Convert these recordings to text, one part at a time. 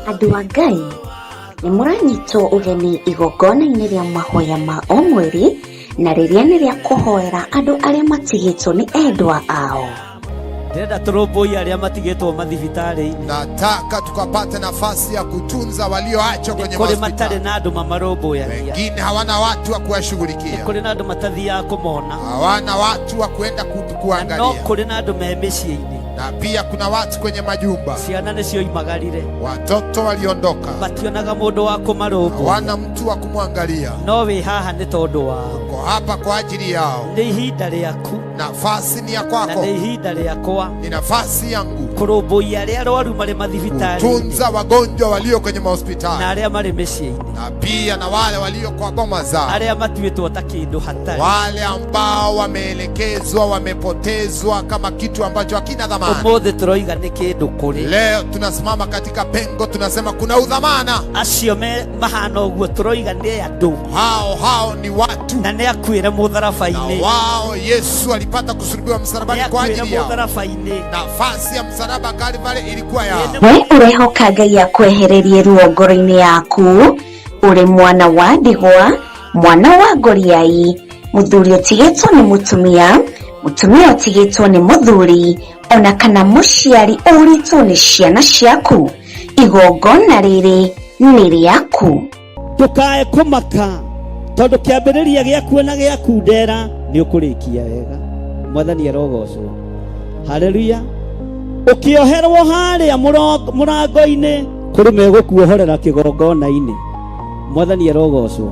Andũ a Ngai, nĩ mũranyitwo ũgeni igongona-inĩ rĩa mahoya ma o mweri na rĩrĩa nĩ rĩa kũhoera andũ arĩa matigĩtwo nĩ endwa ao. Ndĩrenda tũrũmbũiye arĩa matigĩtwo mathibitarĩ-inĩ. Nataka tukapate nafasi ya kutunza walioachwa kwenye Kũrĩ matarĩ mahospitali. na andũ mamarũmbũyagia. Wengine hawana watu wa kuwashughulikia, Kũrĩ na andũ matathiaga kũmona. hawana watu wa kuenda Na no kuangalia, kũrĩ na andũ me mĩciĩ-inĩ. na pia kuna watu kwenye majumba, Ciana nĩ cioimagarire. watoto waliondoka, Mationaga mũndũ wa kũmarũmbũiya. hawana mtu wa kumwangalia. No wĩ haha nĩ tondũ wao. Uko hapa kwa ajili yao. Nĩ ihinda rĩaku Nafasi ni ya na kwako, nĩ ihinda rĩakwa ni nafasi yangu kũrũmbũiya arĩa arwaru marĩ mathibitarĩ-inĩ kutunza wagonjwa walio kwenye na mahospitali arĩa marĩ mĩciĩ-inĩ, na pia na wale walio kwa boma zao, arĩa matuĩtwo ta kĩndũ hatarĩ. wale ambao wameelekezwa, wamepotezwa kama kitu ambacho hakina dhamana. Ũmũthĩ tũroiga nĩ kĩndũ kũrĩ Leo tunasimama katika pengo, tunasema kuna udhamana. acio me mahana ũguo, tũroiga nĩ andũ Hao hao ni watu, na nĩ akuĩre na mũtharaba-inĩ, wao Yesu alipata kusulubiwa nĩ msalabani kwa akuĩre ajili yao. mũtharaba-inĩ. Nafasi ya msalaba Kalvari ilikuwa yao. We ũrehoka Ngai akwehererie ruo ngoro-inĩ yaku, ũrĩ mwana wa ndigwa, mwana wa ngoriai, mũthuri ũtigĩtwo nĩ mũtumia, mũtumia ũtigĩtwo nĩ mũthuri, ona kana mũciari ũrĩtwo nĩ ciana ciaku. Igongona rĩrĩ nĩ rĩaku. Ndũkae kũmaka tondũ kĩambĩrĩria gĩaku na gĩaku ndera nĩ ũkũrĩkia wega. Mwathani arogocwo. Haleluya. Ũkĩoherwo harĩa mũrango-inĩ kũrĩ megũkuohorera kĩgongona-inĩ. Mwathani arogocwo.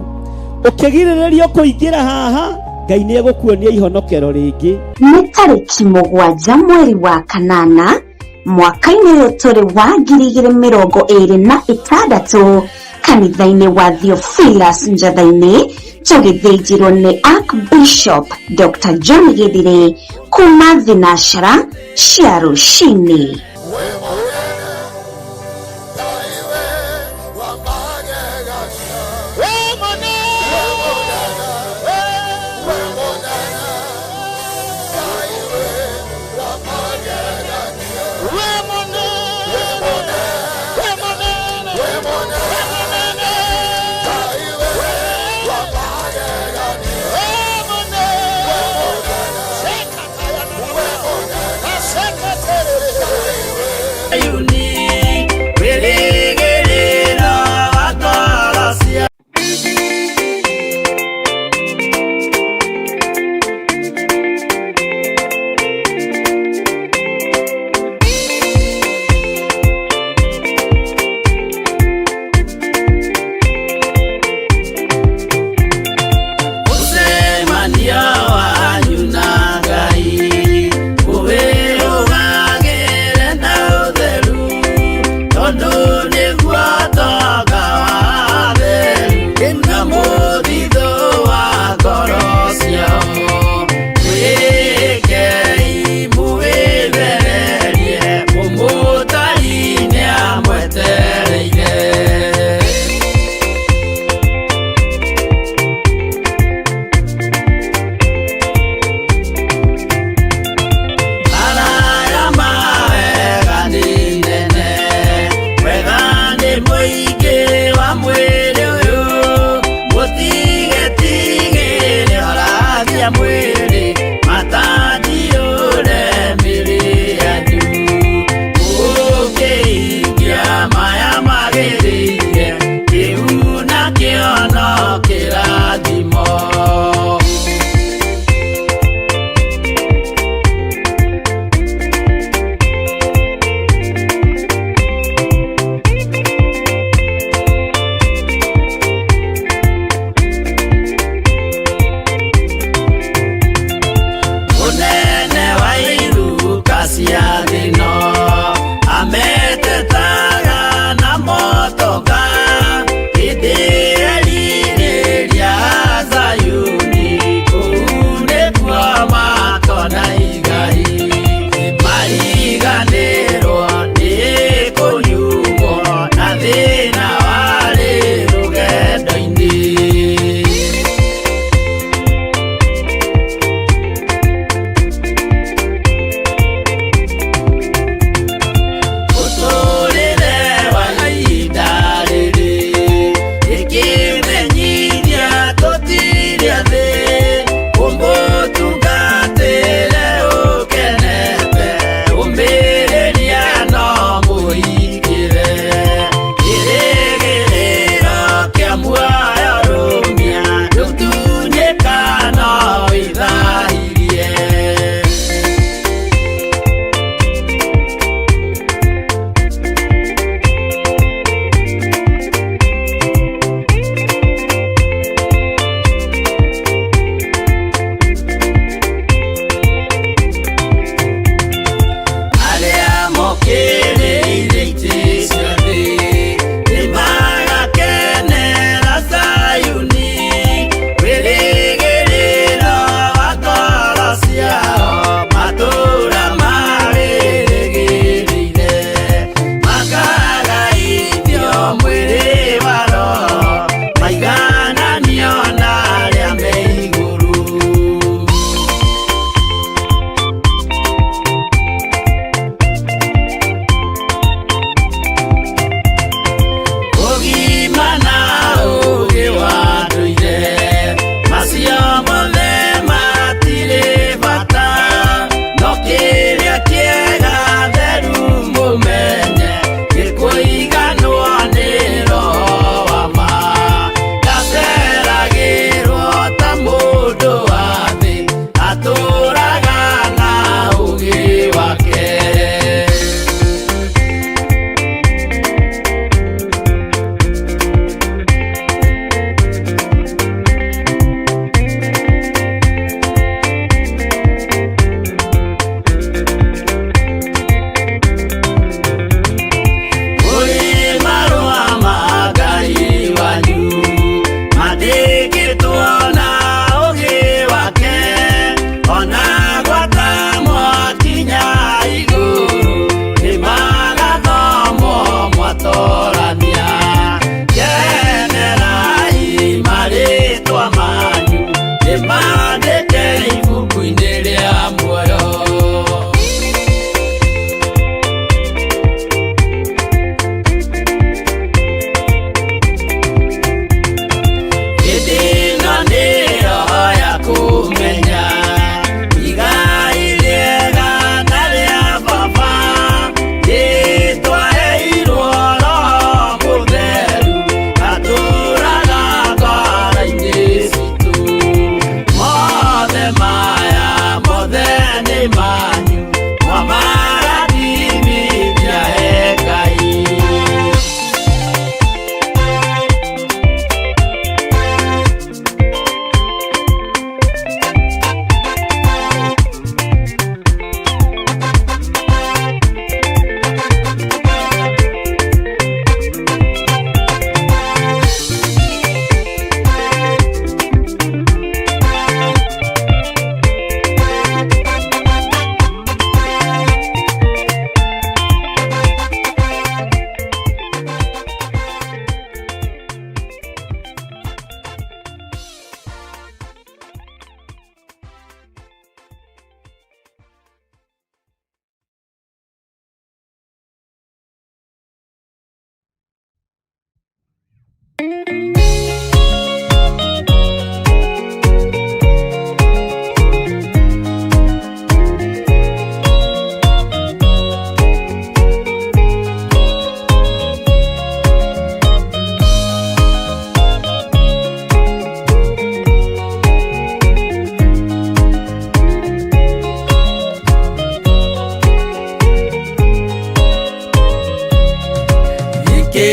Ũkĩgirĩrĩrio kũingĩra haha, Ngai nĩ egũkuonia ihonokero rĩngĩ. Nĩ tarĩki 7 mweri wa kanana mwaka-inĩ ũyũ tũrĩ wa 2026 kanitha-inĩ wa Theophilus Njatha-inĩ, tũgĩthĩnjĩrwo nĩ Archbishop Dr. John Githire kuma thinashara cia rũcinĩ.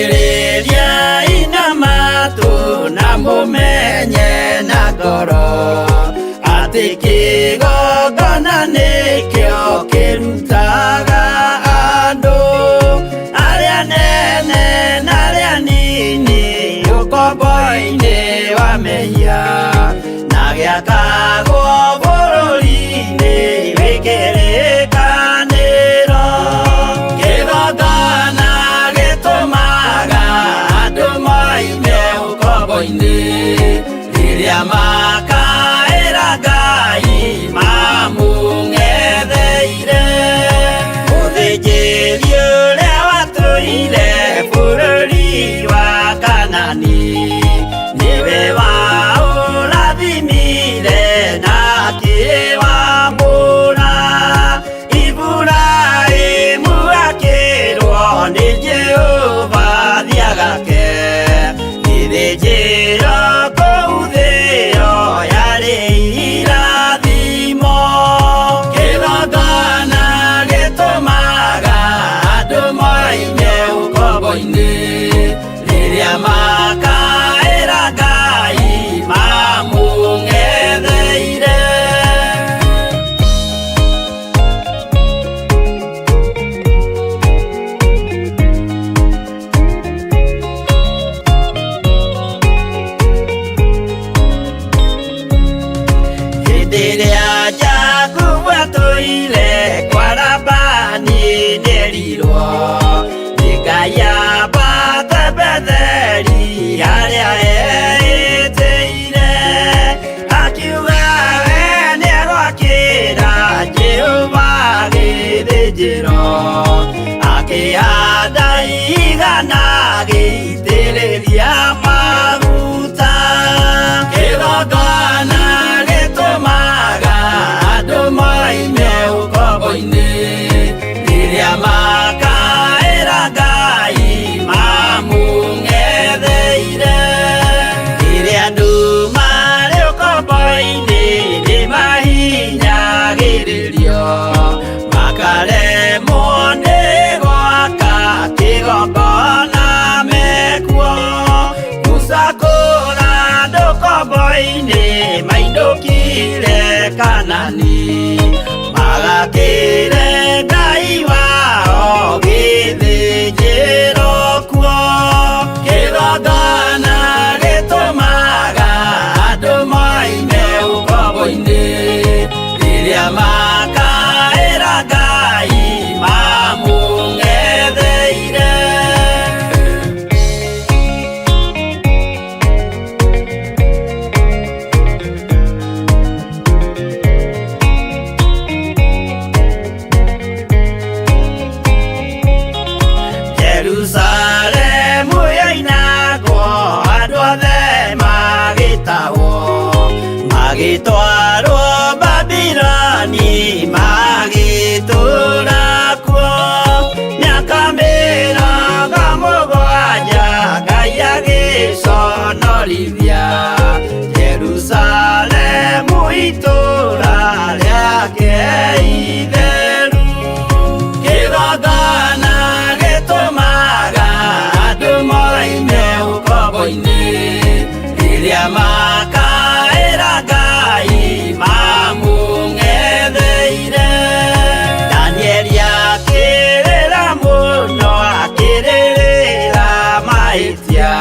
Thikĩrĩriai na matũ na mũmenye na ngoro atĩ kĩgongona nĩkĩo kĩrutaga andũ arĩa nene na arĩa nini ũkombo-inĩ wa mehia na gĩakagwo bũrũri-inĩ wĩ kĩrĩkanĩro. Kĩgongona gĩtũmaga andũ moime ũkombo-inĩ rĩrĩa makaĩra Ngai mamũng'etheire. Mũthĩnjĩri ũrĩa watũire bũrũri wa Kanani nĩwe waũrathimire na akĩwamũra. Iburahĩmu akĩrwo nĩ Jehova thiagake gĩthĩnjĩro kũu thĩo yarĩ irathimo. Kĩgongona gĩtũmaga andũ moime ũkombo-inĩ rĩrĩa makaĩra Ngai mamũng'etheire. Hĩndĩ ĩrĩa Jakubu atũire kwa Labani nĩerirwo nĩ Ngai ambate Betheli harĩa eĩtĩire. Akiuga we nĩegwakĩra Jehova gĩthĩnjĩro, akĩhanda igana agĩitĩrĩria maguta. Kĩgongona gĩtũmaga andũ moime ũkombo-inĩ rĩrĩa makaĩra Ngai mamũng'etheire. Rĩrĩa andũ marĩ ũkombo-inĩ nĩmahinyagĩrĩrio makaremwo nĩ gwaka kĩgongona mekuo. Musa kũra andũ ũkombo-inĩ mainũkire Kanani magakĩre Ngai wao gĩthĩnjĩro kuo. Kĩgongona gĩtũmaga andũ moime ũkombo-inĩ rĩrĩa makaĩra Ngai mamũng'etheire. Jerusalemu yoinagwo andũ othe magĩtahwo magĩtwarwo Babiloni magĩtũũra kuo mĩaka mĩrongo mũgwanja Ngai agĩconorithia Jerusalemu itũũra rĩake itheru. Kĩgongona gĩtũmaga andũ moime ũkombo-inĩ rĩrĩa makaĩra Ngai mamũng'etheire. Danieli akĩrĩra mũno akĩrĩrĩra mahĩtia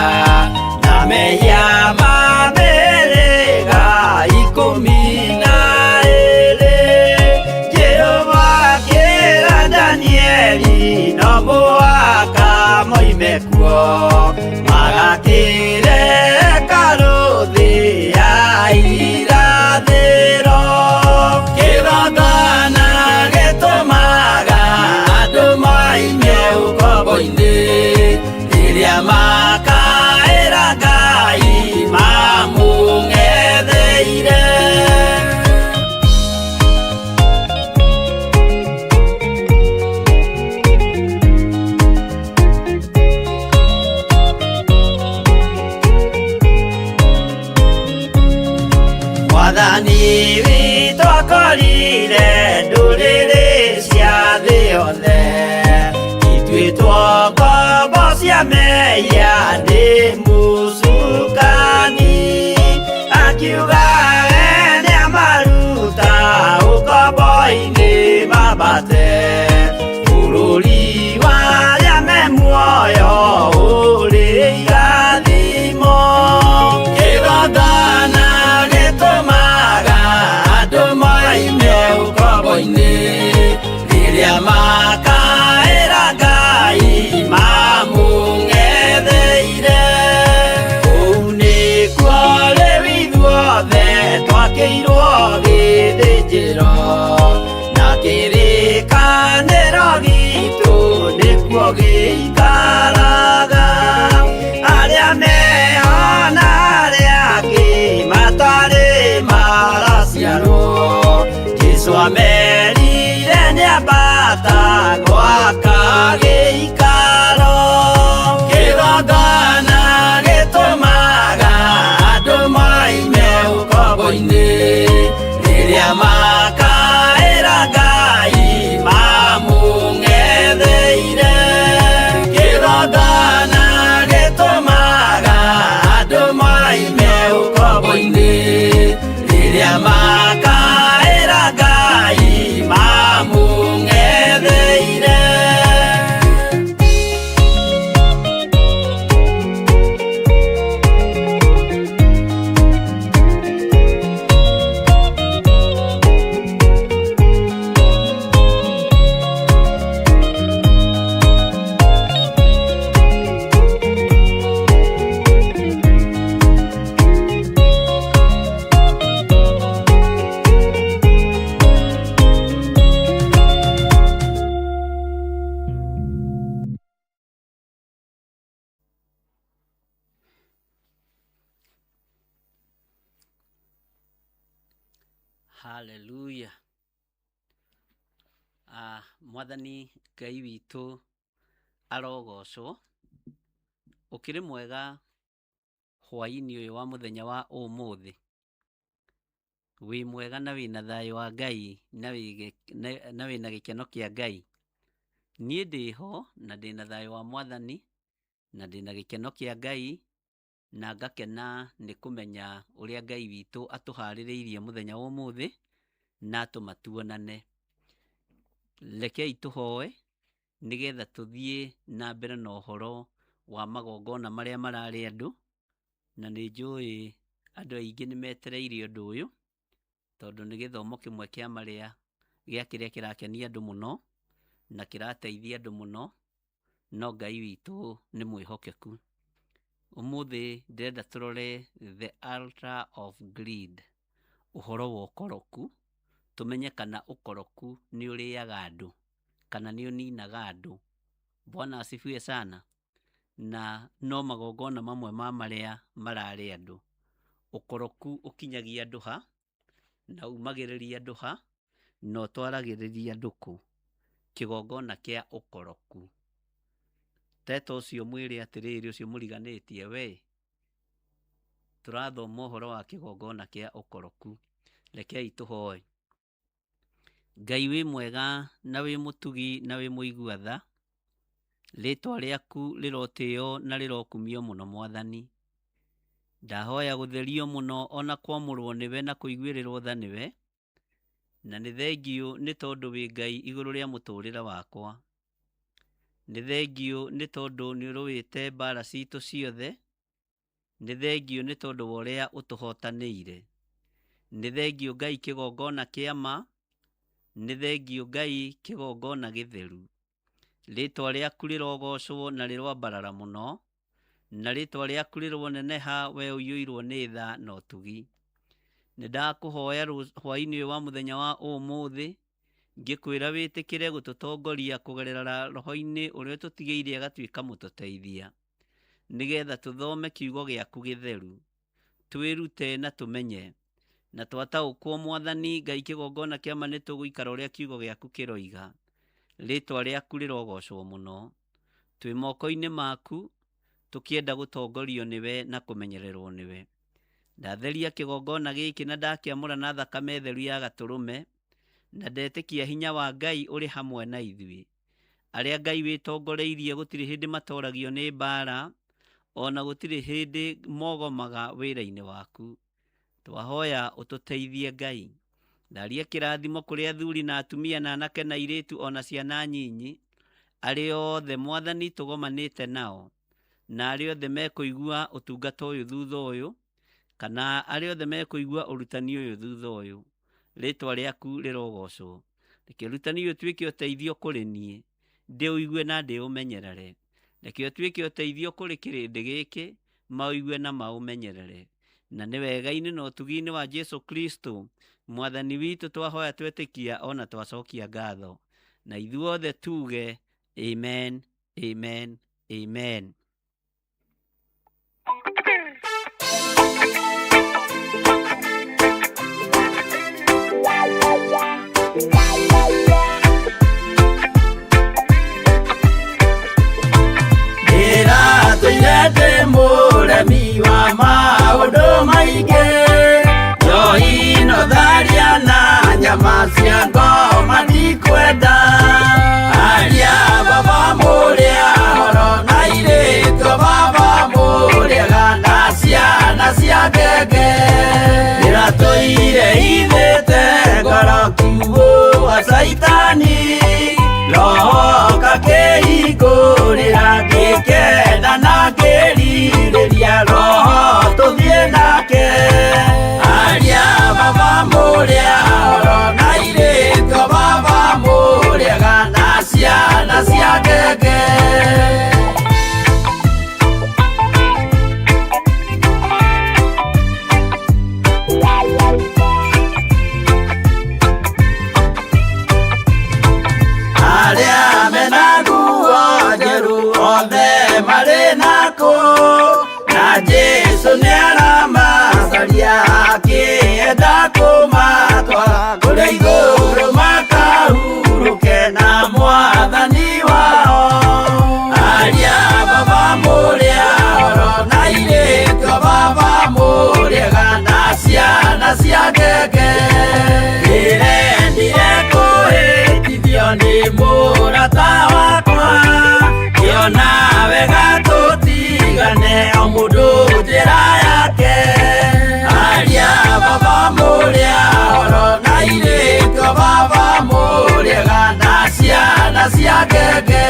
na mehia ma mĩhĩrĩga ikũmi na ĩĩrĩ. Jehova akĩra Danieli no mũhaka moime kuo magakĩre hekarũ thĩ ya irathĩro. Kĩgongona gĩtũmaga andũ moime ũkombo-inĩ rĩrĩa maka Mwathani witũ akorire ndũrĩrĩ cia thĩ yothe ituĩtwo ngombo cia mehia nĩ mũcukani akiuga we nĩamaruta ũkombo-inĩ mambate bũrũri wa arĩa me muoyo ũrĩ irathimo kĩgongona gĩtũmaga andũ moime ũkombo-inĩ rĩrĩa makaĩra Ngai mamũng'etheire kũu nĩkuo rĩu ithuothe twakĩirwo gĩthĩnjĩro na kĩrĩkanĩro gitũ nĩkuo gĩikaraga arĩa meho na arĩa angĩ matarĩ maraciarwo Jesũ amerire nĩambata gwaka gĩikaro kĩgongona gĩtũmaga andũ moime ũkombo-inĩ rĩrĩa makaĩra Ngai mamũng'etheire kĩgongona gĩtũmaga andũ moime ũkombo-inĩ rĩrĩa makaĩra Ngai mamũng'etheire. Haleluya. Mwathani Ngai witũ arogocwo. Ũkĩrĩ mwega hwaĩ-inĩ ũyũ wa mũthenya wa ũmũthĩ. Wĩ mwega na wĩna thayũ wa Ngai na wĩna gĩkeno kĩa Ngai. Niĩ ndĩho na ndĩna thayũ wa Mwathani na ndĩna gĩkeno kĩa Ngai na ngakena nĩ kũmenya ũrĩa Ngai witũ atũharĩrĩirie mũthenya wa ũmũthĩ na atũma tuonane. Rekei tũhoe nĩgetha tũthiĩ na mbere na ũhoro wa magongona marĩa mararĩ andũ, na nĩ njũĩ andũ aingĩ nĩ metereire ũndũ ũyũ tondũ nĩ gĩthomo kĩmwe kĩa marĩa gĩa kĩrĩa kĩrakenia andũ mũno na kĩrateithia andũ mũno, no Ngai witũ nĩ mwĩhokeku. Ũmũthĩ ndĩrenda tũrore the altar of greed, ũhoro wa ũkoroku, tũmenye kana ũkoroku nĩ ũrĩaga andũ kana nĩ ũninaga andũ. Bwana asifiwe sana. Na no magongona mamwe ma marĩa mararĩ andũ. Ũkoroku ũkinyagia andũ ha, na umagĩrĩria andũ ha, na ũtwaragĩrĩria andũ kũ. Kĩgongona kĩa ũkoroku. Teta ũcio mwĩre atĩrĩrĩ, ũcio mũriganĩtie we, tũrathoma ũhoro wa kĩgongona kĩa ũkoroku. Rekei tũhoe. Ngai wĩ mwega na wĩ mũtugi na wĩ mũigua tha, rĩtwa rĩaku rĩrotĩo na rĩrokumio mũno Mwathani. Ndahoya gũtherio mũno ona kwamũrwo nĩwe na kũiguĩrĩrwo tha nĩwe, na nĩ thengiũ nĩ tondũ wĩ Ngai igũrũ rĩa mũtũrĩre wakwa. Nĩ thengiũ nĩ tondũ nĩ ũrũĩte mbara citũ ciothe, nĩ thengiũ nĩ tondũ wa ũrĩa ũtũhotanĩire. Nĩ thengiũ Ngai kĩgongona kĩa ma, nĩ thengiũ Ngai kĩgongona gĩtheru. Rĩtwa rĩaku rĩrogocwo na rĩroambarara mũno, na rĩtwa rĩaku rĩroneneha we ũiyũirwo nĩ tha na ũtugi. Nĩ ndakũhoya hwaĩ-inĩ ũyũ wa mũthenya wa ũmũthĩ, ngĩkwĩra wĩtĩkĩre gũtũtongoria kũgerera roho-inĩ ũrĩa ũtũtigĩire agatuĩka mũtũteithia, nĩgetha tũthome kiugo gĩaku gĩtheru, twĩrute na tũmenye, na twataũkwo Mwathani Ngai kĩgongona kĩa ma nĩ tũgũikara ũrĩa kiugo gĩaku kĩroiga. Rĩtwa rĩaku rĩrogocwo mũno. Twĩ moko-inĩ maku tũkĩenda gũtongorio nĩwe na kũmenyererwo nĩwe. Ndatheria kĩgongona gĩkĩ na ndakĩamũra na thakame theru ya Gatũrũme, na ndetĩkia hinya wa Ngai ũrĩ hamwe na ithuĩ. Arĩa Ngai wĩtongoreirie gũtirĩ hĩndĩ matoragio nĩ mbaara, ona gũtirĩ hĩndĩ mogomaga wĩra-inĩ waku. Twahoya ũtũteithie Ngai. Ndaria kĩrathimo kũrĩ athuri na atumia na anake na airĩtu ona ciana nyinyi, arĩa othe Mwathani tũgomanĩte nao, na arĩa othe mekũigua ũtungata ũyũ thutha ũyũ, kana arĩa othe mekũigua ũrutani ũyũ thutha ũyũ. Rĩtwa rĩaku rĩrogocwo. Reke ũrutani ũyũ ũtuĩke ũteithio kũrĩ niĩ, ndĩũigue na ndĩũmenyerere. Reke ũtuĩke ũteithio kũrĩ kĩrĩndĩ gĩkĩ, maũigue na maũmenyerere. Na nĩ wega-inĩ na ũtugi-inĩ wa Jesu Kristo Mwathani witũ twahoya twetĩkia ona twacokia ngatho. Na ithuothe tuge amen, amen, amen. Ndĩratũire ndĩ mũremi wa maũndũ maingĩ, njohi no tharia na nyama cia ngoma ndikwenda. Aria baba mũrĩa horo na airĩtu baba mũrĩega na ciana cia ngenge. Ndĩratũire ithĩte ngoro kiugũ wa Caitani, roho kakĩhingũrĩra ngĩkena na ngĩrirĩria roho tũthiĩ nake. Aria baba mũrĩa horo na airĩtu baba mũrĩega na ciana cia ngenge. Arĩa mena nguo njerũ othe marĩ nakũ, na Jesũ nĩaramacaria akĩenda kũmatwara kũrĩa igũrũ makahurũke na Mwathani wao. Aria baba mũrĩa horo na airĩtu baba mũrĩega na ciana cia ngenge. Ndĩrendire kũhĩtithio nĩ mũrata wakwa, ngĩona wega tũtigane o mũndũ njĩra yake. Aria baba mũrĩa horo na airĩtu baba mũrĩega na ciana cia ngenge.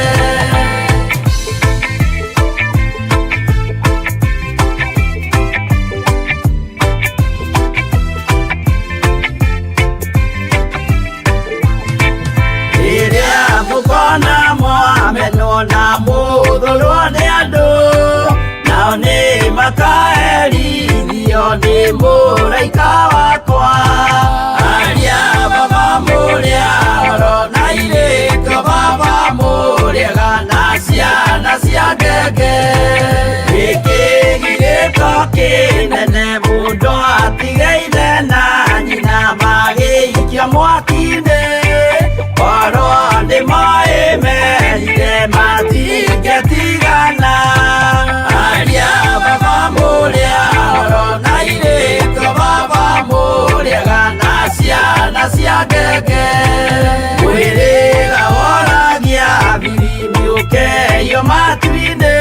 Rĩrĩa mũkona mwamenwo na mũthũrwo nĩ andũ, nao nĩ makaherithio nĩ mũraika wakwa. Aria baba mũrĩa horo na airĩtu baba mũrĩega na ciana cia ngenge. Gĩkĩ gĩgĩko kĩnene mũndũ atigaire na nyina magĩikio mwaki-inĩ, korwo nĩ moĩ merire matingĩtigana. Aria baba mũrĩa horo na airĩtu baba mũrĩega na ciana cia ngenge. Mwĩrĩga woragia biribiri ũkeio matu-inĩ,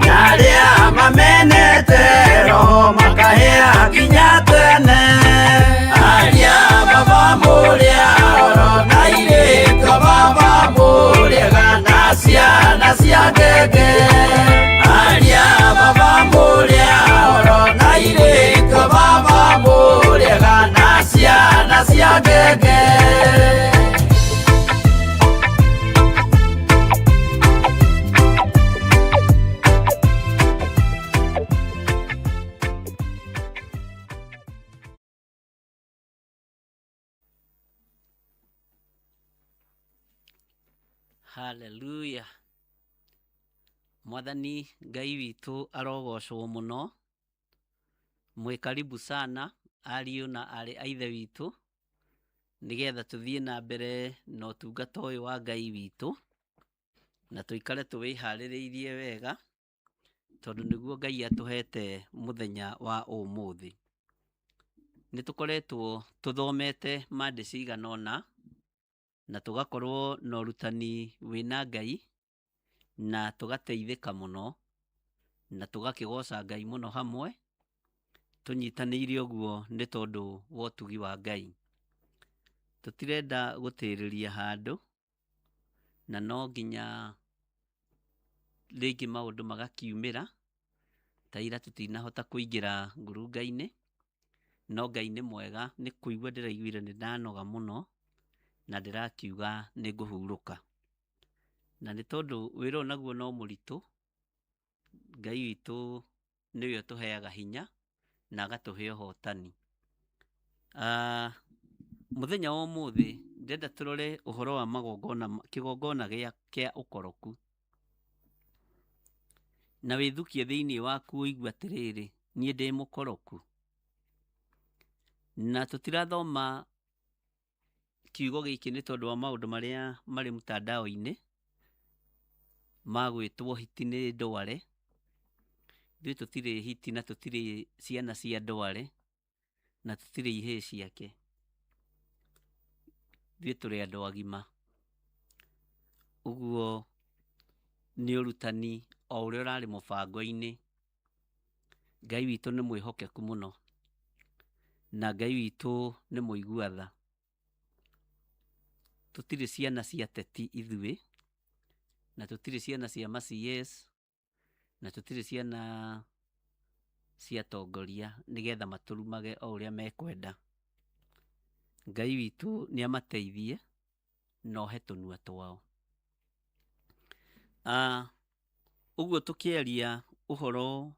na arĩa mamenete roho makahĩa nginya tene. Aria baba mũrĩa horo na airĩtu baba mũrĩega na ciana cia ngenge. Aria baba mũrĩa horo na airĩtu baba mũrĩega na ciana cia ngenge. Haleluya. Mwathani Ngai witũ arogocwo mũno. Mwĩ karibu sana ariũ na aarĩ a Ithe witũ, nĩgetha tũthiĩ na mbere na ũtungata ũyũ wa Ngai witũ, na tũikare tũwĩharĩrĩirie wega, Tondũ nĩguo Ngai atũhete mũthenya wa ũmũthĩ. Nĩ tũkoretwo tũthomete mandĩ cigana ũna, na tũgakorwo na ũrutani wĩna Ngai, na tũgateithĩka mũno, na tũgakĩgoca Ngai mũno hamwe, tũnyitanĩire ũguo nĩ tondũ wa ũtugi wa Ngai. Tũtirenda gũtĩrĩria handũ, na no nginya rĩngĩ maũndũ magakiumĩra, ta ira tũtinahota kũingĩra ngurunga-inĩ, no Ngai nĩ mwega nĩ kũigua ndĩraiguire nĩ ndanoga mũno, na ndĩrakiuga nĩ ngũhurũka. Na nĩ tondũ wĩra ũyũ naguo no mũritũ, Ngai witũ nĩwe ũtũheaga hinya na agatũhe ũhotani. Ah, mũthenya wa ũmũthĩ ndĩrenda tũrore ũhoro wa magongona, kĩgongona gĩa kĩa ũkoroku. Na wĩthukie thĩinĩ waku ũigue atĩrĩrĩ, niĩ ndĩ mũkoroku. Na tũtirathoma kiugo gĩkĩ nĩ tondũ wa maũndũ marĩa marĩ mtandao-inĩ ma gwĩtwo hiti nĩ ndware. Ithuĩ tũtirĩ hiti na tũtirĩ ciana cia ndware na tũtirĩ ihĩĩ ciake. Ithuĩ tũrĩ andũ agima. Ũguo nĩ ũrutani o ũrĩa ũrarĩ mũbango-inĩ. Ngai witũ nĩ mwĩhokeku mũno na Ngai witũ nĩ mũigua tha. Tũtirĩ ciana cia ateti ithuĩ, na tũtirĩ ciana cia ma CS, na tũtirĩ ciana cia atongoria nĩgetha matũrumage o ũrĩa mekwenda. Ngai witũ nĩ amateithie na ohe tũnua twao. Ah, ũguo tũkĩaria ũhoro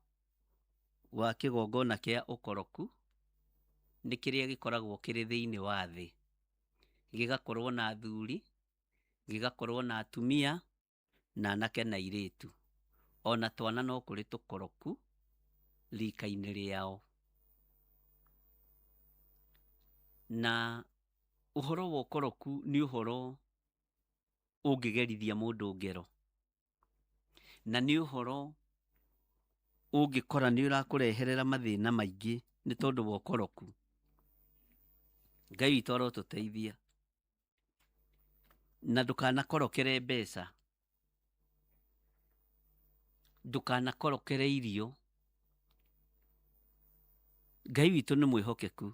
wa kĩgongona kĩa ũkoroku, nĩ kĩrĩa gĩkoragwo kĩrĩ thĩinĩ wa thĩ. Gĩgakorwo na athuri, gĩgakorwo na atumia, na anake na airĩtu. Ona twana no kũrĩ tũkoroku rika-inĩ rĩao. Na ũhoro wa ũkoroku nĩ ũhoro ũngĩgerithia mũndũ ngero. Na nĩ ũhoro ũngĩkora nĩ ũrakũreherera mathĩna maingĩ nĩ tondũ wa ũkoroku. Ngai witũ arotũteithia. Na ndũkanakorokere mbeca, ndũkanakorokere irio. Ngai witũ nĩ mwĩhokeku.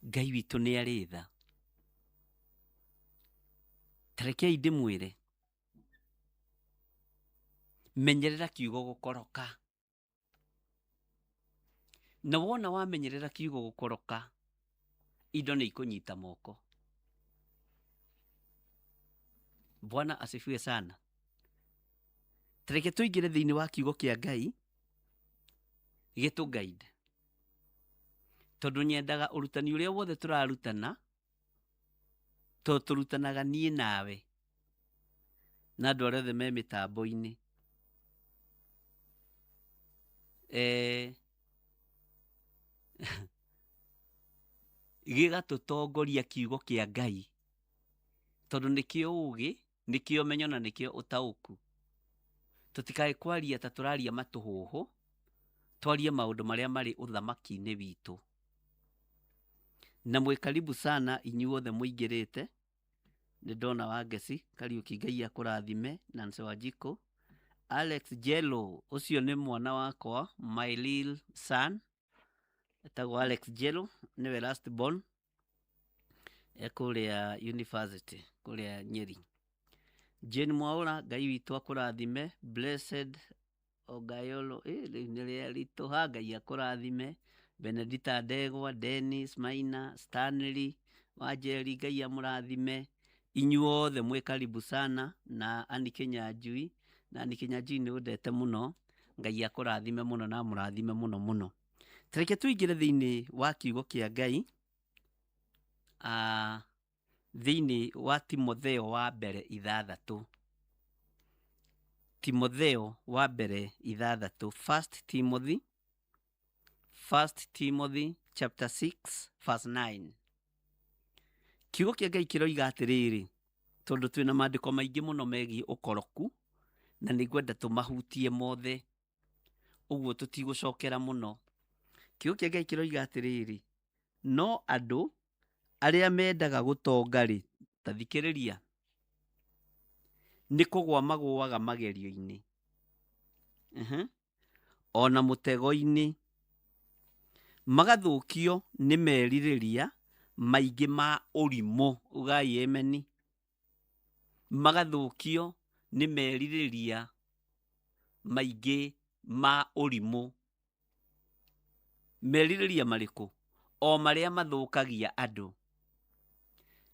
Ngai witũ nĩ arĩ tha. Ta rekei ndĩmwĩre, menyerera kiugo gũkoroka. Na wona wamenyerera kiugo gũkoroka, indo nĩ ikũnyita moko. Bwana asifiwe sana. Tareke tũingĩre thĩinĩ wa kiugo kĩa Ngai gĩtũ guide, tondũ nyendaga ũrutani ũrĩa wothe tũrarutana, tondũ tũrutanaga niĩ nawe na andũ arĩa othe me mĩtambo-inĩ. Eh, gĩgatũtongoria kiugo kĩa Ngai, tondũ nĩkĩo ũgĩ, nĩkĩo ũmenyo na nĩkĩo ũtaũku. Tũtikae kwaria ta tũraria matũhũhũ, twarie maũndũ marĩa marĩ ũthamaki-inĩ witũ. Na mwĩ karibu sana inyuothe mũingĩrĩte. Nĩ ndona Wangeci Kariũki, Ngai akũrathime. Nancy Wanjikũ, Alex Jello, ũcio nĩ mwana wakwa, my lil son, etagwo Alex Jello, nĩwe last born, e kũrĩa university kũrĩa Nyeri. Jane Mwaũra, Ngai witũ akũrathime. Blessed Ogayolo, eh, rĩu nĩ rĩa ritũha, Ngai akũrathime. Benedita Ndegwa, Dennis Maina, Stanley Wanjeri, Ngai amũrathime. Inyuothe mwĩ karibu sana na Annie Kinyanjui, na Annie Kinyanjui nĩ ũndete mũno, Ngai akũrathime mũno na amũrathime mũno mũno. Tareke tũingĩre thĩinĩ wa kiugo kĩa Ngai, ah, thĩinĩ wa Timotheo wa mbere ithathatũ. Timotheo wa mbere ithathatũ, First Timothy, First Timothy chapter 6 verse 9. Kiugo kĩa Ngai kĩroiga atĩrĩrĩ, Tondũ twĩna maandĩko maingĩ mũno megiĩ ũkoroku, na nĩ ngwenda tũmahutie mothe, ũguo tũtigũcokera mũno. Kiugo kĩa Ngai kĩroiga atĩrĩrĩ, no andũ arĩa mendaga gũtonga-rĩ, ta thikĩrĩria, nĩ kũgwa magũaga magerio-inĩ, ona mũtego-inĩ, magathũkio nĩ merirĩria maingĩ ma ũrimũ. Ugai ameni. Magathũkio nĩ merirĩria maingĩ ma ũrimũ. Merirĩria marĩkũ? O marĩa mathũkagia andũ.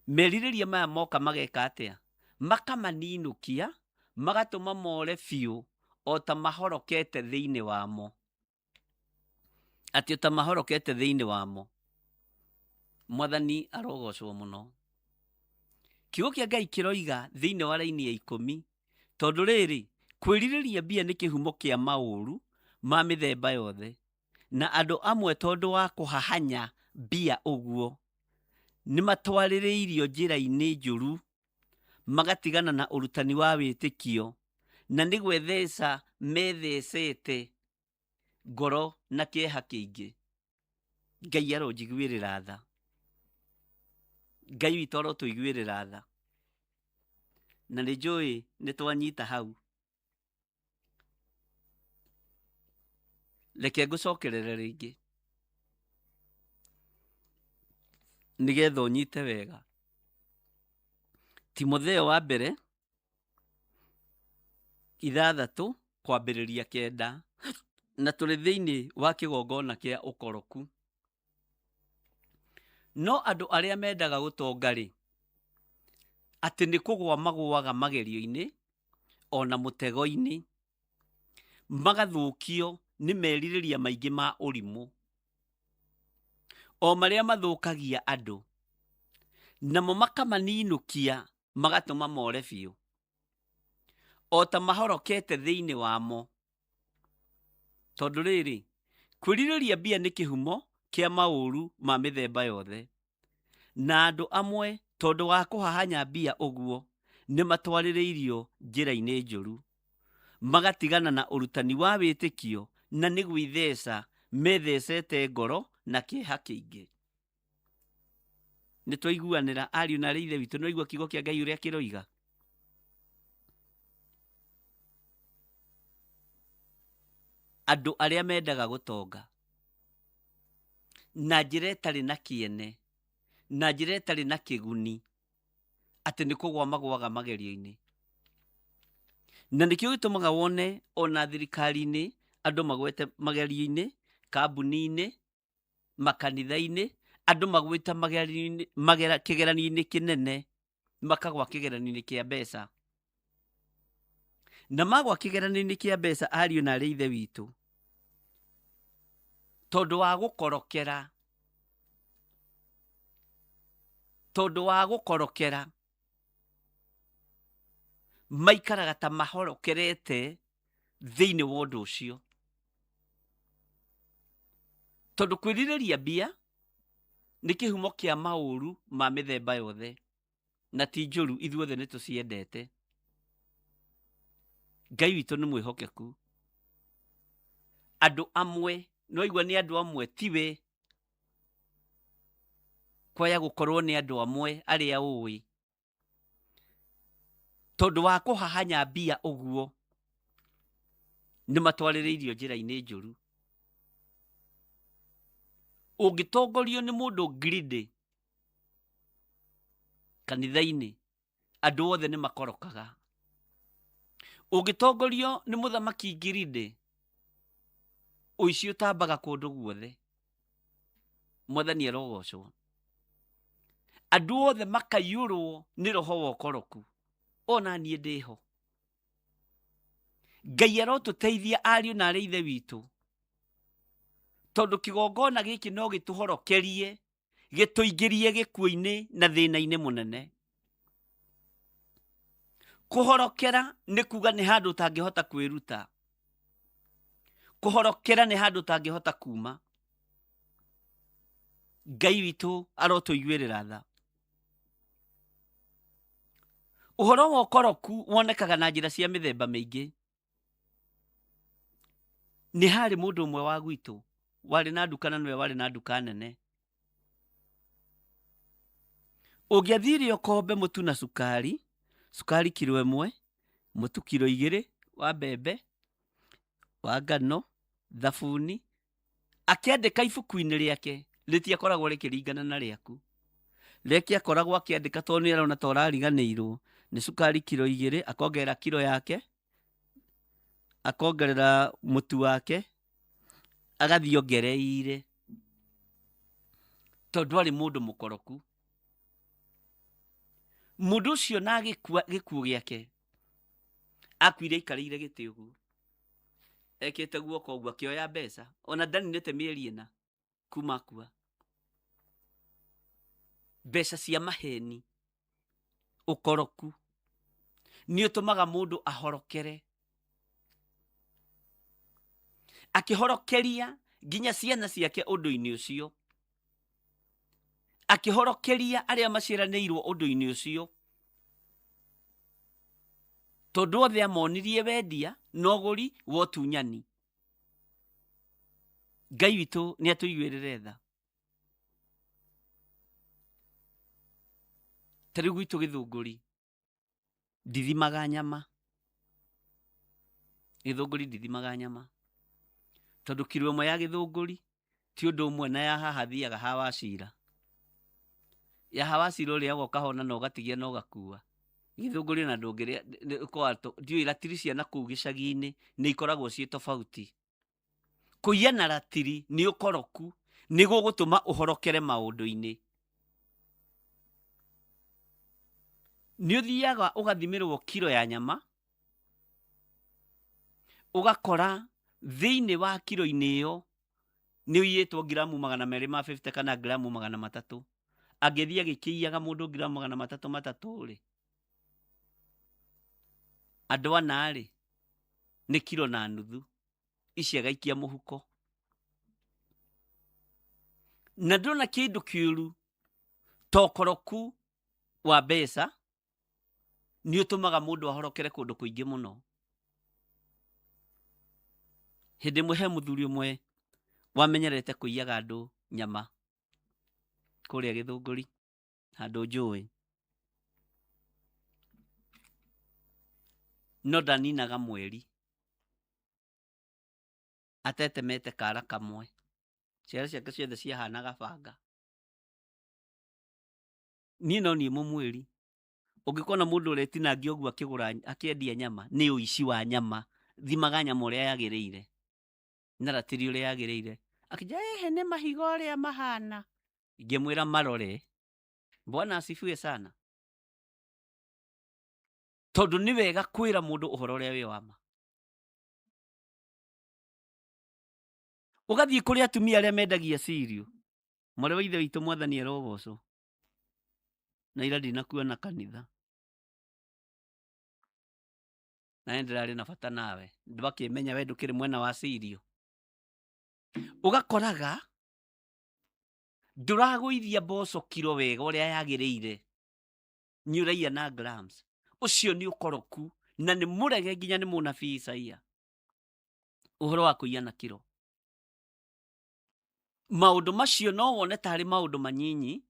Merirĩria maya moka mageka atĩa? Makamaninũkia, magatũma more biũ o ta mahorokete thĩinĩ wamo. Atĩ o ta mahorokete thĩinĩ wamo. Mwathani arogocwo mũno. Kiugo kĩa Ngai kĩroiga thĩinĩ wa raini ya 10, tondũ rĩrĩ, kwĩrirĩria mbia nĩ kĩhumo kĩa maũru ma mĩthemba yothe, na andũ amwe tondũ wa kũhahanya mbia ũguo, nĩ matwarĩrĩirio njĩra-inĩ njũru, magatigana na ũrutani wa wĩtĩkio, na nĩ gwĩtheca methecete ngoro na kĩeha kĩingĩ. Ngai aronjiguĩrĩra tha. Ngai witũ arotũiguĩrĩra tha. Na nĩ njũĩ nĩ twanyita hau. Reke ngũcokerere rĩngĩ nĩgetha ũnyite wega. Timotheo wa mbere 6 kwambĩrĩria 9, na tũrĩ thĩinĩ wa kĩgongona kĩa ũkoroku. No andũ arĩa mendaga gũtonga-rĩ, atĩ nĩ kũgũa magũaga magerio-inĩ ona mũtego-inĩ, magathũkio nĩ merirĩria maingĩ ma ũrimũ, o marĩa mathũkagia andũ, namo makamaninũkia magatũma more biũ, o ta mahorokete thĩinĩ wamo. Tondũ rĩrĩ, kwĩrirĩria mbia nĩ kĩhumo kĩa maũru ma mĩthemba yothe, na andũ amwe tondũ wa kũhahanya mbia ũguo nĩ matwarĩrĩirio njĩra-inĩ njũru, magatigana na ũrutani wa wĩtĩkio, na nĩ gwĩtheca methecete ngoro na kĩeha kĩingĩ. Nĩ twaiguanĩra ariũ na arĩ ithe witũ, nĩ waigua kiugo kĩa Ngai ũrĩa kĩroiga. Andũ arĩa mendaga gũtonga na njĩra ĩtarĩ na kĩene, na njĩra ĩtarĩ na kĩguni, atĩ nĩ kũgwa magũaga magerio-inĩ. Na nĩkĩo gĩtũmaga wone ona thirikari-inĩ andũ magwete magerio-inĩ, kambuni-inĩ, makanitha-inĩ, andũ magwĩte magerio-inĩ, kĩgeranio-inĩ kĩnene, makagwa kĩgeranio-inĩ kĩa mbeca. Na magwa kĩgeranio-inĩ kĩa mbeca ariũ na arĩ ithe witũ, tondũ wa gũkorokera, tondũ wa gũkorokera, maikaraga ta mahorokerete thĩinĩ wa ũndũ ũcio. Tondũ kwĩrirĩria mbia nĩ kĩhumo kĩa maũru ma mĩthemba yothe, na ti njũru, ithuothe nĩ tũciendete. Ngai witũ nĩ mwĩhokeku. Andũ amwe, nĩ waigua nĩ andũ amwe, tiwe kwaya gũkorwo nĩ andũ amwe arĩa ũĩ, tondũ wa kũhahanya mbia ũguo nĩ matwarĩrĩirio njĩra-inĩ njũru. Ũngĩtongorio nĩ mũndũ greedy kanitha-inĩ, andũ othe nĩ makorokaga. Ũngĩtongorio nĩ mũthamaki greedy, ũici ũtambaga kũndũ guothe. Mwathani arogocwo. Andũ othe makaiyũrwo nĩ roho wa ũkoroku. Ona niĩ ndĩho. Ngai arotũteithia ariũ na arĩ ithe witũ, tondũ kĩgongona gĩkĩ no gĩtũhorokerie, gĩtũingĩrie gĩkuũ-inĩ na thĩna-inĩ mũnene. Kũhorokera nĩ kuga nĩ handũ ũtangĩhota kwĩruta. Kũhorokera nĩ handũ ũtangĩhota kuma. Ngai witũ arotũiguĩrĩra tha. Ũhoro wa ũkoroku wonekaga na njĩra cia mĩthemba mĩingĩ. Nĩ harĩ mũndũ ũmwe wa gwitũ warĩ na nduka na nĩwe warĩ na nduka nene. Ũngĩathire ũkombe mũtu na cukari, cukari kiro 1, mũtu kiro 2 wa mbembe, wa ngano, thabuni, akĩandĩka ibuku-inĩ rĩake rĩtiakoragwo rĩkĩringana na rĩaku. Rĩake akoragwo akĩandĩka tondũ nĩ arona ta ũrariganĩirwo nĩ cukari kiro 2, akongerera kiro yake, akongerera mũtu wake, agathiĩ ongereire, tondũ arĩ mũndũ mũkoroku. Mũndũ ũcio na agĩkua gĩkuũ gĩake, akuire aikarĩire gĩtĩ ũguo, ekĩte guoko ũguo akĩoya mbeca, ona ndaninĩte mĩeri 4 kuma akua. Mbeca cia maheni, ũkoroku, nĩ ũtũmaga mũndũ ahorokere. Akĩhorokeria nginya ciana ciake ũndũ-inĩ ũcio, akĩhorokeria arĩa maciaranĩirwo ũndũ-inĩ ũcio, tondũ othe amonirie wendia na ũgũri wa ũtunyani. Ngai witũ nĩ atũiguĩrĩre tha. Ta rĩu gwitũ Gĩthũngũri ndithimaga nyama, Gĩthũngũri ndithimaga nyama, tondũ kiro 1 ya Gĩthũngũri ti ũndũ ũmwe na ya haha thiaga ha Wacira. Ya ha Wacira ũrĩaga ũkahona na ũgatigia na ũgakua. Gĩthũngũri ona ndũngĩrĩa, ndiũĩ ratiri cia nakũu gĩcagi-inĩ nĩ ikoragwo ciĩ tofauti. Kũiya na ratiri nĩ ũkoroku, nĩ gũgũtũma ũhorokere maũndũ-inĩ. Nĩ ũthiaga ũgathimĩrwo kiro ya nyama, ũgakora thĩinĩ wa kiro-inĩ ĩyo nĩ ũiyĩtwo ngiramu magana merĩ ma 50 kana ngiramu magana matatũ. Angĩthiĩ agĩkĩiyaga mũndũ ngiramu magana matatũ matatũ rĩ, andũ ana rĩ, nĩ kiro na nuthu, ici agaikia mũhuko. Na ndona kĩndũ kĩũru ta ũkoroku wa mbeca nĩ ũtũmaga mũndũ ahorokere kũndũ kũingĩ mũno. Hĩndĩ ĩmwe he mũthuri ũmwe wamenyerete kũiyaga andũ nyama kũrĩa Gĩthũngũri, handũ njũĩ, no ndaninaga mweri atetemete kara kamwe. Ciara ciake ciothe ciahanaga banga. Niĩ no niĩ mũmwĩri, ũngĩkona mũndũ ũretinangia ũguo akĩgũra akĩendia nyama, nĩ ũici wa nyama. Thimaga nyama ũrĩa yagĩrĩire na ratiri ũrĩa yagĩrĩire. Akĩnjĩra, ehe nĩ mahiga ũrĩa mahana. Ngĩmwĩra marore. Bwana asifiwe sana. Tondũ nĩ wega kwĩra mũndũ ũhoro ũrĩa wĩ wa ma. Ũgathiĩ kũrĩ atumia arĩa mendagia cirio, mwarĩ wa ithe witũ mwathani arogocwo, na ira ndinakuona kanitha, na nĩ ndĩrarĩ na bata nawe, ndwakĩmenya we ndũkĩrĩ mwena wa cirio. Ũgakoraga ndũragũithia mboco kiro wega ũrĩa yagĩrĩire, nĩ ũraiya na grams. Ũcio nĩ ũkoroku na nĩ mũrege nginya nĩ mũnabii Isaia, ũhoro wa kũiya na kiro. Maũndũ macio no wone tarĩ maũndũ manyinyi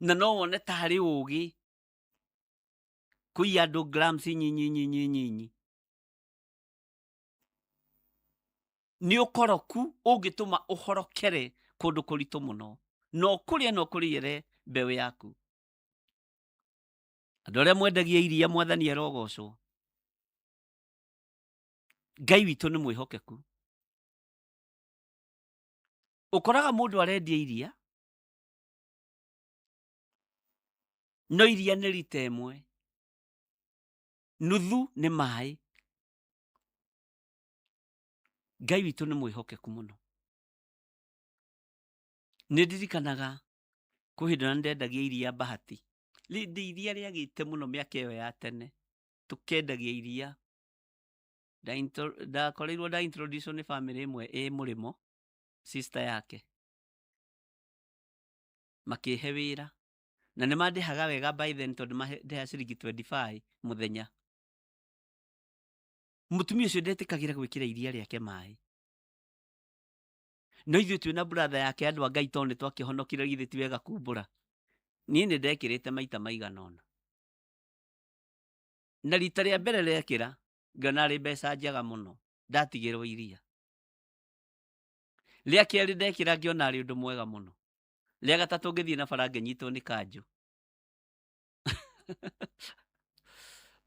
na no wone tarĩ ũgĩ kũiya andũ grams nyinyi nyinyi nyinyi. Nĩ ũkoroku ũngĩtũma ũhorokere kũndũ kũritũ mũno, na ũkũrĩe na ũkũrĩre mbeũ yaku. Andũ arĩa mwendagia iria mwathani arogocwo. Ngai witũ nĩ mwĩhokeku. Ũkoraga mũndũ arendia iria, no iria nĩ rita 1, nuthu nĩ maĩ. Ngai witũ nĩ mwĩhokeku mũno. Nĩ ndirikanaga kwĩ hĩndĩ ona ndendagia iria Bahati. Rĩndĩ iria rĩagĩte mũno mĩaka ĩyo ya tene, tũkendagia iria. Ndakorirwo nda introduce nĩ family ĩmwe ĩ mũrĩmo, sister yake. Makĩhe wĩra. Na nĩ mandĩhaga wega by then tondũ mandĩhaga ciringi 25 mũthenya. Mũtumia ũcio ndetĩkagĩra gwĩkĩra iria rĩake maĩ. No ithuĩ twĩna brother yake andũ a Ngai tondũ nĩ twakĩhonokire githĩ ti wega kumbũra. Niĩ nĩ ndekĩrĩte maita maigana ũna. Na rita rĩa mbere rekĩra ngĩona arĩ mbeca njega mũno ndatigĩrwo iria. Rĩa kerĩ ndekĩra ngĩona arĩ ũndũ mwega mũno. Rĩa gatatũ ngĩthiĩ na bara ngĩnyitwo nĩ kanjũ.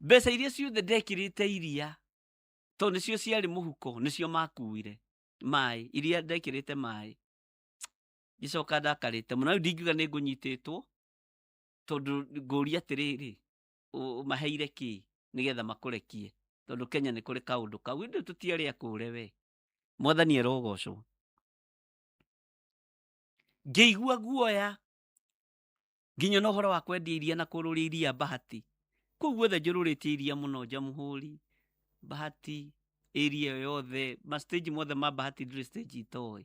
Mbeca iria ciothe ndekĩrĩte iria tondũ nĩcio ciarĩ mũhuko nĩcio makuire maĩ iria ndekĩrĩte maĩ ngĩcoka ndakarĩte mũno rĩu ndingiuga nĩ ngũnyitĩtwo tondũ ngũria atĩrĩrĩ ũmaheire kĩ nĩgetha makũrekie tondũ Kenya nĩ kũrĩ kaũndũ kau ĩndĩ tũtiarĩ akũre we mwathani arogocwo ngĩigua guoya nginya na ũhoro wa kwendia iria na kũrũria iria bahati kũu guothe njũrũrĩtie iria mũno Jamhuri bahati area ĩyo yothe ma stage mothe ma bahati ndũrĩ stage itoĩ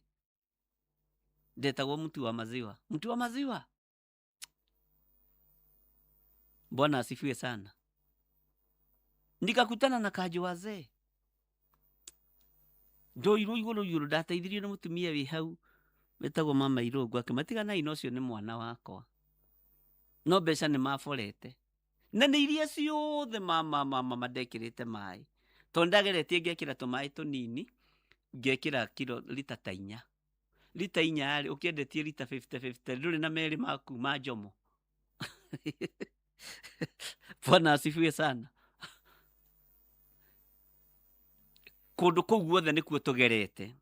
ndetagwo mtu wa maziwa mtu wa maziwa Bwana asifiwe sana. Nikakutana na kanjũ wazee ndoirwo igũrũ igũrũ ndateithirio nĩ mũtumia wĩ hau wĩtagwo mama Irũngũ akĩmatiganai na ũcio nĩ mwana wakwa no mbeca nĩ maborete na nĩ iria ciothe mama mama ndekĩrĩte maĩ tondũ ndageretie ngekĩra tũmaĩ tũnini ngekĩra kiro lita ta inya lita inya rĩ ũkĩendetie lita 50 50 ndũrĩ na merĩ maku ma njomo Bwana asifiwe sana. Kũndũ kũu guothe nĩkuo tũgerete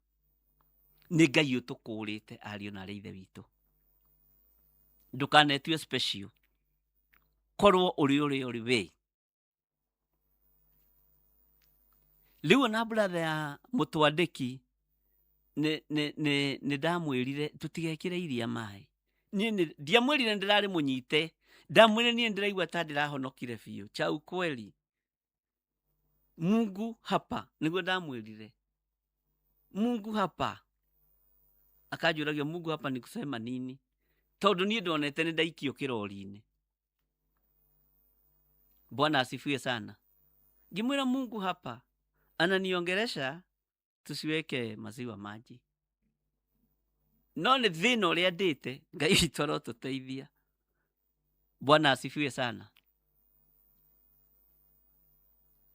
nĩ Ngai ũtũkũrĩte ariũ na arĩ ithe witũ. Ndũkanetue special, korwo ũrĩ ũrĩa ũrĩ we. Rĩu ona brother ya mũtwandĩki nĩ ndamwĩrire tũtigekĩre iria maĩ. Niĩ ndiamwĩrire nĩ ndĩrarĩ mũnyite, ndamwĩrire niĩ ndĩraigua ta ndĩrahonokire biũ cha ukweli. Mungu hapa nĩguo ndamwĩrire. Mungu hapa akanjũragia Mungu hapa ni kusema nini? Tondũ niĩ ndonete nĩ ndaikio kĩrori-inĩ. Bwana asifiwe sana. Ngimwira Mungu hapa ananiongeresha tusiweke maziwa maji. No nĩ thĩna ũrĩa ndĩte Ngai witũ arotũteithia. Bwana asifiwe sana.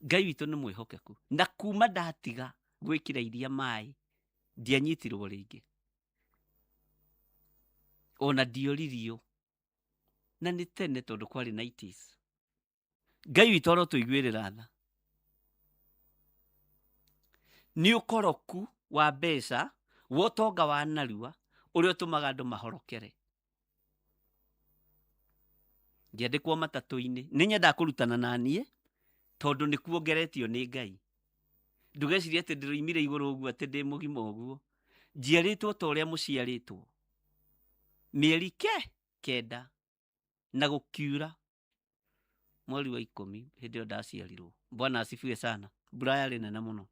Ngai witũ nĩ mwĩhokeku na kuma ndatiga gwĩkĩra iria maĩ ndianyitirwo rĩngĩ ona ndioririo na nĩ tene tondũ kwarĩ 90s. Ngai witũ arotũiguĩrĩra tha. Nĩ ũkoroku wa mbeca wa ũtonga wa narua ũrĩa ũtũmaga andũ mahorokere. Ngĩandĩkwo matatũ-inĩ nĩ nyendaga kũrutana na niĩ tondũ nĩkuo ngeretio nĩ Ngai. Ndũgecirie atĩ ndĩroimire igũrũ ũguo atĩ ndĩ mũgima ũguo. Njiarĩtwo ta ũrĩa mũciarĩtwo mĩeri ke kenda na gũkiura mweri wa ikũmi hĩndĩ ĩyo ndaciarirwo. Bwana asifiwe sana. Mbura yarĩ nene mũno.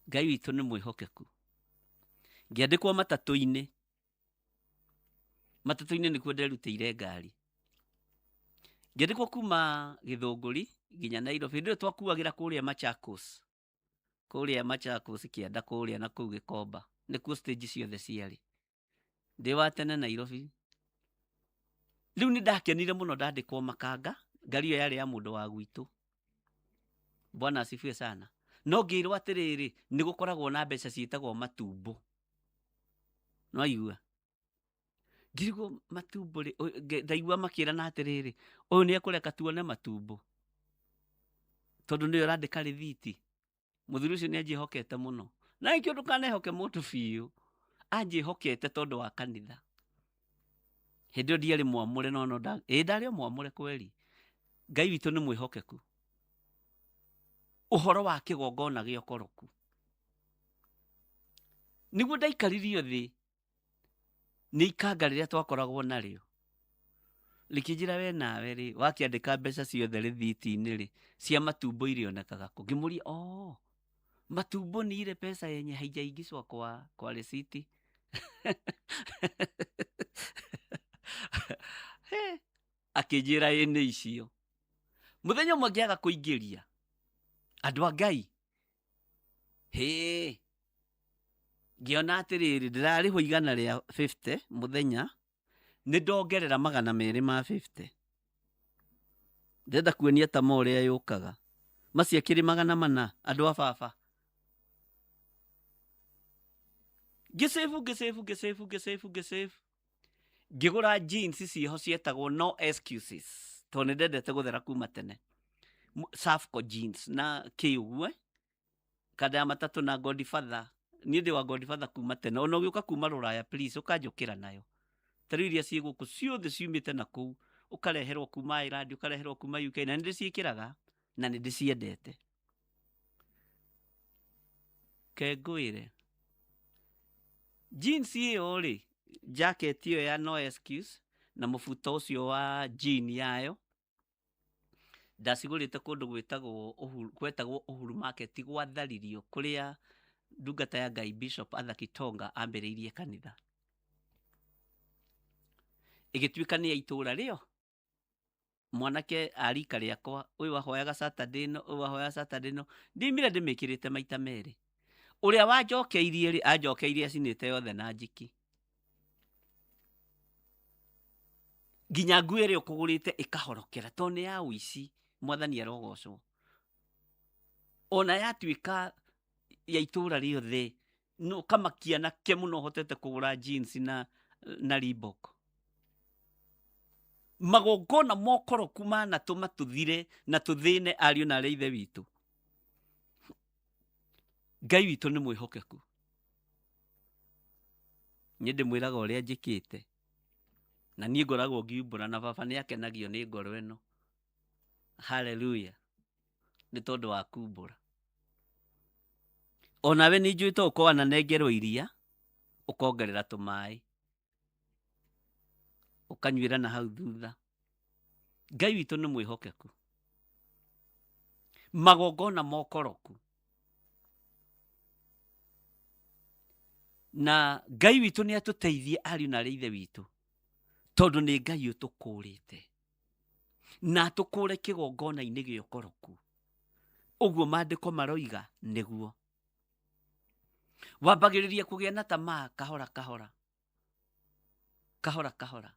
Ngai witũ nĩ mwĩhokeku. Ngĩandĩkwo matatũ-inĩ matatũ-inĩ nĩkuo nderutĩire ngari. Ngĩandĩkwo kuma Gĩthũngũri nginya Nairobi. Hĩndĩ ĩyo twakuagĩra kũrĩa Machakos kũrĩa Machakos kĩanda kũrĩa na kũu Gĩkomba nĩkuo stage ciothe ciarĩ. Ndĩ wa tene Nairobi. Rĩu nĩ ndakenire mũno ndandĩkwo makanga ngari ĩyo yarĩ ya mũndũ wa gwitũ. Bwana asifiwe sana. No ngĩrwo atĩrĩrĩ nĩ gũkoragwo na mbeca ciĩtagwo matumbo. Nĩwaigua? Ngĩrigwo matumbo rĩ ndaigua makĩrana atĩrĩrĩ ũyũ nĩ ekũreka tuone matumbo tondũ nĩwe ũrandĩka rĩthiti. Mũthuri ũcio nĩ anjĩhokete mũno. Na nĩkĩo ndũkanehoke mũndũ biũ. Anjĩhokete tondũ wa kanitha. Hĩndĩ ĩyo ndiarĩ mwamũre no no ĩ ndarĩ o mwamũre kweri. Ngai witũ nĩ mwĩhokeku. Ũhoro wa kĩgongona gĩa ũkoroku. Nĩguo ndaikaririo thĩ nĩ ikanga rĩrĩa twakoragwo narĩo. Rĩkĩnjĩra we nawe rĩ wakĩandĩka mbeca ciothe rĩthiti-inĩ rĩ cia matumbo irĩonekaga kũ? Ngĩmũria oh, matumbo ni ile pesa yenye haijaingizwa kwa risiti. He, akĩnjĩra ĩ nĩ icio. Mũthenya ũmwe ngĩaga kũingĩria andũ a Ngai, hĩ, ngĩona atĩrĩrĩ, ndĩrarĩhwo 150 mũthenya, nĩ ndongerera 250. Ndĩrenda kuonia tama ũrĩa yũkaga. Macio akĩrĩ 400 andũ a baba. Ngĩcĩbu ngĩcĩbu ngĩcĩbu ngĩcĩbu ngĩcĩbu, ngĩgũra jeans ciĩho cietagwo no excuses, tondũ nĩ ndendete gũthera kuma tene. Safco jeans na kĩ ũguo, kanda ya matatũ na Godfather. Niĩ ndĩ wa Godfather kuma tene. Ona ũgĩũka kuma rũraya, please ũkanjũkĩra nayo. Ta rĩu iria ciĩ gũkũ ciothe ciumĩte na kũu, ũkareherwo kuma Ireland, ũkareherwo kuma UK, na nĩ ndĩciĩkĩraga na nĩ ndĩciendete. Ke ngwĩre, jeans ĩyo rĩ, jacket ĩyo ya no excuse na mũbuto ũcio wa jean yayo, ndacigũrĩte kũndũ gwĩtagwo Uhuru, gwetagwo Uhuru Market, gwatharirio kũrĩa ndungata ya Ngai Bishop Arthur Kitonga ambĩrĩirie kanitha. Ĩgĩtuĩka nĩ ya itũũra rĩo. Mwanake a rika rĩakwa, ũyũ wahoyaga Saturday ĩno, ũyũ wahoyaga Saturday ĩno, ndimire ndĩmĩkĩrĩte maita merĩ. Ũrĩa wanjokeirie rĩ, anjokeirie acinĩte yothe na njiki. Nginya nguo ĩrĩa ũkũgũrĩte ĩkahorokera, tondũ nĩ ya ũici. Mwathani arogocwo. Ona yatuĩka ya itũũra rĩothe, no ũkamakia nake mũno ũhotete kũgũra jeans na Reebok. Magongona mokoroku manatũma tũthire na tũthĩne ariũ na arĩ ithe witũ. Ngai witũ nĩ mwĩhokeku. Niĩ ndĩmwĩraga ũrĩa njĩkĩte, na niĩ ngoragwo ngiumbũra, na baba nĩ akenagio nĩ ngoro ĩno. Haleluya. Nĩ tondũ wa kumbũra. Onawe nĩ njũĩ to ũkorwo wananengerwo iria, ũkongerera tũmaĩ, ũkanyuĩra na hau thutha. Ngai witũ nĩ mwĩhokeku. Magongona mokoroku. Na Ngai witũ nĩ atũteithie ariũ na arĩ ithe witũ, tondũ nĩ Ngai ũtũkũrĩte na atũkũre kĩgongona-inĩ gĩa ũkoroku. Ũguo maandĩko maroiga nĩguo. Wambagĩrĩria kũgĩa na tamaa kahora kahora, kahora kahora.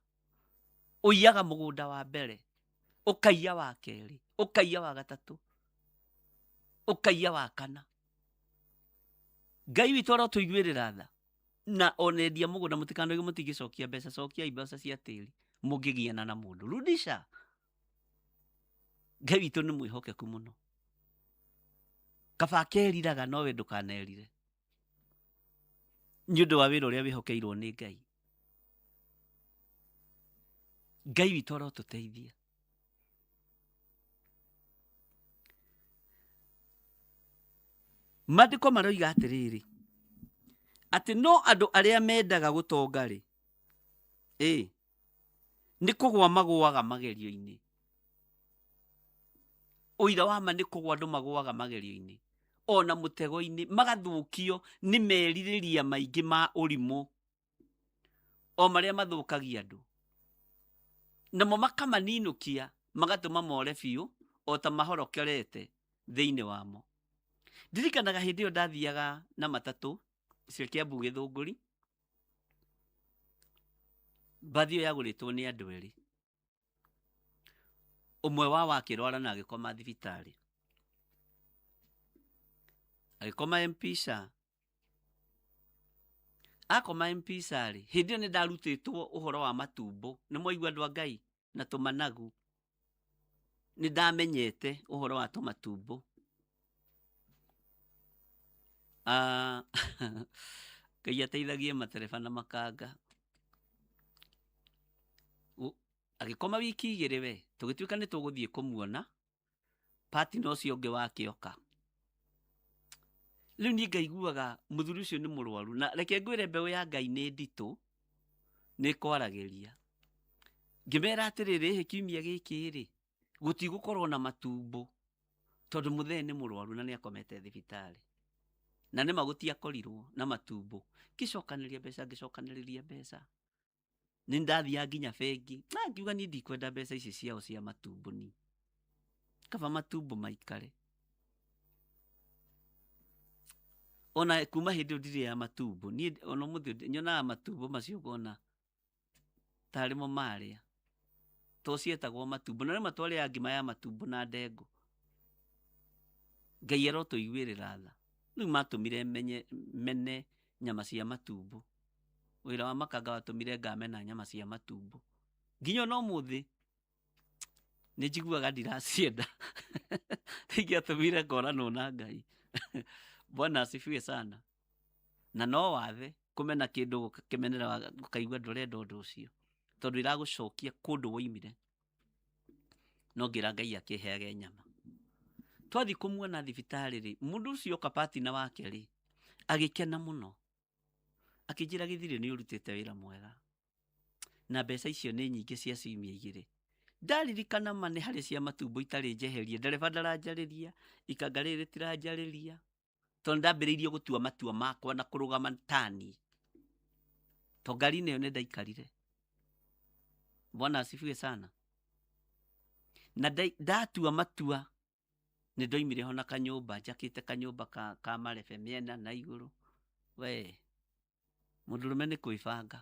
Ũiyaga mũgũnda wa mbere, ũkaiya wa kerĩ, ũkaiya wa gatatũ, ũkaiya wa kana. Ngai witũ arotũiguĩrĩra tha. Na ona endia mũgũnda mũtikanoige mũtingĩcokia mbeca, cokiai mbeca cia tĩri mũngĩgiana na mũndũ. Rudisha. Ngai witũ nĩ mwĩhokeku mũno. Kaba akeriraga nowe ndũkanerire, nĩ ũndũ wa wĩra ũrĩa wĩhokeirwo nĩ Ngai. Ngai witũ arotũteithia. Maandĩko maroiga atĩrĩrĩ, atĩ no andũ arĩa mendaga gũtonga rĩ, ĩ nĩ kũgũa magũaga magerio-inĩ. Ũira wa ma nĩ kũgũa andũ magũaga magerio-inĩ, ona mũtego-inĩ, magathũkio nĩ merirĩria maingĩ ma ũrimũ, o marĩa mathũkagia andũ. Namo makamaninũkia, magatũma more biũ, o ta mahorokerete thĩinĩ wamo. Ndirikanaga hĩndĩ ĩyo ndathiaga na matatũ cia Kiambu Gĩthũngũri, mbathi ĩyo yagũrĩtwo nĩ andũ erĩ. Ũmwe wao akĩrwara na agĩkoma thibitarĩ, agĩkoma M-Pesa. Akoma M-Pesa rĩ, hĩndĩ ĩyo nĩ ndarutĩtwo ũhoro wa matumbo, nĩ mwaigua andũ a Ngai na tũmanagu. Nĩ ndamenyete ũhoro wa tũmatumbo. Ngai ateithagie matereba na makanga. Agĩkoma wiki igĩrĩ we, tũgĩtuĩka nĩ tũgũthiĩ kũmuona, partner ũcio ũngĩ wake oka. Rĩu niĩ ngaiguaga mũthuri ũcio nĩ mũrwaru, na reke ngwĩre mbeũ ya Ngai nĩ nditũ, nĩ ĩkwaragĩria. Ngĩmera atĩrĩrĩ, ĩhĩ kiumia gĩkĩ rĩ, gũtigũkorwo na matumbo, tondũ mũthee nĩ mũrwaru na nĩ akomete thibitarĩ. Na nĩma gũtiakorirwo na matumbo. Ngĩcokanĩrĩria mbeca, ngĩcokanĩrĩria mbeca. Nĩ ndathiaga nginya bengi na ngiuga niĩ ndikwenda mbeca ici ciao cia matumbo, ni kaba matumbo maikare. Ona kuma hĩndĩ ĩyo ndirĩ ya matumbo niĩ, ona ũmũthĩ nyonaga matumbo macio ngona tarĩ mo marĩa to cietagwo matumbo, na rĩmwe twarĩaga ngima ya matumbo na ndengũ. Ngai arotũiguĩrĩra tha. Rĩu matũmire menye mene nyama cia matumbo. Wĩra wa makanga watũmire ngamena nyama cia matumbo nginya ona ũmũthĩ nĩ njiguaga ndiracienda. Ingĩatũmire ngoranwo na Ngai. Bwana asifiwe sana. Na no wathe kũmena kĩndũ ũgakĩmenera, ũkaigua ndũrenda ũndũ ũcio tondũ ĩragũcokia kũndũ woimire. No ngĩra Ngai akĩheage nyama. Twathiĩ kũmuona thibitarĩ rĩ, mũndũ ũcio oka partner wake rĩ, agĩkena mũno, akĩnjĩra gĩthirĩ nĩ ũrutĩte wĩra mwega na mbeca icio nĩ nyingĩ cia ciumia igĩrĩ. Ndaririkana ma nĩ harĩ cia matumbo itarĩ njeherie, ndereba ndaranjarĩria, ikanga rĩrĩ rĩtiranjarĩria, tondũ ndambĩrĩirie gũtua matua makwa na kũrũgama tani, to ngari-inĩ ĩyo nĩ ndaikarire. Bwana asifiwe sana. Na ndatua matua nĩ ndoimire ho na kanyũmba, njakĩte kanyũmba ka marebe mĩena na igũrũ. We mũndũrũme nĩ kwĩbanga.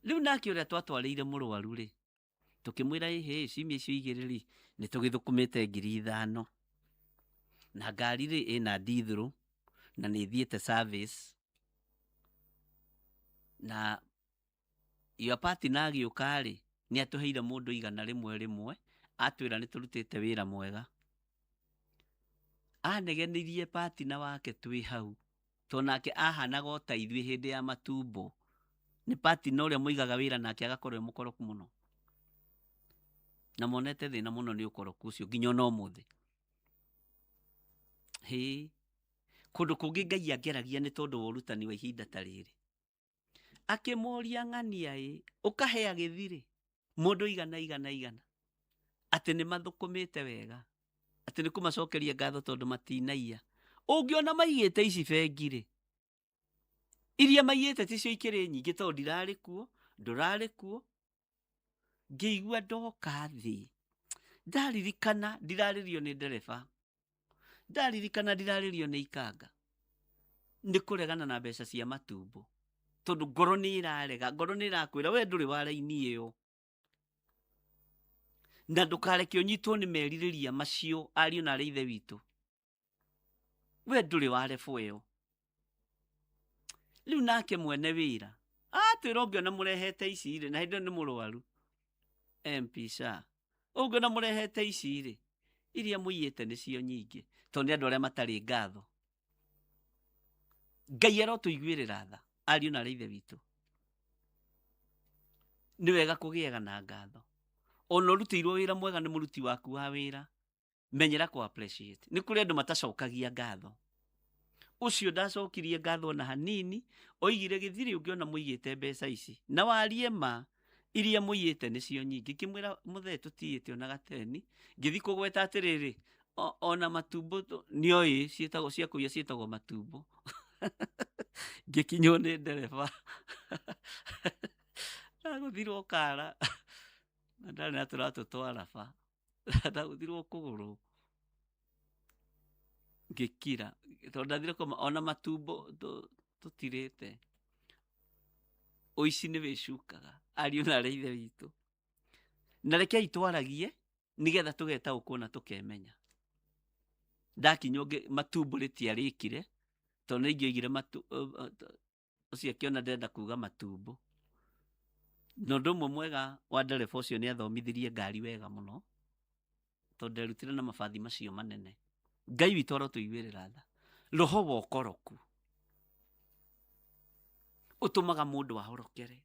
Rĩu nake ũrĩa twatwarĩire mũrwaru rĩ, tũkĩmwĩra ĩhĩ, ciumia icio igĩrĩ rĩ, nĩ tũgĩthũkũmĩte 5,000 na ngari rĩ ĩna ndithũrũ na nĩ ĩthiĩte service, na your partner agĩũka rĩ, nĩ atũheire mũndũ 100 rĩmwe, atwĩra nĩ tũrutĩte wĩra mwega. Anegenirie partner wake twĩ hau, tondũ nake ahanaga o ta ithuĩ hĩndĩ ya matumbo. Nĩ partner ũrĩa mũigaga wĩra nake agakorwo e mũkoroku mũno, na monete thĩna mũno nĩ ũkoroku ũcio nginya ona ũmũthĩ. Hĩ, kũndũ kũngĩ Ngai angeragia nĩ tondũ wa ũrutani wa ihinda ta rĩrĩ. Akĩmũria ng'ania ĩ, ũkahea gĩthirĩ mũndũ igana igana igana, atĩ nĩ mathũkũmĩte wega, atĩ nĩ kũmacokeria ngatho tondũ matinaiya. Ũngĩona maigĩte ici bengi rĩ, iria maigĩte ticio ikĩrĩ nyingĩ tondũ ndirarĩ kuo, ndũrarĩ kuo. Ngĩigua ndoka thĩ, ndaririkana ndirarĩrio nĩ ndereba, ndaririkana ndirarĩrio nĩ ikanga, nĩ kũregana na mbeca cia matumbo, tondũ ngoro nĩ ĩrarega, ngoro nĩ ĩrakwĩra we ndũrĩ wa raini ĩyo, na ndũkareke ũnyitwo nĩ merirĩria macio ariũ na arĩ ithe witũ. We ndũrĩ wa rebo ĩyo. Rĩu nake mwene wĩra atwĩra ũngĩona mũrehete ici rĩ, na hĩndĩ ĩyo nĩ mũrwaru MP sha, ũngĩona mũrehete ici rĩ, iria mũiyĩte nĩcio nyingĩ, tondũ nĩ andũ arĩa matarĩ ngatho. Ngai arotũiguĩrĩra tha ariũ na arĩ ithe witũ. Nĩ wega kũgĩaga na ngatho. Ona ũrutĩirwo wĩra mwega nĩ mũruti waku wa wĩra, menyera kũ appreciate. Nĩ kũrĩ andũ matacokagia ngatho. Ũcio ndacokirie ngatho ona hanini, oigire gĩthirĩ ũngĩona mũigĩte mbeca ici na warie ma, iria mũiyĩte nĩcio nyingĩ. Ngĩmwĩra mũthee tũtiyĩte ona gateni, ngĩthiĩ kũgweta atĩrĩrĩ, ona matumbo nĩoĩ ciĩtagwo cia kũiya ciĩtagwo matumbo. Ngĩkinywo nĩ ndereba ndagũthirwo kara, na ndarĩ na tũratũ twa raba, ndagũthirwo kũgũrũ ngĩkira, tondũ ndathire kũma ona matumbo tũtirĩte. Ũici nĩ wĩcukaga ariũ na arĩ ithe witũ, na rekei twaragie nĩgetha tũgetaũkwo na tũkemenya. Ndakinywo matumbo rĩtiarĩkire, tondũ nĩ ingĩoigire ũcio akĩona ndĩrenda kuga matumbo. Na ũndũ ũmwe mwega wa ndereba ũcio nĩ athomithirie ngari wega mũno, tondũ nderutire na mabathi macio manene. Ngai witũ arotũiguĩrĩra tha. Roho wa ũkoroku ũtũmaga mũndũ ahorokere.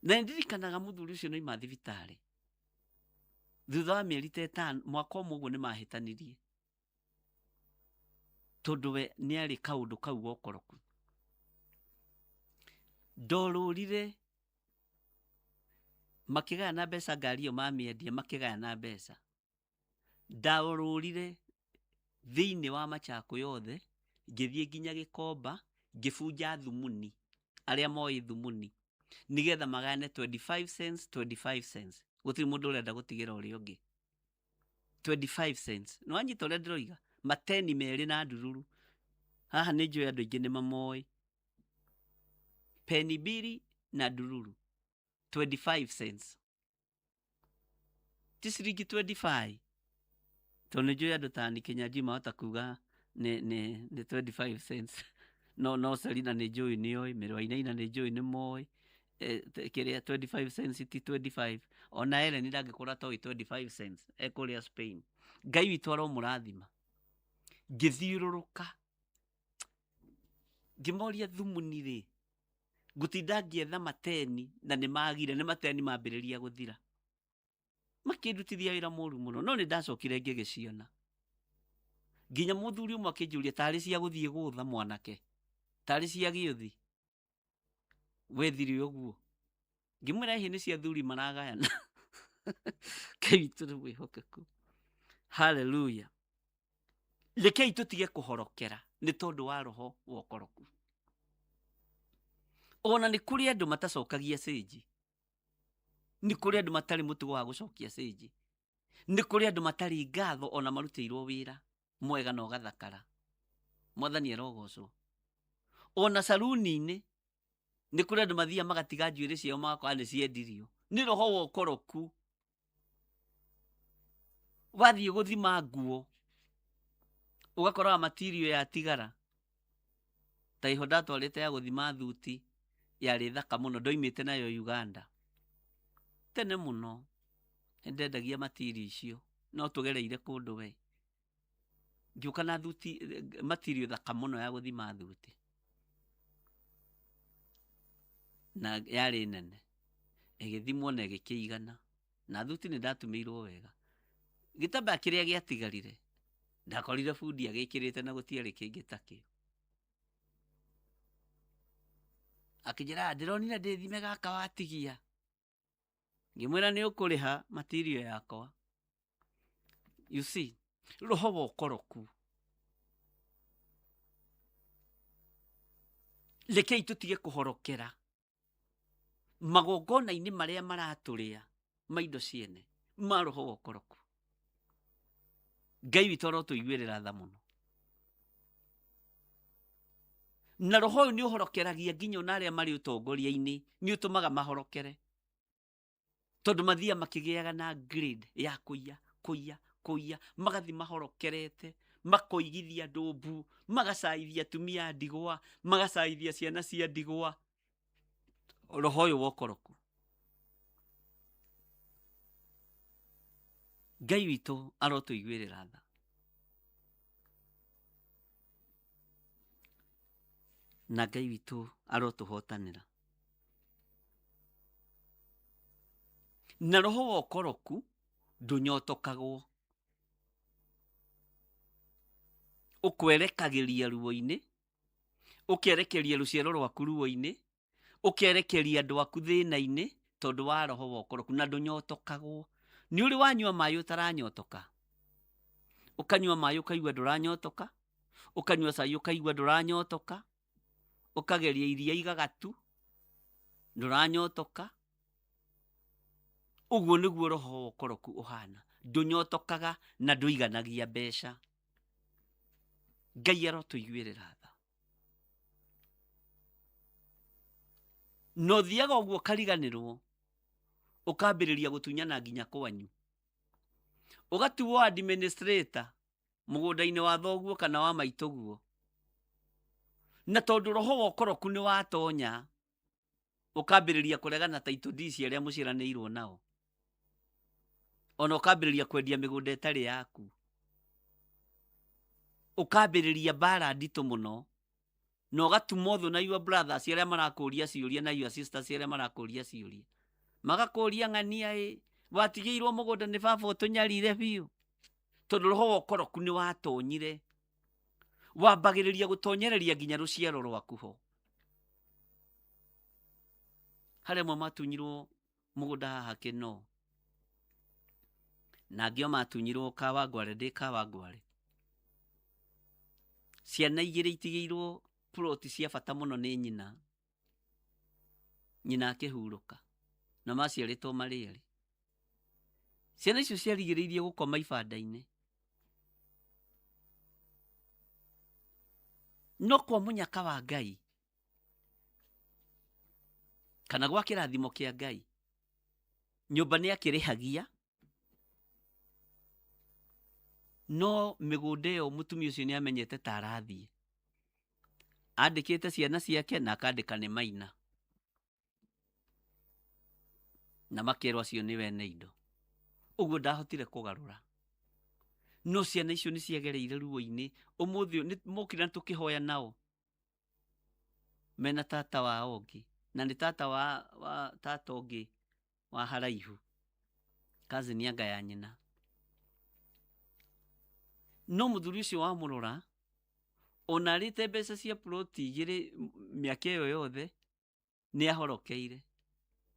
Na ndirikanaga mũthuri ũcio nĩauma thibitarĩ thutha wa mĩeri ta ĩtano, mwaka ũmwe ũguo nĩmahĩtanirie, tondũ we nĩarĩ kaũndũ kau ga ũkoroku. Ndorũrire makĩgayana mbeca, ngari ĩyo mamĩendia makĩgayana mbeca. Ndarũrire thĩinĩ wa Machakũ yothe, ngĩthiĩ nginya Gĩkomba, ngĩbunja thumuni, arĩa moĩ thumuni, nĩgetha magayane 25 cents, 25 cents. Gũtirĩ mũndũ ũrenda gũtigĩra ũrĩa ũngĩ. 25 cents. Nĩ wanyita ũrĩa ndĩroiga? Mateni merĩ na ndururu. Haha nĩ njũĩ andũ aingĩ nĩ mamoĩ. Peni mbiri na ndururu. 25 cents. Ti ciringi 25. Tondũ nĩ njũĩ andũ ta Ann Kinyanjui mahota kuga nĩ 25 cents. No Selina nĩ njũĩ nĩ oĩ, Mary Wainaina nĩ njũĩ nĩ moĩ. Kĩrĩa 25 cents ti 25. Ona Ellen ndangĩkorwo atoĩ 25 cents e kũrĩa Spain. Ngai witũ aromũrathima. Ngĩthiũrũrũka ngĩmoria thumuni rĩ, ngũtinda ngĩetha mateni na nĩ magire, nĩ mateni mambĩrĩria gũthira. Makĩndutithia wĩra mũru mũno, no nĩ ndacokire ngĩgĩciona. Nginya mũthuri ũmwe akĩnjũria tarĩ cia gũthiĩ gũtha mwanake, tarĩ cia gĩũthi, wethire ũguo. Ngĩmwĩra ĩhĩ nĩ cia thuri maragayana. Ngai witũ nĩ mwĩhokeku. Hallelujah. Rekei tũtige kũhorokera nĩ tondũ wa roho wa ũkoroku. Ona nĩ kũrĩ andũ matacokagia cĩnji. Nĩ kũrĩ andũ matarĩ mũtugo wa gũcokia cĩnji. Nĩ kũrĩ andũ matarĩ ngatho ona marutĩirwo wĩra mwega na ũgathakara. Mwathani arogocwo. Ona caruni-inĩ nĩ kũrĩ andũ mathiaga magatiga njuĩrĩ ciao magakora nĩ ciendirio. Nĩ roho wa ũkoroku. Wathiĩ gũthima nguo ũgakoraga material yatigara. Ta iho ndatwarĩte ya gũthima thuti yarĩ thaka mũno, ndoimĩte nayo Uganda tene mũno. Nĩndendagia material icio, no tũgereire kũndũ we. Ngĩũka na thuti, material thaka mũno ya gũthima thuti. Na yarĩ nene. Ĩgĩthimwo na ĩgĩkĩigana. Na thuti nĩ ndatumĩirwo wega. Gĩtambaya kĩrĩa gĩatigarire, ndakorire bundi agĩkĩrĩte na gũtiarĩ kĩngĩ takĩo. Akĩnjĩra, ndĩronire ndĩthime gaka watigia. Ngĩmwĩra nĩ ũkũrĩha material yakwa. You see, roho wa ũkoroku. Rekei tũtige kũhorokera magongona-inĩ marĩa maratũrĩa ma indo ciene ma roho wa ũkoroku. Ngai witũ arotũiguĩrĩra tha mũno. Na roho ũyũ nĩ ũhorokeragia nginya ona arĩa marĩ ũtongoria-inĩ, nĩ ũtũmaga mahorokere. Tondũ mathiaga makĩgĩaga na grade ya kũiya, kũiya, kũiya, magathiĩ mahorokerete, makoigithia andũ mbu, magacaithia atumia a ndigwa, magacaithia ciana cia ndigwa. Roho ũyũ wa ũkoroku. Ngai witũ arotũiguĩrĩra tha. Na Ngai witũ arotũhotanĩra. Na roho wa ũkoroku ndũnyotokagwo. Ũkwerekagĩria ruo-inĩ, ũkerekeria rũciaro rwaku ruo-inĩ, ũkerekeria andũ aku thĩna-inĩ tondũ wa roho wa ũkoroku, na ndũnyotokagwo. Nĩ ũrĩ wanyua maĩ ũtaranyotoka? Ũkanyua maĩ ũkaigua ndũranyotoka, ũkanyua cai ũkaigua ndũranyotoka, ũkageria iria igagatu, ndũranyotoka. Ũguo nĩguo roho wa ũkoroku ũhana. Ndũnyotokaga na ndũiganagia mbeca. Ngai arotũiguĩrĩra tha. Na ũthiaga ũguo ũkariganĩrwo, ũkambĩrĩria gũtunyana nginya kwanyu. Ũgatuo administrator mũgũnda-inĩ wa thoguo kana wa maitũguo. Na tondũ roho wa ũkoroku nĩ watonya, ũkambĩrĩria kũregana title deeds arĩa mũciaranĩirwo nao. Ona ũkambĩrĩria kwendia mĩgũnda ĩtarĩ yaku. Ũkambĩrĩria mbara nditũ mũno. Na ũgatuma ũthũ na your brothers arĩa marakũria ciũria na your sisters arĩa marakũria ciũria. Magakũria ng'ania ĩ, watigĩirwo mũgũnda nĩ baba ũtũnyarire biũ. Tondũ roho wa ũkoroku nĩ watonyire. Wambagĩrĩria gũtonyereria nginya rũciaro rwaku ho. Harĩa amwe matunyirwo mũgũnda haha Kĩnoo. Na angĩ o matunyirwo Kawangware, ndĩ Kawangware. Ciana igĩrĩ itigĩirwo ploti cia bata mũno nĩ nyina, nyina akĩhurũka, na maciarĩtwo marĩ erĩ. Ciana icio ciarigĩrĩirie gũkoma ibanda-inĩ. No kwa mũnyaka wa Ngai kana gwa kĩrathimo kĩa Ngai, nyũmba nĩ akĩrĩhagia, no mĩgũnda ĩyo mũtumia ũcio nĩ amenyete ta arathiĩ. Andĩkĩte ciana ciake na akandĩka nĩ Maina, na makerwo acio nĩ wene indo. Ũguo ndahotire kũgarũra. No ciana icio nĩ ciagereire ruo-inĩ. Ũmũthĩ ũyũ nĩ mokire na tũkĩhoya nao mena tata wao ũngĩ, na nĩ tata wa tata ũngĩ wa haraihu, cousin anga ya nyina. No mũthuri ũcio wamũrora, ona arĩte mbeca cia ploti igĩrĩ mĩaka ĩyo yothe, nĩ ahorokeire.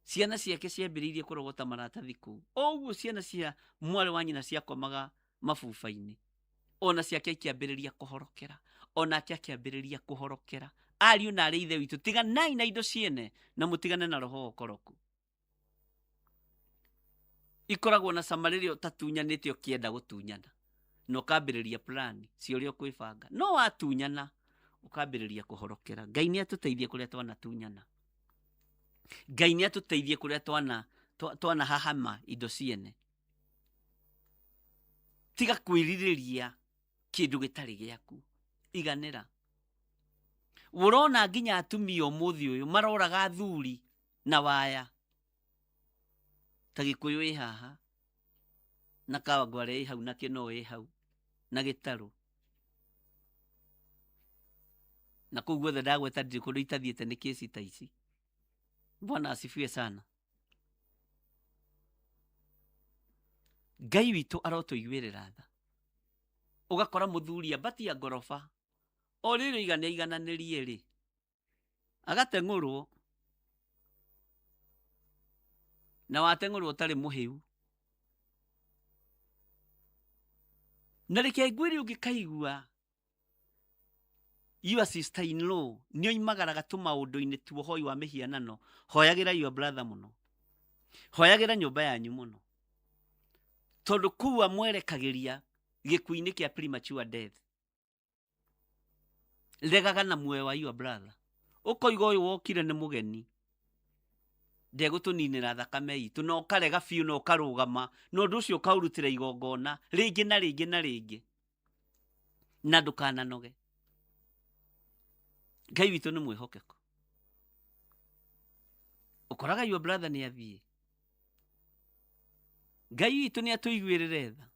Ciana ciake ciambĩrĩirie kũrogota maratathi kũu. O ũguo ciana cia mwarĩ wa nyina ciakomaga mabuba-inĩ, ona ciake ikĩambĩrĩria kũhorokera, onake akĩambĩrĩria kũhorokera. Ariũ na arĩ ithe witũ, tiganai na indo ciene na mũtigane na roho wa ũkoroku. Ikoragwo na cama rĩrĩa ũtatunyanĩte ũkĩenda gũtunyana, na ũkambĩrĩria plan cia ũrĩa ũkwĩbanga. No watunyana, ũkambĩrĩria kũhorokera. Ngai nĩ atũteithie kũrĩa twanatunyana. Ngai nĩ atũteithie kũrĩa twanahahama indo ciene. Tiga kwĩrirĩria kĩndũ gĩtarĩ gĩaku. Iganĩra. Ũrona nginya atumia ũmũthĩ ũyũ maroraga athuri na waya. Ta Gĩkũyũ ĩ haha, na Kawangware ĩ hau, na Kĩnoo ĩ hau, na Gĩtarũ. Na kũu guothe ndagweta ndirĩ kũndũ itathiĩte nĩ kĩci ta ici. Bwana asifiwe sana. Ngai witũ arotũiguĩrĩra tha. Ũgakora mũthuri ambatia ngoroba, o rĩrĩ oiga nĩ aigananĩrie rĩ, agateng'ũrwo, na wateng'ũrwo ũtarĩ mũhĩu. Na reke ngwĩre ũngĩkaigua your sister in law nĩ oimagaraga tũmaũndũ-inĩ tuohoi wa mĩhianano, hoyagĩra your brother mũno, hoyagĩra nyũmba yanyu mũno, tondũ kũu amwerekagĩria gĩkuũ-inĩ kĩa premature death. Regaga na muoyo wa your brother, ũkoiga ũyũ wokire nĩ mũgeni, ndegũtũninĩra thakame itũ, na ũkarega biũ na ũkarũgama na ũndũ ũcio ũkaũrutĩra igongona rĩngĩ na rĩngĩ na rĩngĩ, na ndũkananoge. Ngai witũ nĩ mwĩhokeku. Ũkoraga your brother nĩ athiĩ. Ngai witũ nĩ atũiguĩrĩre tha.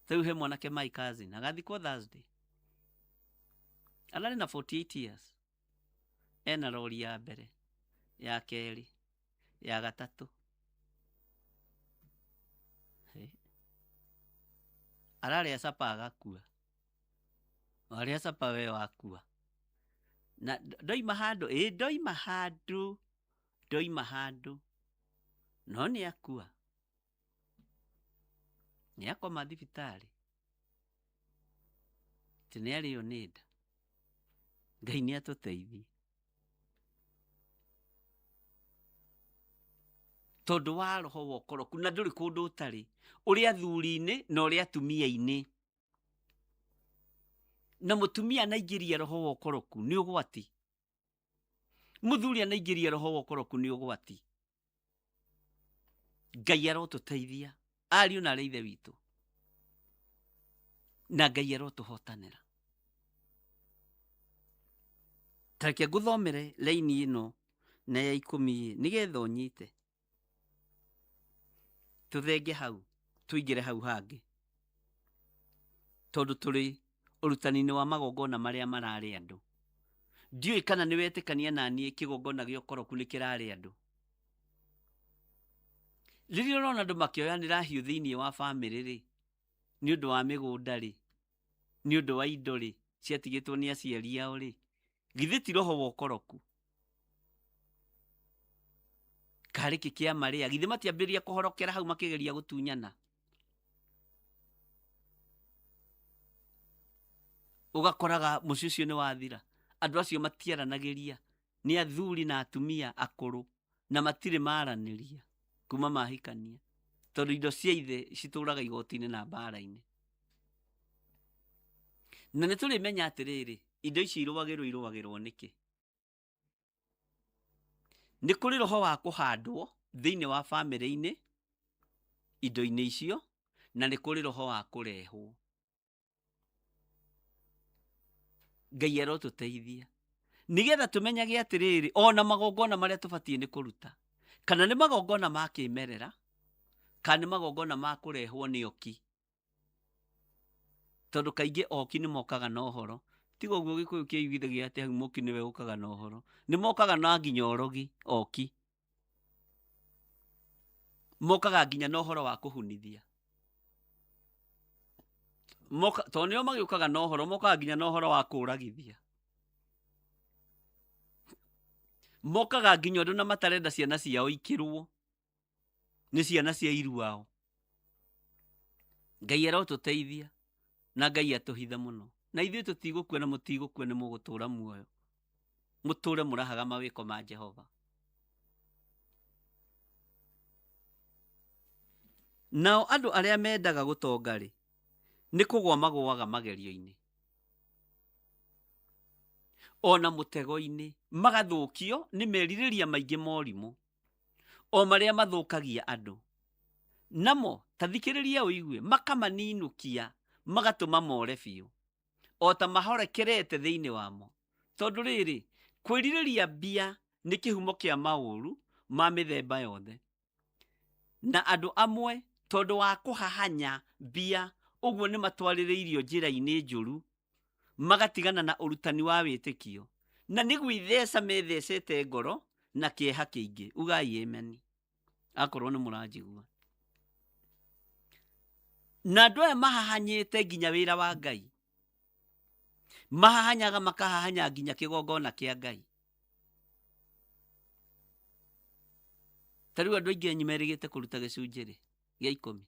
Rĩu he mwanake my cousin agathikwo Thursday, ararĩ na 48 years, ena rori ya mbere, ya kerĩ, ya gatatũ. Hey. Ararĩa capa agakua, warĩa capa we wakua. Na ndoima handũ, ĩ ndoima handũ, ndoima handũ, no nĩ akua, nĩ akoma thibitarĩ, atĩ nĩ arĩo nĩ nda. Ngai nĩ atũteithie. Tondũ wa roho wa ũkoroku, na ndũrĩ kũndũ ũtarĩ, ũrĩ athuri-inĩ na ũrĩ atumia-inĩ. Na mũtumia anaingĩria roho wa ũkoroku nĩ ũgwati. Mũthuri anaingĩria roho wa ũkoroku nĩ ũgwati. Ngai arotũteithia ariũ na arĩ ithe witũ, na Ngai arotũhotanĩra. Ta reke ngũthomere laini ĩno na ya ikũmi nĩgetha ũnyite. Tũthenge hau tũingĩre hau hangĩ, tondũ tũrĩ ũrutani-inĩ wa magongona marĩa mararĩ andũ. Ndiũĩ kana nĩ wetĩkania na niĩ kĩgongona gĩa ũkoroku nĩ kĩrarĩ andũ. Rĩrĩa ũrona andũ makĩoyanĩra hiũ thĩinĩ wa bamĩrĩ rĩ, nĩ ũndũ wa mĩgũnda rĩ, nĩ ũndũ wa indo rĩ, ciatigĩtwo nĩ aciari ao rĩ, githĩ ti roho wa ũkoroku? Karĩ kĩ kĩa marĩa githĩ matiambĩrĩria kũhorokera hau makĩgeria gũtunyana. Ũgakoraga mũciĩ ũcio nĩ wathira. Andũ acio matiaranagĩria, nĩ athuri na atumia akũrũ na matirĩ maranĩria kuma mahikania, tondũ indo cia ithe citũraga igoti-inĩ na mbara-inĩ. Na nĩ tũrĩmenya atĩrĩrĩ, indo ici irũagĩrwo irũagĩrwo nĩkĩ? Nĩ kũrĩ roho wa kũhandwo thĩinĩ wa bamĩrĩ-inĩ indo-inĩ icio, na nĩ kũrĩ roho wa kũrehwo. Ngai arotũteithia nĩgetha tũmenyage atĩrĩrĩ, ona magongona marĩa tũbatiĩ nĩ kũruta, kana nĩ magongona ma kĩmerera, kana nĩ magongona ma kũrehwo nĩ oki. Tondũ kaingĩ oki nĩ mokaga na ũhoro. Tiga ũguo Gĩkũyũ kĩiguithagia atĩ hau mũki nĩwe ũkaga na ũhoro. Nĩ mokaga na nginya ũrogi oki. Mokaga nginya na ũhoro wa kũhunithia. Moka, tondũ nĩo magĩũkaga na ũhoro, mokaga nginya na ũhoro wa kũragithia. Mokaga nginya ũndũ na matarenda ciana ciao ikĩrwo nĩ ciana cia iruao. Ngai arotũteithia na Ngai atũhithe mũno. Na ithuĩ tũtigũkua na mũtigũkua, nĩ mũgũtũra muoyo. Mũtũre mũrahaga mawĩko ma Jehova. Nao andũ arĩa mendaga gũtonga-rĩ, nĩ kũgũa magũaga magerio-inĩ, ona mũtego-inĩ, magathũkio nĩ merirĩria maingĩ ma ũrimũ, o marĩa mathũkagia andũ. Namo, ta thikĩrĩria ũigue, makamaninũkia, magatũma more biũ, o ta mahorekerete thĩinĩ wamo. Tondũ rĩrĩ, kwĩrirĩria mbia nĩ kĩhumo kĩa maũru ma mĩthemba yothe. Na andũ amwe, tondũ wa kũhahanya mbia, ũguo nĩ matwarĩrĩirio njĩra-inĩ njũru, magatigana na ũrutani wa wĩtĩkio, na nĩ gwĩtheca methecete ngoro na kĩeha kĩingĩ. Ugai amen akorwo nĩ mũranjigua. Na andũ aya mahahanyĩte nginya wĩra wa Ngai, mahahanyaga makahahanya nginya kĩgongona kĩa Ngai. Ta rĩu andũ aingĩ anyu merĩgĩte kũruta gĩcunjĩ rĩ gĩa ikũmi,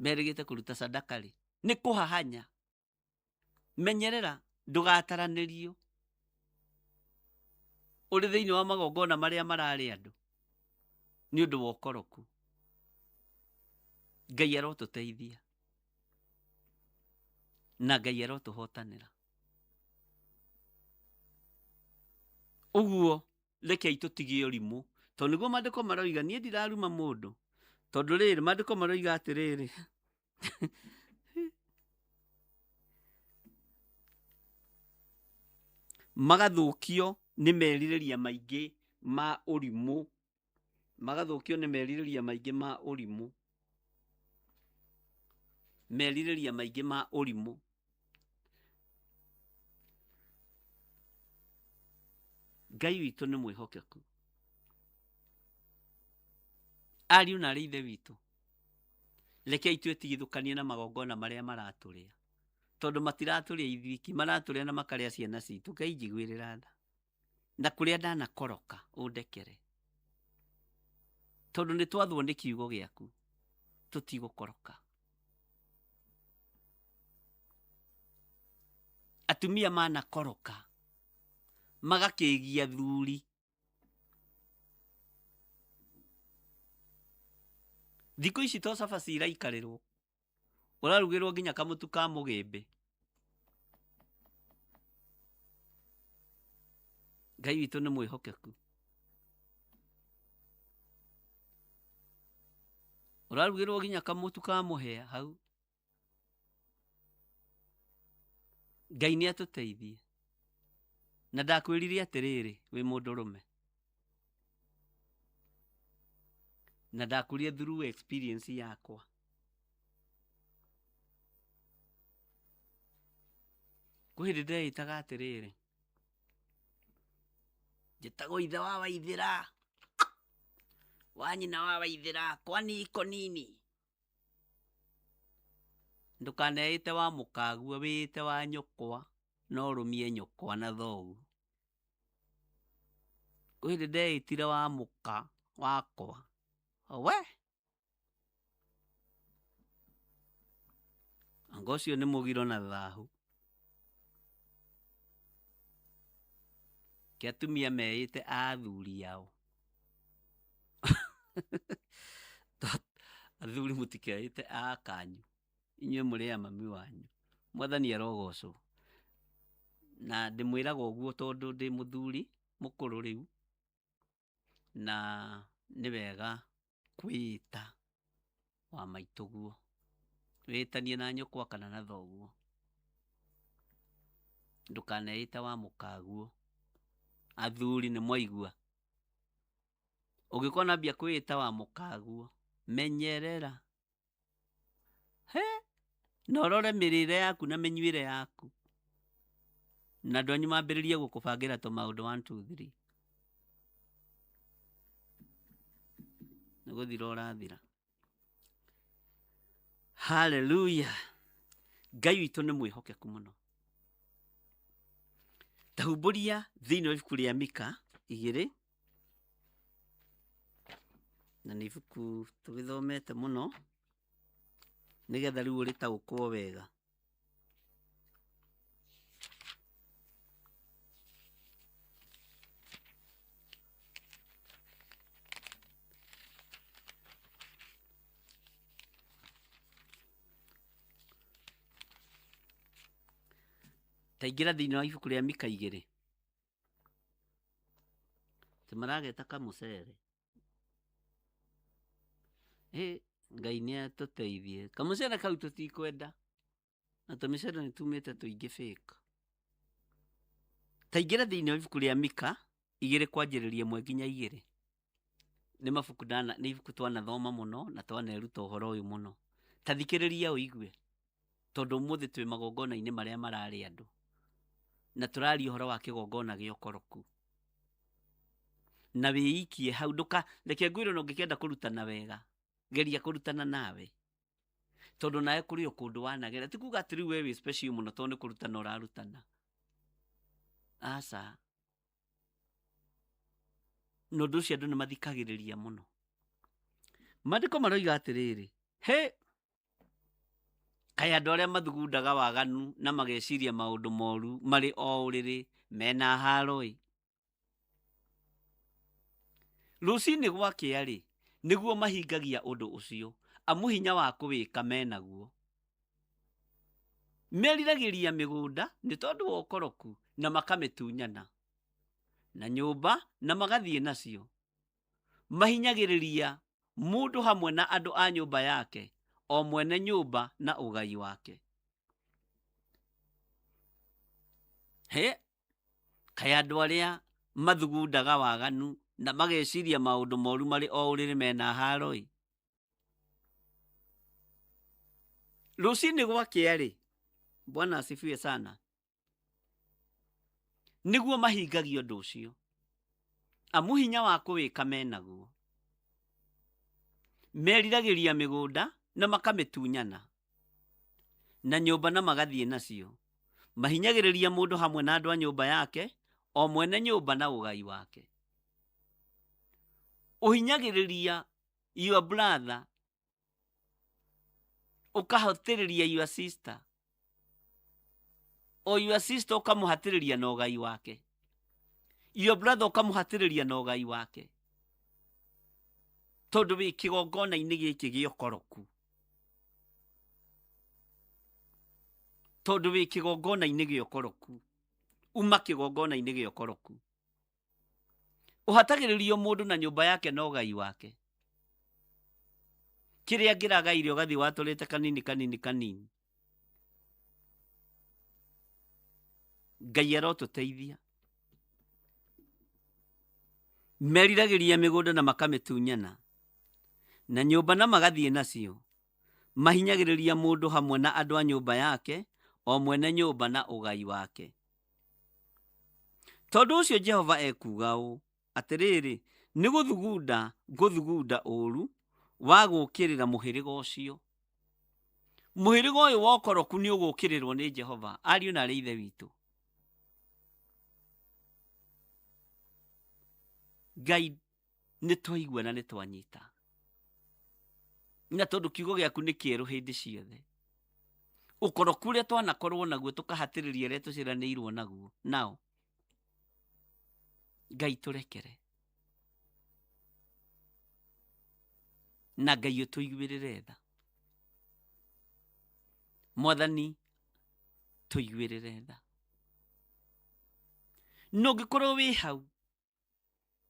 merĩgĩte kũruta sadaka rĩ, nĩ kũhahanya. Menyerera ndũgataranĩrio ũrĩ thĩinĩ wa magongona marĩa mararĩ andũ nĩ ũndũ wa ũkoroku. Ngai arotũteithia na Ngai arotũhotanĩra. Ũguo rekei tũtige ũrimũ, tondũ nĩguo maandĩko maroiga. Niĩ ndiraruma mũndũ, tondũ rĩrĩ maandĩko maroiga atĩrĩrĩ, magathũkio nĩ merirĩria maingĩ ma ũrimũ, magathũkio nĩ merirĩria maingĩ ma ũrimũ, merirĩria maingĩ ma ũrimũ. Ngai witũ nĩ mwĩhokeku. Ariũ na arĩ ithe witũ, rekei twĩtigithũkanie na magongona marĩa maratũrĩa, tondũ matiratũrĩa ithuiki, maratũrĩa na makarĩa ciana citũ. Ngai njiguĩrĩra tha, na kũrĩa ndanakoroka ũndekere, tondũ nĩ twathwo nĩ kiugo gĩaku tũtigũkoroka. Atumia manakoroka magakĩgia thuri. Thikũ ici to cabaci iraikarĩrwo, ũrarugĩrwo nginya kamũtu ka mũgĩmbĩ. Ngai witũ nĩ mwĩhokeku. Ũrarugĩrwo nginya kamũtu ka mũhĩa hau. Ngai nĩ atũteithie. Na ndakwĩrire atĩrĩrĩ, wĩ mũndũrũme, na ndakwĩrire through experience yakwa, kwĩ hĩndĩ ndeĩtaga atĩrĩrĩ, njĩtagwo ithe wa Waithĩra, wa nyina wa Waithĩra, kwani iko nini? Ndũkaneĩte wa mũkaguo, wĩĩte wa nyũkwa, no ũrũmie nyũkwa na thoguo. Kwĩ hĩndĩ ndeĩtire wa mũka wakwa we anga ũcio nĩ mũgiro na thahu. Ke atumia meĩte athuri ao. Athuri mũtikeĩte a kanyu, inyuĩ mũrĩ a mami wanyu. Mwathani arogocwo. Na ndĩmwĩraga ũguo tondũ ndĩ mũthuri mũkũrũ rĩu, na nĩ wega kwĩĩta wa maitũguo. Wĩtanie na nyũkwa kana na thoguo. Ndũkaneĩte wa mũkaguo. Athuri nĩ mwaigua? Ũngĩkorwo nambia kwĩĩta wa mũkaguo, menyerera. He! Na ũrore mĩrĩre yaku na mĩnyuĩre yaku. Na andũ anyu mambĩrĩrie gũkũbangĩra tũmaũndũ 1 2 3. Nĩ gũthira ũrathira. Haleluya! Ngai witũ nĩ mwĩhokeku mũno. Tahumbũria thĩinĩ wa ibuku rĩa Mika 2, na nĩ ibuku tũgĩthomete mũno nĩgetha rĩu ũrĩtaũkwo wega. Taingĩra thĩinĩ wa ibuku rĩa Mika 2. Ti marageta kamũcere. Ĩ Ngai nĩ atũteithie. Kamũcere kau tũtikwenda. Na tũmĩcere nĩ tumĩte tũingĩ fake. Taingĩra thĩinĩ wa ibuku rĩa Mika 2 kwanjĩrĩria 1 nginya 2. Nĩ mabuku ndana, nĩ ibuku twanathoma mũno na twaneruta ũhoro ũyũ mũno. Ta thikĩrĩria ũigue. Tondũ ũmũthĩ twĩ magongona-inĩ marĩa mararĩ andũ. Na tũraria ũhoro wa kĩgongona gĩa ũkoroku. Na wĩikie hau, ndũka, reke ngwĩre ona ũngĩkenda kũrutana wega, geria kũrutana nawe. Tondũ nawe kũrĩ o kũndũ wanagera. Ti kuga atĩ rĩu we wĩ special mũno tondũ nĩ kũrutana ũrarutana. Aca. Na ũndũ ũcio andũ nĩ mathikagĩrĩria mũno. Maandĩko maroiga atĩrĩrĩ, he kaĩ andũ arĩa mathugundaga waganu na mageciria maũndũ moru marĩ o ũrĩrĩ mena haro-ĩ. Rũcinĩ gwakĩa-rĩ, nĩguo mahingagia ũndũ ũcio, amu hinya wa kũwĩka menaguo. Meriragĩria mĩgũnda nĩ tondũ wa ũkoroku na makamĩtunyana, na nyũmba na magathiĩ nacio. Mahinyagĩrĩria mũndũ hamwe na andũ a nyũmba yake, o mwene nyũmba na ũgai wake. He, kaĩ andũ arĩa mathugundaga waganu na mageciria maũndũ moru marĩ o ũrĩrĩ mena haro-ĩ. Rũcinĩ gwakĩa-rĩ, Bwana asifiwe sana, nĩguo mahingagia ũndũ ũcio, amu hinya wa kũwĩka menaguo. Meriragĩria mĩgũnda na makamĩtunyana, na nyũmba na magathiĩ nacio. Mahinyagĩrĩria mũndũ hamwe na andũ a nyũmba yake, o mwene nyũmba na ũgai wake. Ũhinyagĩrĩria your brother, ũkahatĩrĩria your sister, o your sister ũkamũhatĩrĩria na ũgai wake, your brother ũkamũhatĩrĩria na ũgai wake, tondũ wĩ kĩgongona-inĩ gĩkĩ gĩa ũkoroku, tondũ wĩ kĩgongona-inĩ gĩa ũkoroku, uma kĩgongona-inĩ gĩa ũkoroku. Ũhatagĩrĩrio mũndũ na nyũmba yake na ũgai wake. Kĩrĩa angĩragaire ũgathiĩ watũrĩte kanini kanini kanini. Ngai arotũteithia. Meriragĩria mĩgũnda na makamĩtunyana, na nyũmba na magathiĩ nacio. Mahinyagĩrĩria mũndũ hamwe na andũ a nyũmba yake, o mwene nyũmba na ũgai wake. Tondũ ũcio Jehova ekuuga ũũ, Atĩrĩrĩ, nĩ gũthugunda ngũthugunda ũũru wa gũũkĩrĩra mũhĩrĩga ũcio. Mũhĩrĩga ũyũ wa ũkoroku nĩ ũgũũkĩrĩrwo nĩ Jehova, ariũ na arĩ Ithe witũ. Ngai nĩ twaigua na nĩ twanyita, na tondũ kiugo gĩaku nĩ kĩerũ hĩndĩ ciothe, ũkoroku ũrĩa twanakorwo naguo tũkahatĩrĩria arĩa tũciaranĩirwo naguo nao, Ngai tũrekere na Ngai ũtũiguĩrĩre tha. Mwathani tũiguĩrĩre tha. Na ũngĩkorwo wĩ hau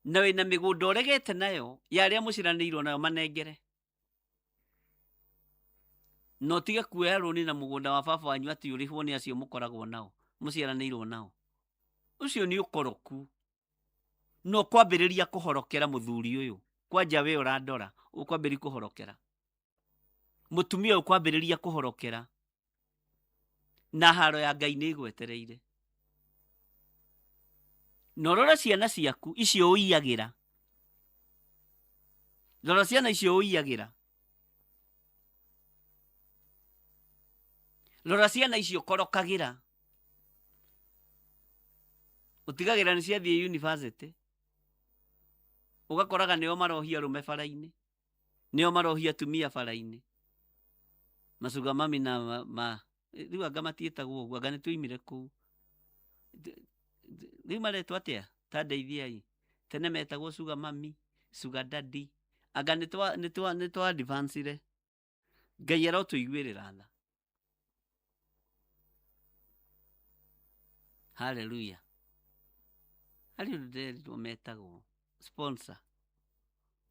na wĩna mĩgũnda ũregete nayo ya arĩa mũciranĩirwo nayo, manengere na ũtige kuoya rũni na mũgũnda wa baba wanyu atĩ ũrĩhwo nĩ acio mũkoragwo nao mũciaranĩirwo nao. Ũcio nĩ ũkoroku na ũkwambĩrĩria kũhorokera mũthuri ũyũ. Kwanja we ũrandora, ũkwambĩrĩria kũhorokera mũtumia ũyũ, ũkwambĩrĩria kũhorokera, na haro ya Ngai nĩ ĩgwetereire. Na ũrore ciana ciaku icio ũiyagĩra, rora ciana icio ũiyagĩra, rora ciana icio ũkorokagĩra, ũtigagĩra nĩ ciathiĩ university, ũgakoraga nĩo marohia arũme bara-inĩ, nĩo marohia atumia bara-inĩ, macuga mami na ma rĩu anga matiĩtagwo ũguo, anga nĩtwoimire kũu. Rĩu maretwo atĩa? Ta ndeithiai. Tene metagwo sugar mami, sugar daddy, anga nĩtwa advance-ire. Ngai arotũiguĩrĩra tha. Haleluya. Harĩ ũndũ nderirwo metagwo sponsor.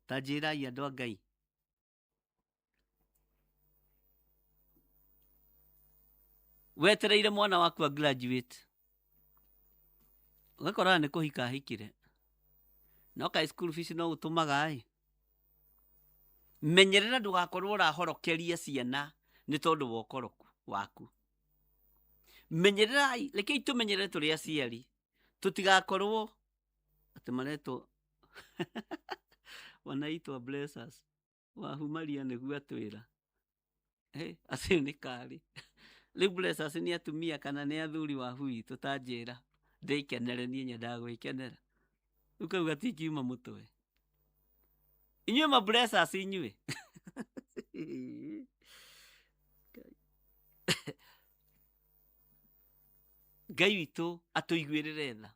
Ta njĩrai andũ a Ngai. Wetereire mwana waku a graduate, ũgakoraga nĩ kũhika ahikire, no kaĩ school fees no ũtũmaga ĩ. Menyerera ndũgakorwo ũrahorokeria ciana nĩ tondũ wa ũkoroku waku. Menyererai, rekei tũmenyerere tũrĩ aciari, tũtigakorwo atĩ maretwo wanaitwa blessers. Wahumaria nĩguo atwĩra. Hey, acio nĩ karĩ rĩu blessers nĩ atumia kana nĩ athuri? Wahu witũ, ta njĩra ndĩkenere, niĩ nyendaga gwĩkenera. Rĩu kau gatingiuma mũtwe. Inyuĩ ma blessers inyuĩ, Ngai witũ atũiguĩrĩre tha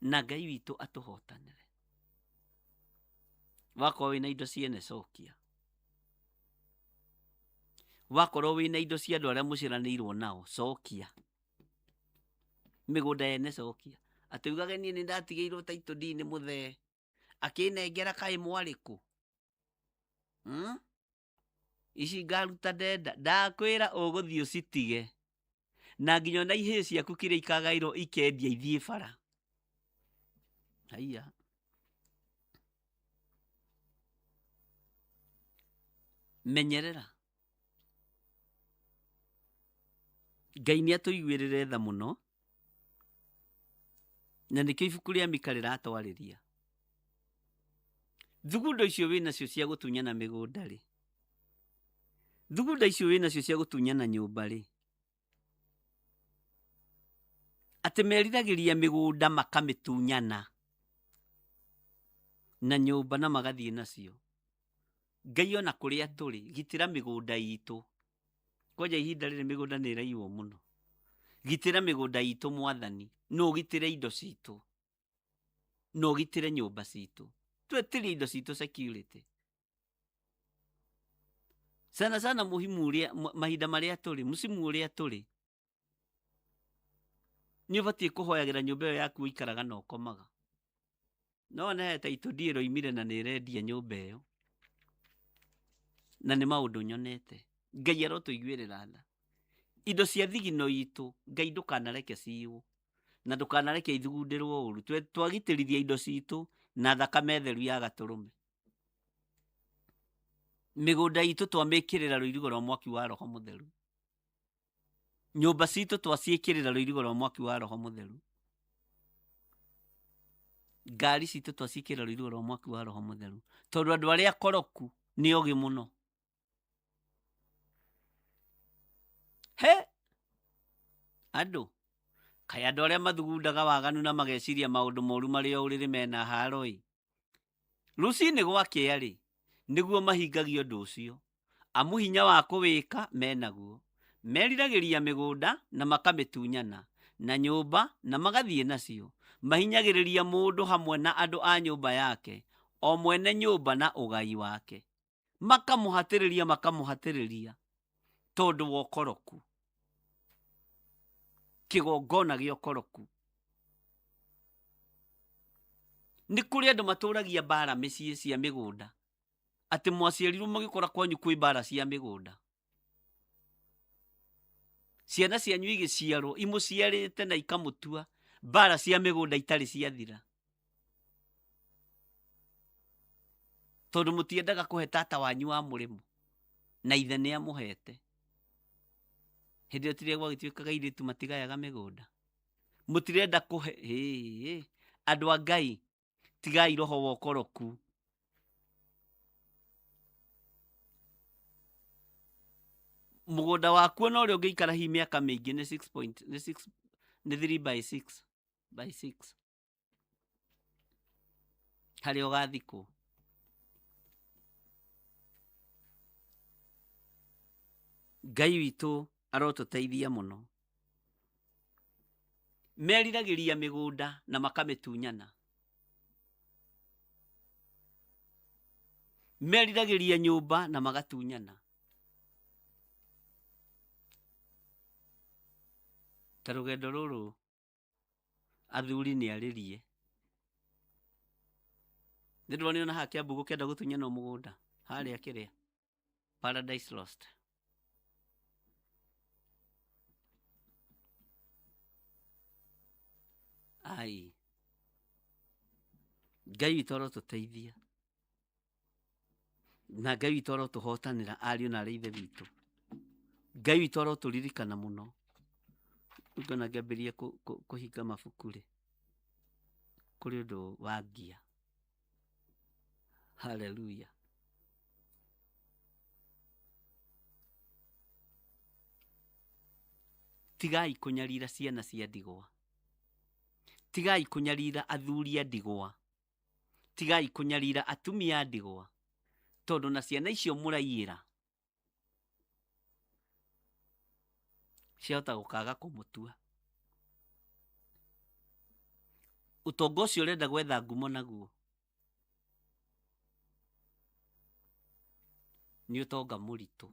na Ngai witũ atũhotanĩre. Wakorwo wĩna indo ciene, cokia. Wakorwo wĩna indo cia andũ arĩa mũciaranĩirwo nao, cokia. Mĩgũnda yene, cokia. Atĩ ugage niĩ nĩ ndatigĩirwo title deed nĩ mũthee akĩnengera, kaĩ mwarĩ kũ? Hmm? Ici ngaruta ndenda ndakwĩra ũgũthiĩ ũcitige, na nginya ona ihĩĩ ciaku kĩrĩa ikagaĩrwo ikendia ithiĩ bara. Haiya, menyerera. Ngai nĩ atũiguĩrĩre tha mũno, na nĩkĩo ibuku rĩa Mika rĩratwarĩria. Thugundo icio wĩ nacio cia gũtunyana mĩgũnda rĩ, thugunda icio wĩ nacio cia gũtunyana nyũmba rĩ, atĩ meriragĩria mĩgũnda makamĩtunyana na nyũmba na magathiĩ nacio. Ngai, ona kũrĩa tũrĩ, gitĩra mĩgũnda itũ. Kwanja ihinda rĩrĩ mĩgũnda nĩ ĩraiywo mũno. Gitĩra mĩgũnda itũ, Mwathani, no ũgitĩre indo citũ, na ũgitĩre nyũmba citũ. Twetĩrie indo citũ security sana sana, muhimu ũrĩa mahinda marĩa tũrĩ, msimu ũrĩa tũrĩ, nĩ ũbatiĩ kũhoyagĩra nyũmba ĩyo yaku ũikaraga na ũkomaga. No one he title deed ĩroimire na nĩ ĩrendia nyũmba ĩyo, na nĩ maũndũ nyonete. Ngai arotũiguĩrĩra tha. Indo cia thigino itũ, Ngai ndũkanareke ciywo na ndũkanareke ithugundĩrwo ũru. Twagitĩrithia indo citũ na thakame theru ya Gatũrũme. Mĩgũnda itũ twamĩkĩrĩra rũirigo rwa mwaki wa Roho Mũtheru. Nyũmba citũ twaciĩkĩrĩra rũirigo rwa mwaki wa Roho Mũtheru. Ngari citũ twaciĩkĩrĩra rũirigo rwa mwaki wa Roho Mũtheru, tondũ andũ arĩa akoroku nĩ ogĩ mũno. He andũ. Kaĩ andũ arĩa mathugundaga waganu na mageciria maũndũ moru marĩ o ũrĩrĩ mena haaro-ĩ! Rũcinĩ gwakĩa-rĩ, nĩguo mahingagia ũndũ ũcio, amu hinya wa kũwĩka me naguo. Meriragĩria mĩgũnda na makamĩtunyana, na nyũmba na magathiĩ nacio. Mahinyagĩrĩria mũndũ hamwe na andũ a nyũmba yake, o mwene nyũmba na ũgai wake. Makamũhatĩrĩria makamũhatĩrĩria tondũ wa ũkoroku, kĩgongona gĩa ũkoroku. Nĩ kũrĩ andũ matũragia mbara mĩciĩ cia mĩgũnda, atĩ mwaciarirwo mũgĩkora kwanyu kwĩ mbara cia mĩgũnda. Ciana cianyu igĩciarwo imũciarĩte na ikamũtua mbara cia mĩgũnda itarĩ ciathira. Tondũ mũtiendaga kũhe tata wanyu wa mũrĩmo na ithe nĩ amũhete. Hĩndĩ ĩyo tiria gwagĩtuĩkaga airĩtu matigayaga mĩgũnda. Mũtirenda kũhe hĩĩ andũ a Ngai tigai roho wa ũkoroku. Mũgũnda waku ona ũrĩa ũngĩikara hihi mĩaka mĩingĩ nĩ 6 point, nĩ 6 nĩ 3 by 6 by 6 harĩa ũgathikwo. Ngai witũ arotũteithia mũno. Meriragĩria mĩgũnda na makamĩtunyana. Meriragĩria nyũmba na magatunyana. Ta rũgendo rũrũ athuri nĩ arĩrie. Nĩ ndĩronire ona haha Kiambu gũkĩenda gũtunyanwo mũgũnda harĩa kĩrĩa Paradise Lost. Ai. Ngai witũ arotũteithia na Ngai witũ arotũhotanĩra ariũ na arĩ ithe witũ. Ngai witũ arotũririkana mũno. Rĩu ngona ngĩambĩrĩria kũhinga mabuku rĩ, kũrĩ ũndũ wangia. Haleluya. Tigai kũnyarira ciana cia ndigwa. Tigai kũnyarira athuri a ndigwa. Tigai kũnyarira atumia a ndigwa. Tondũ na ciana icio mũraiyĩra ciahota gũkaga kũmũtua. Ũtonga ũcio ũrenda gwetha ngumo naguo nĩ ũtonga mũritũ.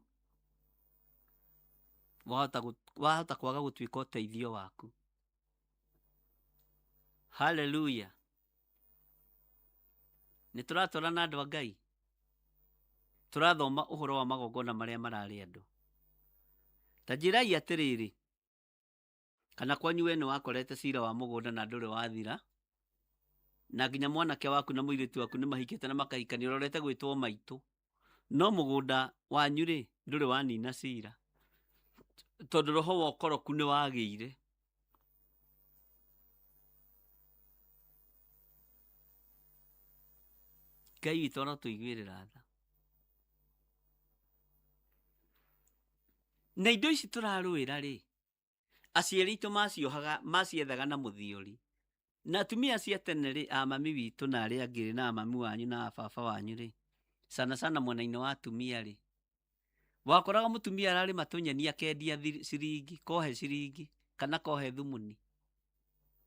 Wahota kwaga gũtuĩka ũteithio waku. Haleluya. Nĩ tũratwarana andũ a Ngai? Tũrathoma ũhoro wa magongona marĩa mararĩ andũ. Ta njĩrai atĩrĩrĩ, kana kwanyu we nĩ wakorete cira wa mũgũnda na ndũrĩ wathira, na nginya mwanake waku na mũirĩtu waku nĩ mahikĩte na makahikania ũrorete gwĩtwo maitũ, no mũgũnda wanyu rĩ, ndũrĩ wanina cira, tondũ roho wa ũkoroku nĩ wagĩire. Ngai witũ arotũiguĩrĩra tha. Na indo ici tũrarũĩra rĩ, aciari aitũ maciohaga maciethaga na mũthiori. Na atumia acio a tene rĩ, a mami witũ na arĩa angĩ rĩ, na a mami wanyu na a baba wanyu rĩ, sana sana mwena-inĩ wa atumia rĩ, wakoraga mũtumia ararĩma tũnyeni akendia ciringi, kohe ciringi kana kohe thumuni.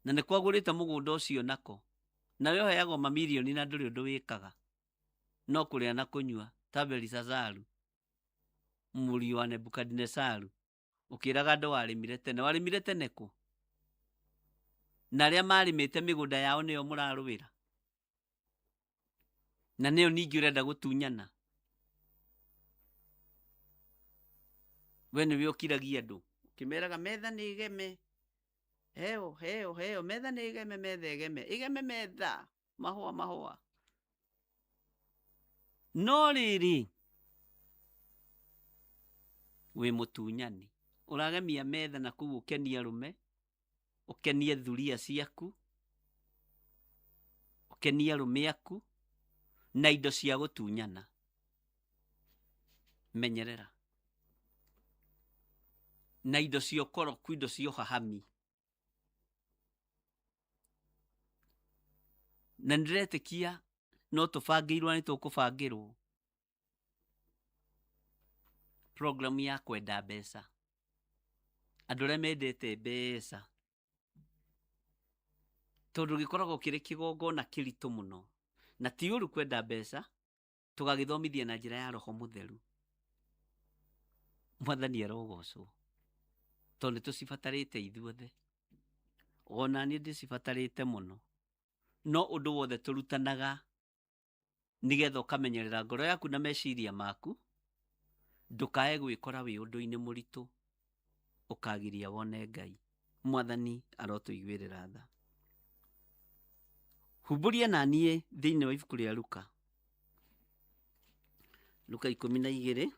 Na nĩ kwagũrĩte mũgũnda ũcio nako. Nawe ũheagwo mamirioni na ndũrĩ ũndũ wĩkaga. No kũrĩa na kũnyua ta Belisazaru, mũriũ wa Nebukadinesaru. Ũkĩraga andũ warĩmire tene. Warĩmire tene kũ? Na arĩa marĩmĩte mĩgũnda yao nĩyo mũrarũĩra? Na nĩyo ningĩ ũrenda gũtunyana? We nĩwe ũkiragia andũ ũkĩmeraga metha nĩ ĩgeme, heo heo heo, metha nĩ ĩgeme, metha ĩgeme, ĩgeme metha, mahũa mahũa. No rĩrĩ, wĩ mũtunyani, ũragemia metha na kũu ũkenie arũme, ũkenie thuria ciaku, ũkenie arũme aku na indo cia gũtunyana. Menyerera na indo cia ũkoroku, indo cia ũhahami. Na nĩndĩretĩkia no tũbangĩirwo na nĩtũkũbangĩrwo program ya kwenda mbeca. Andũ arĩa mendete mbeca, tondũ gĩkoragwo kĩrĩ kĩgongona kĩritũ mũno, na ti ũru kwenda mbeca, tũgagĩthomithia na njĩra ya Roho Mũtheru. Mwathani arogocwo, tondũ nĩ tũcibatarĩte ithuothe, ona niĩ ndĩcibatarĩte mũno. No ũndũ wothe tũrutanaga nĩgetha ũkamenyerera ngoro yaku na meciria maku, ndũkae gwĩkora wĩ ũndũ-inĩ mũritũ ũkagiria wone Ngai. Mwathani arotũiguĩrĩra tha. Humbũria na niĩ thĩinĩ wa ibuku rĩa Luka, Luka 12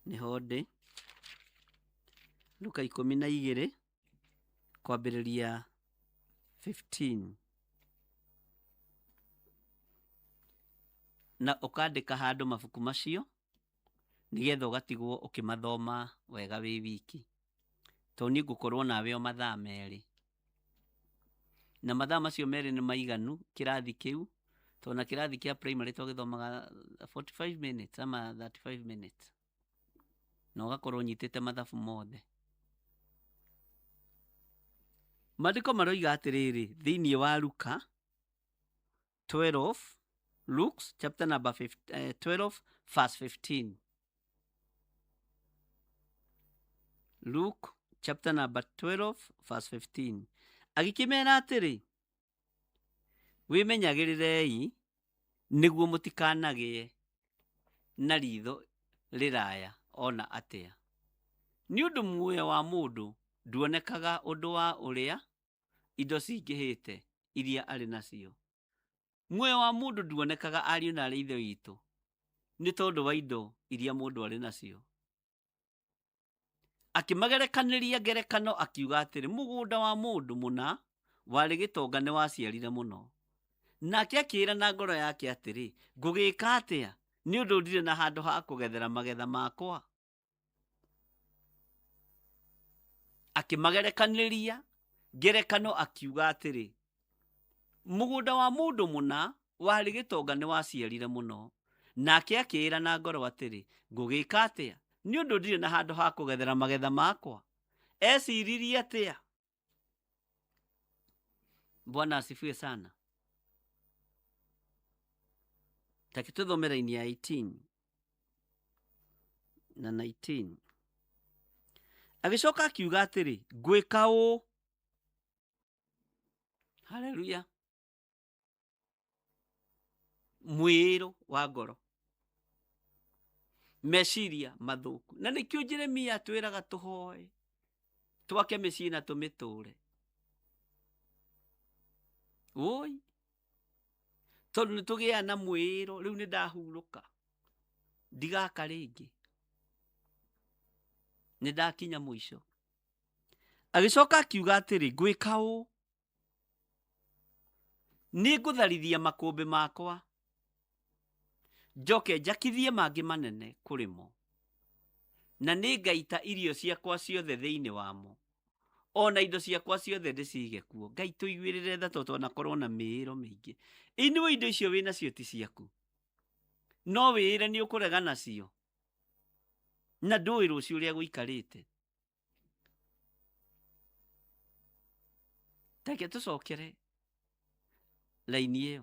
nĩho ndĩ, Luka 12 kwambĩrĩria 15, na ũkandĩka handũ mabuku macio nĩgetha ũgatigwo ũkĩmathoma wega wĩ wiki, tondũ niĩ ngũkorwo nawe o mathaa 2, na mathaa macio 2 nĩ maiganu kĩrathi kĩu, tondũ na kĩrathi kĩa primary twagĩthomaga 45 minutes ama 35 minutes, na ũgakorwo ũnyitĩte mathabu mothe. Maandĩko maroiga atĩrĩrĩ thĩinĩ wa Luka 12, Luke chapter number 12 verse 15. Luke chapter number 12 verse 15. Agĩkĩmera atĩrĩ, wĩmenyagĩrĩrei nĩguo mũtikanagĩe na ritho rĩraya ona atĩa, nĩ ũndũ muoyo wa mũndũ nduonekaga ũndũ wa ũrĩa indo cingĩhĩte iria arĩ nacio. Muoyo wa mũndũ nduonekaga, ariũ na arĩ ithe witũ, nĩ tondũ wa indo iria mũndũ arĩ nacio. Akĩmagerekanĩria ngerekano akiuga atĩrĩ, mũgũnda wa mũndũ mũna warĩ gĩtonga nĩ waciarire mũno. Nake akĩĩra na ngoro yake atĩrĩ, ngũgĩka atĩa nĩ ũndũ ndirĩ na handũ ha kũgethera magetha makwa? Akĩmagerekanĩria ngerekano akiuga atĩrĩ, mũgũnda wa mũndũ mũna warĩ gĩtonga nĩ waciarire mũno. Nake akĩĩra na ngoro atĩrĩ, ngũgĩka atĩa nĩ ũndũ ndirĩ na handũ ha kũgethera magetha makwa? Eciririe atĩa? Bwana asifiwe sana. Take tũthome raini ya 18 na 19. Agĩcoka akiuga atĩrĩ, ngwĩka ũũ. Haleluya. Mwĩĩro wa ngoro, meciria mathũku. Na nĩkĩo Jeremia atwĩraga tũhoe twake mĩciĩ na tũmĩtũre. Woi, tondũ nĩ tũgĩaga na mwĩĩro, rĩu nĩ ndahurũka, ndigaka rĩngĩ, nĩ ndakinya mũico. Agĩcoka akiuga atĩrĩ, ngwĩka ũũ, nĩ ngũtharithia makũmbĩ makwa, njoke njakithie mangĩ manene kũrĩ mo, na nĩ ngaita irio ciakwa ciothe thĩinĩ wamo, ona indo ciakwa ciothe ndĩcige kuo. Ngai tũiguĩrĩre tha tondũ twanakorwo na mĩĩro mĩingĩ. Ĩnĩwe indo icio wĩ nacio ti ciaku, no wĩĩre nĩ ũkũrega nacio, na ndũĩ rũciũ ũrĩa gũikarĩte. Reke tũcokere raini ĩyo.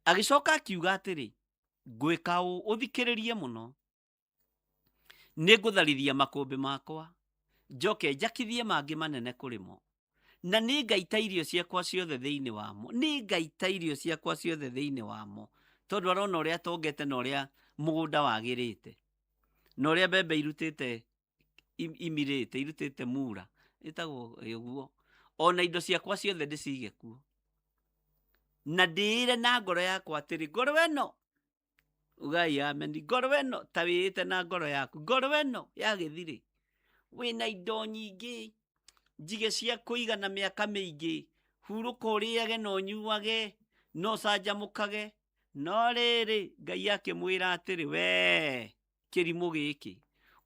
Agĩcoka akiuga atĩrĩ, ngwĩka ũũ, ũthikĩrĩrie mũno, nĩ ngũtharithia makũmbĩ makwa, njoke njakithie mangĩ manene kũrĩ mo, na nĩ ngaita irio ciakwa ciothe thĩinĩ wamo. Nĩ ngaita irio ciakwa ciothe thĩinĩ wamo, tondũ arona ũrĩa atongete na ũrĩa mũgũnda wagĩrĩte, na ũrĩa mbembe irutĩte imirĩte, irutĩte mura, ĩtagwo ũguo, ona indo ciakwa ciothe ndĩcige kuo. Na ndĩĩre na ngoro yakwa atĩrĩ, ngoro ĩno, ugai amen, ngoro ĩno, ta wĩĩte na ngoro yaku, ngoro ĩno ya gĩthirĩ, wĩna indo nyingĩ njige cia kũigana mĩaka mĩingĩ, hurũka ũrĩage na ũnyuage na ũcanjamũkage. No rĩrĩ, Ngai akĩmwĩra atĩrĩ, we kĩrimũ gĩkĩ,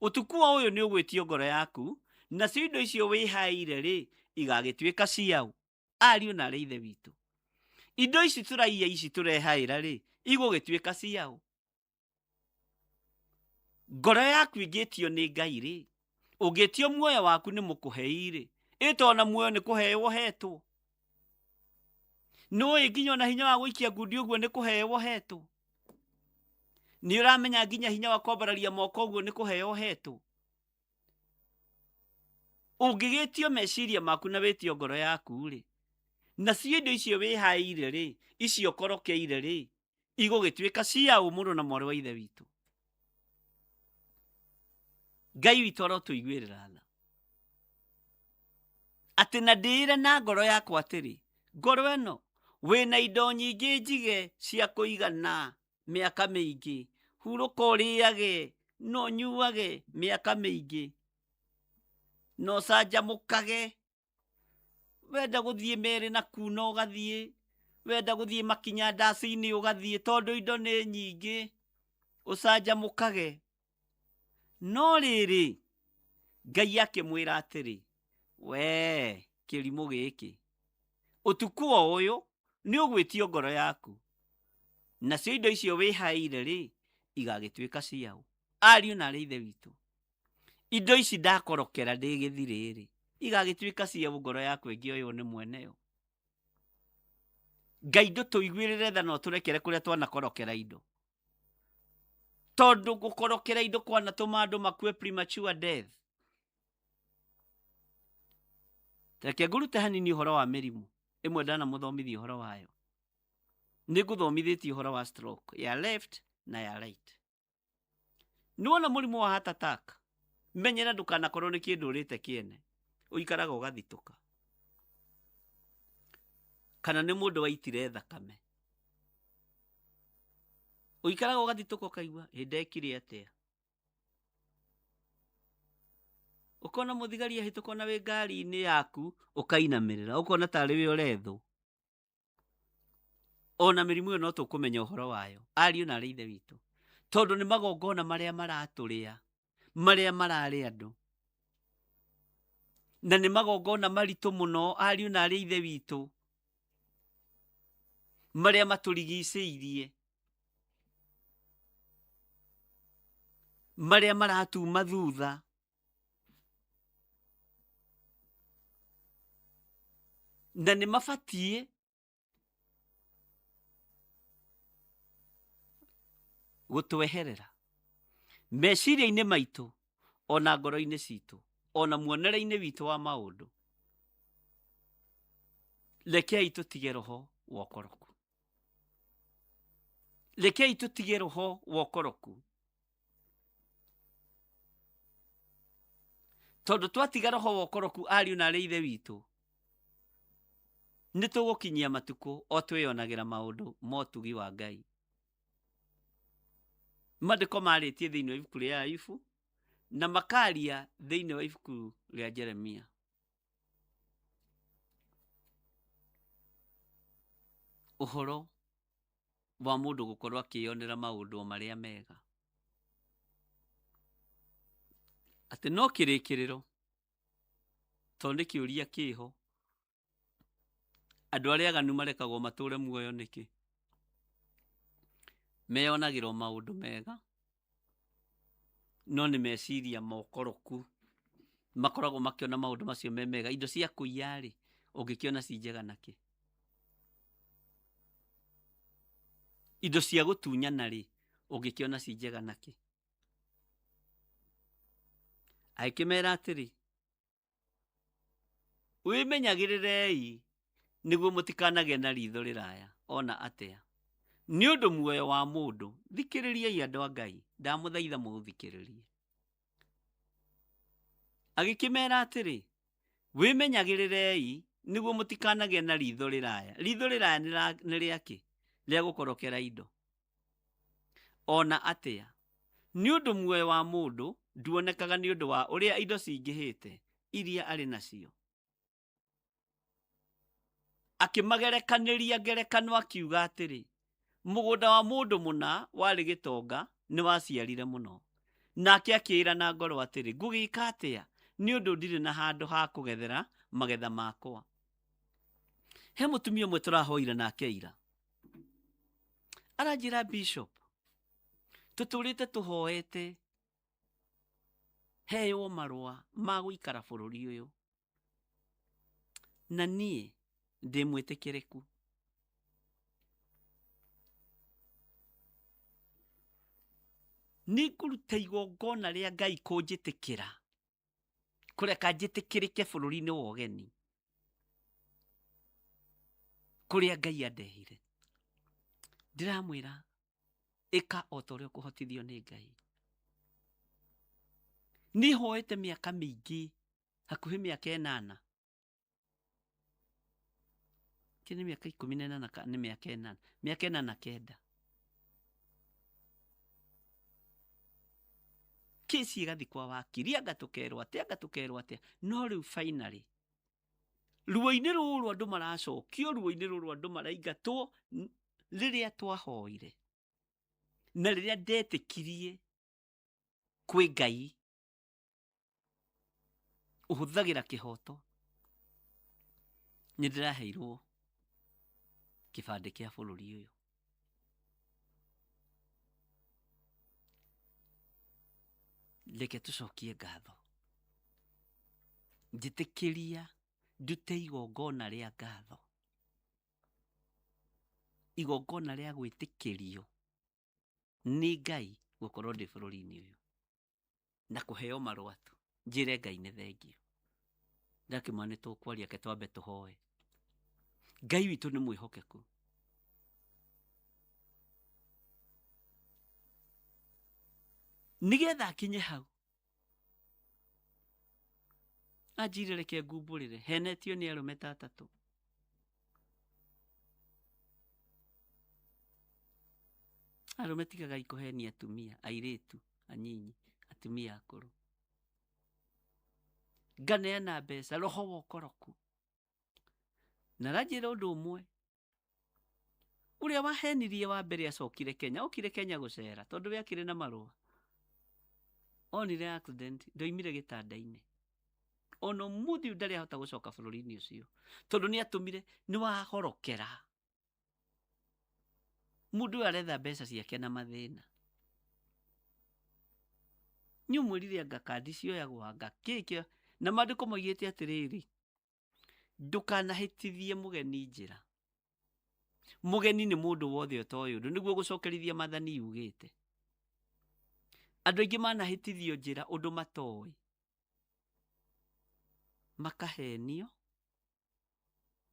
ũtukũ o ũyũ nĩ ũgwĩtio ngoro yaku, nacio indo icio wĩhaĩire rĩ, igagĩtuĩka ciaũ? Ariũ na arĩ ithe witũ, indo ici tũraiya, ici tũrehaĩra rĩ, igũgĩtuĩka ciaũ? Ngoro yaku ĩngĩtio nĩ Ngai rĩ, ũngĩtio muoyo waku nĩ mũkũhei rĩ, ĩtona muoyo nĩ kũheo ũhetwo. Nĩũĩ nginya ona hinya wa gũikia ngundi ũguo nĩ kũheo ũhetwo. Nĩ ũramenya nginya hinya wa kwambararia moko ũguo nĩ kũheo ũhetwo. Ũngĩgĩtio meciria maku na wĩtio ngoro yaku rĩ, nacio indo icio wĩhaĩire rĩ, icio ũkorokeire rĩ, igũgĩtuĩka cia ũ, mũrũ na mwarĩ wa ithe witũ? Ngai witũ arotũiguĩrĩra tha. Atĩ na ndĩĩre na ngoro yakwa atĩrĩ, ngoro ĩno wĩna indo nyingĩ njige cia kũigana mĩaka mĩingĩ, hurũka ũrĩage na ũnyuage mĩaka mĩingĩ, na ũcanjamũkage. Wenda gũthiĩ merĩ na kuna ũgathiĩ, wenda gũthiĩ makinya ndaci-inĩ ũgathiĩ, tondũ indo nĩ nyingĩ, ũcanjamũkage. No rĩrĩ, Ngai akĩmwĩra atĩrĩ, wee kĩrimũ gĩkĩ, ũtukũ o ũyũ nĩ ũgwĩtio ngoro yaku, nacio indo icio wĩhaĩire rĩ, igagĩtuĩka ciaũ? Ariũ na arĩ ithe witũ, indo ici ndakorokera ndĩ gĩthirĩ-rĩ, igagĩtuĩka ciaũ ngoro yaku ĩngĩoywo nĩ mweneyo? Ngai ndũtũiguĩrĩre tha na ũtũrekere kũrĩa twanakorokera indo, tondũ gũkorokera indo kwanatũma andũ makue premature death. Reke ngũrute hanini ũhoro wa mĩrimũ ĩmwe ndanamũthomithia ũhoro wayo. Nĩ ngũthomithĩtie ũhoro wa stroke ya left na ya right. Nĩwona mũrimũ wa heart attack, menyera ndũkanakorwo nĩ kĩndũ ũrĩte kĩene, ũikaraga ũgathitũka. Kana nĩ mũndũ waitire thakame, ũikaraga ũgathitũka ũkaigua ĩ ndekire atĩa. Ũkona mũthigari ahĩtũka ona wĩ ngari-inĩ yaku ũkainamĩrĩra, ũkona tarĩ we ũrethwo. Ona mĩrimũ ĩyo no tũkũmenya ũhoro wayo, ariũ na arĩ ithe witũ, tondũ nĩ magongona marĩa maratũrĩa, marĩa mararĩa andũ, na nĩ magongona maritũ mũno, ariũ na arĩ ithe witũ, marĩa matũrigicĩirie, marĩa maratuma thutha. Na nĩ mabatiĩ gũtweherera meciria-inĩ maitũ, ona ngoro-inĩ citũ, ona muonere-inĩ witũ wa maũndũ. Rekei tũtige roho wa ũkoroku, rekei tũtige roho wa ũkoroku, tondũ twatiga roho wa ũkoroku, ariũ na arĩ ithe witũ, nĩ tũgũkinyia matukũ o twĩyonagĩra maũndũ ma ũtugi wa Ngai. Maandĩko marĩtie thĩinĩ wa ibuku rĩa Ayubu na makaria thĩinĩ wa ibuku rĩa Jeremia. Ũhoro wa mũndũ gũkorwo akĩyonera maũndũ o marĩa mega, atĩ no kĩrĩkĩrĩro, tondũ nĩ kĩũria kĩho, andũ arĩa aganu marekagwo matũre muoyo nĩkĩ? Meyonagĩra o maũndũ mega, no nĩ meciria mokoroku makoragwo makĩona maũndũ macio me mega. Indo cia kũiya-rĩ, ũngĩkĩona ci njega nakĩ? Indo cia gũtunyana-rĩ, ũngĩkĩona ci njega nakĩ? Agĩkĩmera atĩrĩ, wĩmenyagĩrĩrei nĩguo mũtikanagĩe na ritho rĩraya ona atĩa, nĩ ũndũ muoyo wa mũndũ. Thikĩrĩriai andũ a Ngai, ndamũthaitha mũthikĩrĩrie. Agĩkĩmera atĩrĩ, wĩmenyagĩrĩrei nĩguo mũtikanagĩe na ritho rĩraya. Ritho rĩraya nĩ rĩakĩ? Rĩa gũkorokera indo ona atĩa, nĩ ũndũ muoyo wa mũndũ nduonekaga nĩ ũndũ wa ũrĩa indo cingĩhĩte iria arĩ nacio. Akĩmagerekanĩria ngerekano akiuga atĩrĩ, mũgũnda wa mũndũ mũna warĩ gĩtonga nĩwaciarire mũno. Nake akĩĩra na ngoro atĩrĩ, ngũgĩka atĩa, nĩ ũndũ ndirĩ na handũ ha kũgethera magetha makwa. He mũtumia ũmwe tũrahoire nake ira, aranjĩra, "Bishop, tũtũrĩte tũhoete heywo marũa ma gũikara bũrũri ũyũ, na niĩ ndĩ mwĩtĩkĩrĩku. Nĩ ngũruta igongona rĩa Ngai kũnjĩtĩkĩra, kũreka njĩtĩkĩrĩke bũrũri-inĩ wa ũgeni kũrĩa Ngai andehire." Ndĩramwĩra, "Ĩka o ta ũrĩa ũkũhotithio nĩ Ngai." Niĩ hoete mĩaka mĩingĩ, hakuhĩ mĩaka 8. Kĩ nĩ mĩaka 18 nĩ mĩaka 8, mĩaka 89. Kĩci ĩgathi kwa wakiri, anga tũkerwo atĩa, anga tũkerwo atĩa, no rĩu finally ruo-inĩ rũrũ andũ maracokio, ruo-inĩ rũrũ andũ maraingatwo. Rĩrĩa twahoire na rĩrĩa ndetĩkirie kwĩ Ngai ũhũthagĩra kĩhoto, nĩ ndĩraheirwo kĩbandĩ kĩa bũrũri ũyũ. Reke tũcokie ngatho. Njĩtĩkĩria ndute igongona rĩa ngatho, igongona rĩa gwĩtĩkĩrio nĩ Ngai gũkorwo ndĩ bũrũri-inĩ ũyũ na kũheo marũa tu. Njĩre Ngai nĩ thengio. Ndakĩmwa nĩ tũkwaria, ke twambe tũhoe. Ngai witũ nĩ mwĩhokeku. Nĩgetha akinye hau anjire, reke ngumbũrĩre, henetio nĩ arũme ta atatũ. Arũme, tigagai kũhenia atumia, airĩtu anyinyi, atumia akũrũ. Nganeana mbeca, roho wa ũkoroku. Na aranjĩra ũndũ ũmwe, ũrĩa wahenirie wa mbere acokire Kenya, okire Kenya gũcera tondũ we akĩrĩ na marũa. Onire accident, ndoimire gĩtanda-inĩ. Ona ũmũthĩ ũyũ ndarĩ ahota gũcoka bũrũri-inĩ ũcio tondũ nĩ atũmire nĩ wahorokera. Mũndũ ũyũ aretha mbeca ciake na mathĩna. Nĩ ũmwĩrire anga kandi cioyagwo, anga kĩ kĩ, na maandĩko moigĩte atĩrĩrĩ, ndũkanahĩtithie mũgeni njĩra. Mũgeni nĩ mũndũ wothe ũtoĩ ũndũ, nĩguo gũcokerithia maathani yugĩte. Andũ aingĩ manahĩtithio njĩra ũndũ matoĩ, makahenio,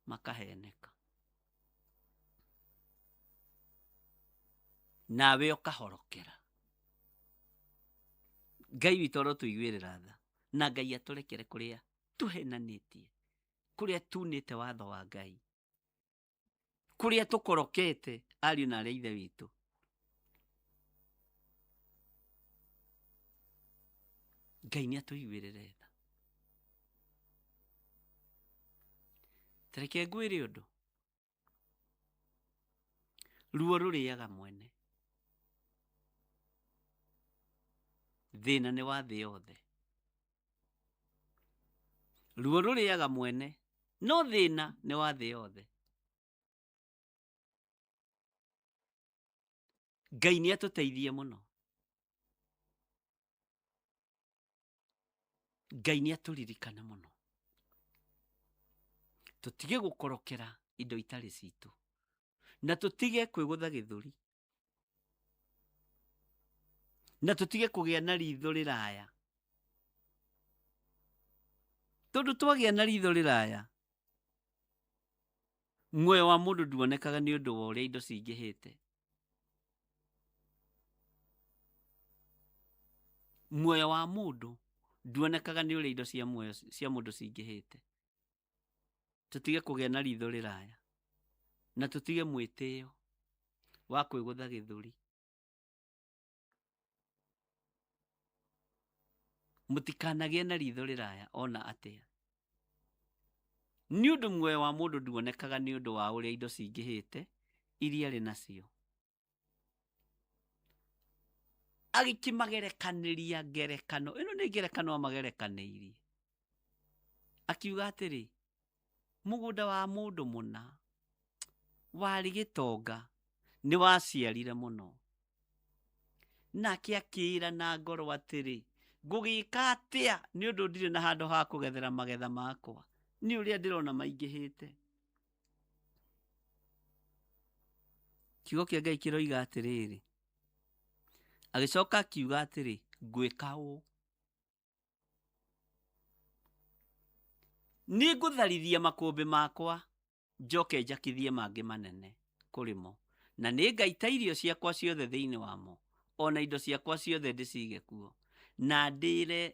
makaheneka, nawe ũkahorokera. Ngai witũ arotũiguĩrĩra tha, na Ngai atũrekere kũrĩa tũhenanĩtie, kũrĩa tunĩte watho wa Ngai, kũrĩa tũkorokete, ariũ na arĩa ithe witũ. Ngai nĩ atũiguĩrĩre tha. Tareke ngwĩre ũndũ, ruo rũrĩaga mwene, thĩna nĩ wa thĩ yothe. Ruo rũrĩaga mwene, no thĩna nĩ wa thĩ yothe. Ngai nĩ atũteithie mũno. Ngai nĩ atũririkane mũno, tũtige gũkorokera indo itarĩ citũ, na tũtige kwĩgũtha gĩthũri, na tũtige kũgĩa na ritho rĩraya, tondũ twagĩa na ritho rĩraya, muoyo wa mũndũ nduonekaga nĩ ũndũ wa ũrĩa indo cingĩhĩte. Muoyo wa mũndũ nduonekaga nĩ ũrĩa indo cia muoyo cia mũndũ cingĩhĩte. Tũtige kũgĩa na ritho rĩraya, na tũtige mwĩtĩo wa kwĩgũtha gĩthũri. Mũtikanagĩe na ritho rĩraya ona atĩa, nĩ ũndũ muoyo wa mũndũ nduonekaga nĩ ũndũ wa ũrĩa indo cingĩhĩte iria arĩ nacio. Agĩkĩmagerekanĩria ngerekano ĩno, nĩ ngerekano amagerekanĩirie, akiuga atĩrĩ, mũgũnda wa mũndũ mũna Warĩ gĩtonga, nĩ waciarire mũno. Nake akĩĩra na ngoro atĩrĩ, Ngũgĩka atĩa nĩ ũndũ ndirĩ na handũ ha kũgethera magetha makwa, nĩ ũrĩa ndĩrona maingĩhĩte? Kiugo kĩa Ngai kĩroiga atĩrĩrĩ, agĩcoka akiuga atĩrĩ, ngwĩka ũũ, nĩ ngũtharithia makũmbĩ makwa njoke njakithie mangĩ manene kũrĩ mo, na nĩ ngaita irio ciakwa ciothe thĩinĩ wamo, o na indo ciakwa ciothe ndĩciige kuo, na ndĩĩre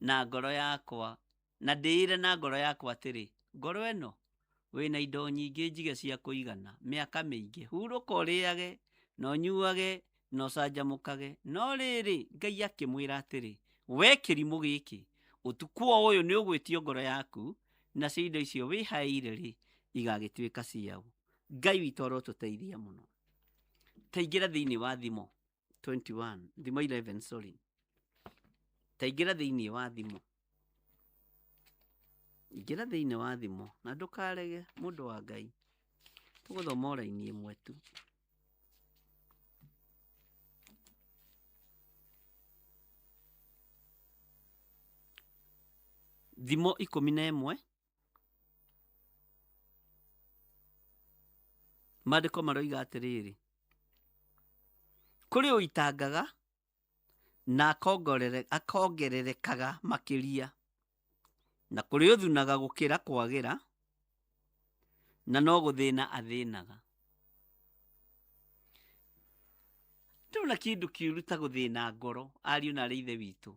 na ngoro yakwa na ndĩĩre na ngoro yakwa atĩrĩ, ngoro ĩno, wĩna indo nyingĩ njige cia kũigana mĩaka mĩingĩ, hurũka ũrĩage na ũnyuage na ũcanjamũkage. No rĩrĩ, Ngai akĩmwĩra atĩrĩ, we kĩrimũ gĩkĩ, ũtukũ o ũyũ nĩ ũgwĩtio ngoro yaku, nacio indo icio wĩhaĩire-rĩ, igagĩtuĩka ciaũ? Ngai witũ arotũteithia mũno. Taingĩra thĩinĩ wa Thimo 21, Thimo 11, sorry. Taingĩra thĩinĩ wa Thimo. Ingĩra thĩinĩ wa Thimo na ndũkarege mũndũ wa Ngai. Tũgũthoma o raini ĩmwe tu. Thimo 11 Maandĩko maroiga atĩrĩrĩ, kũrĩ ũitangaga na akongererekaga makĩria, na kũrĩ ũthunaga gũkĩra kwagĩra, na no gũthĩna athĩnaga. Ndĩrona kĩndũ kĩũru ta gũthĩna ngoro, ariũ na arĩ ithe witũ.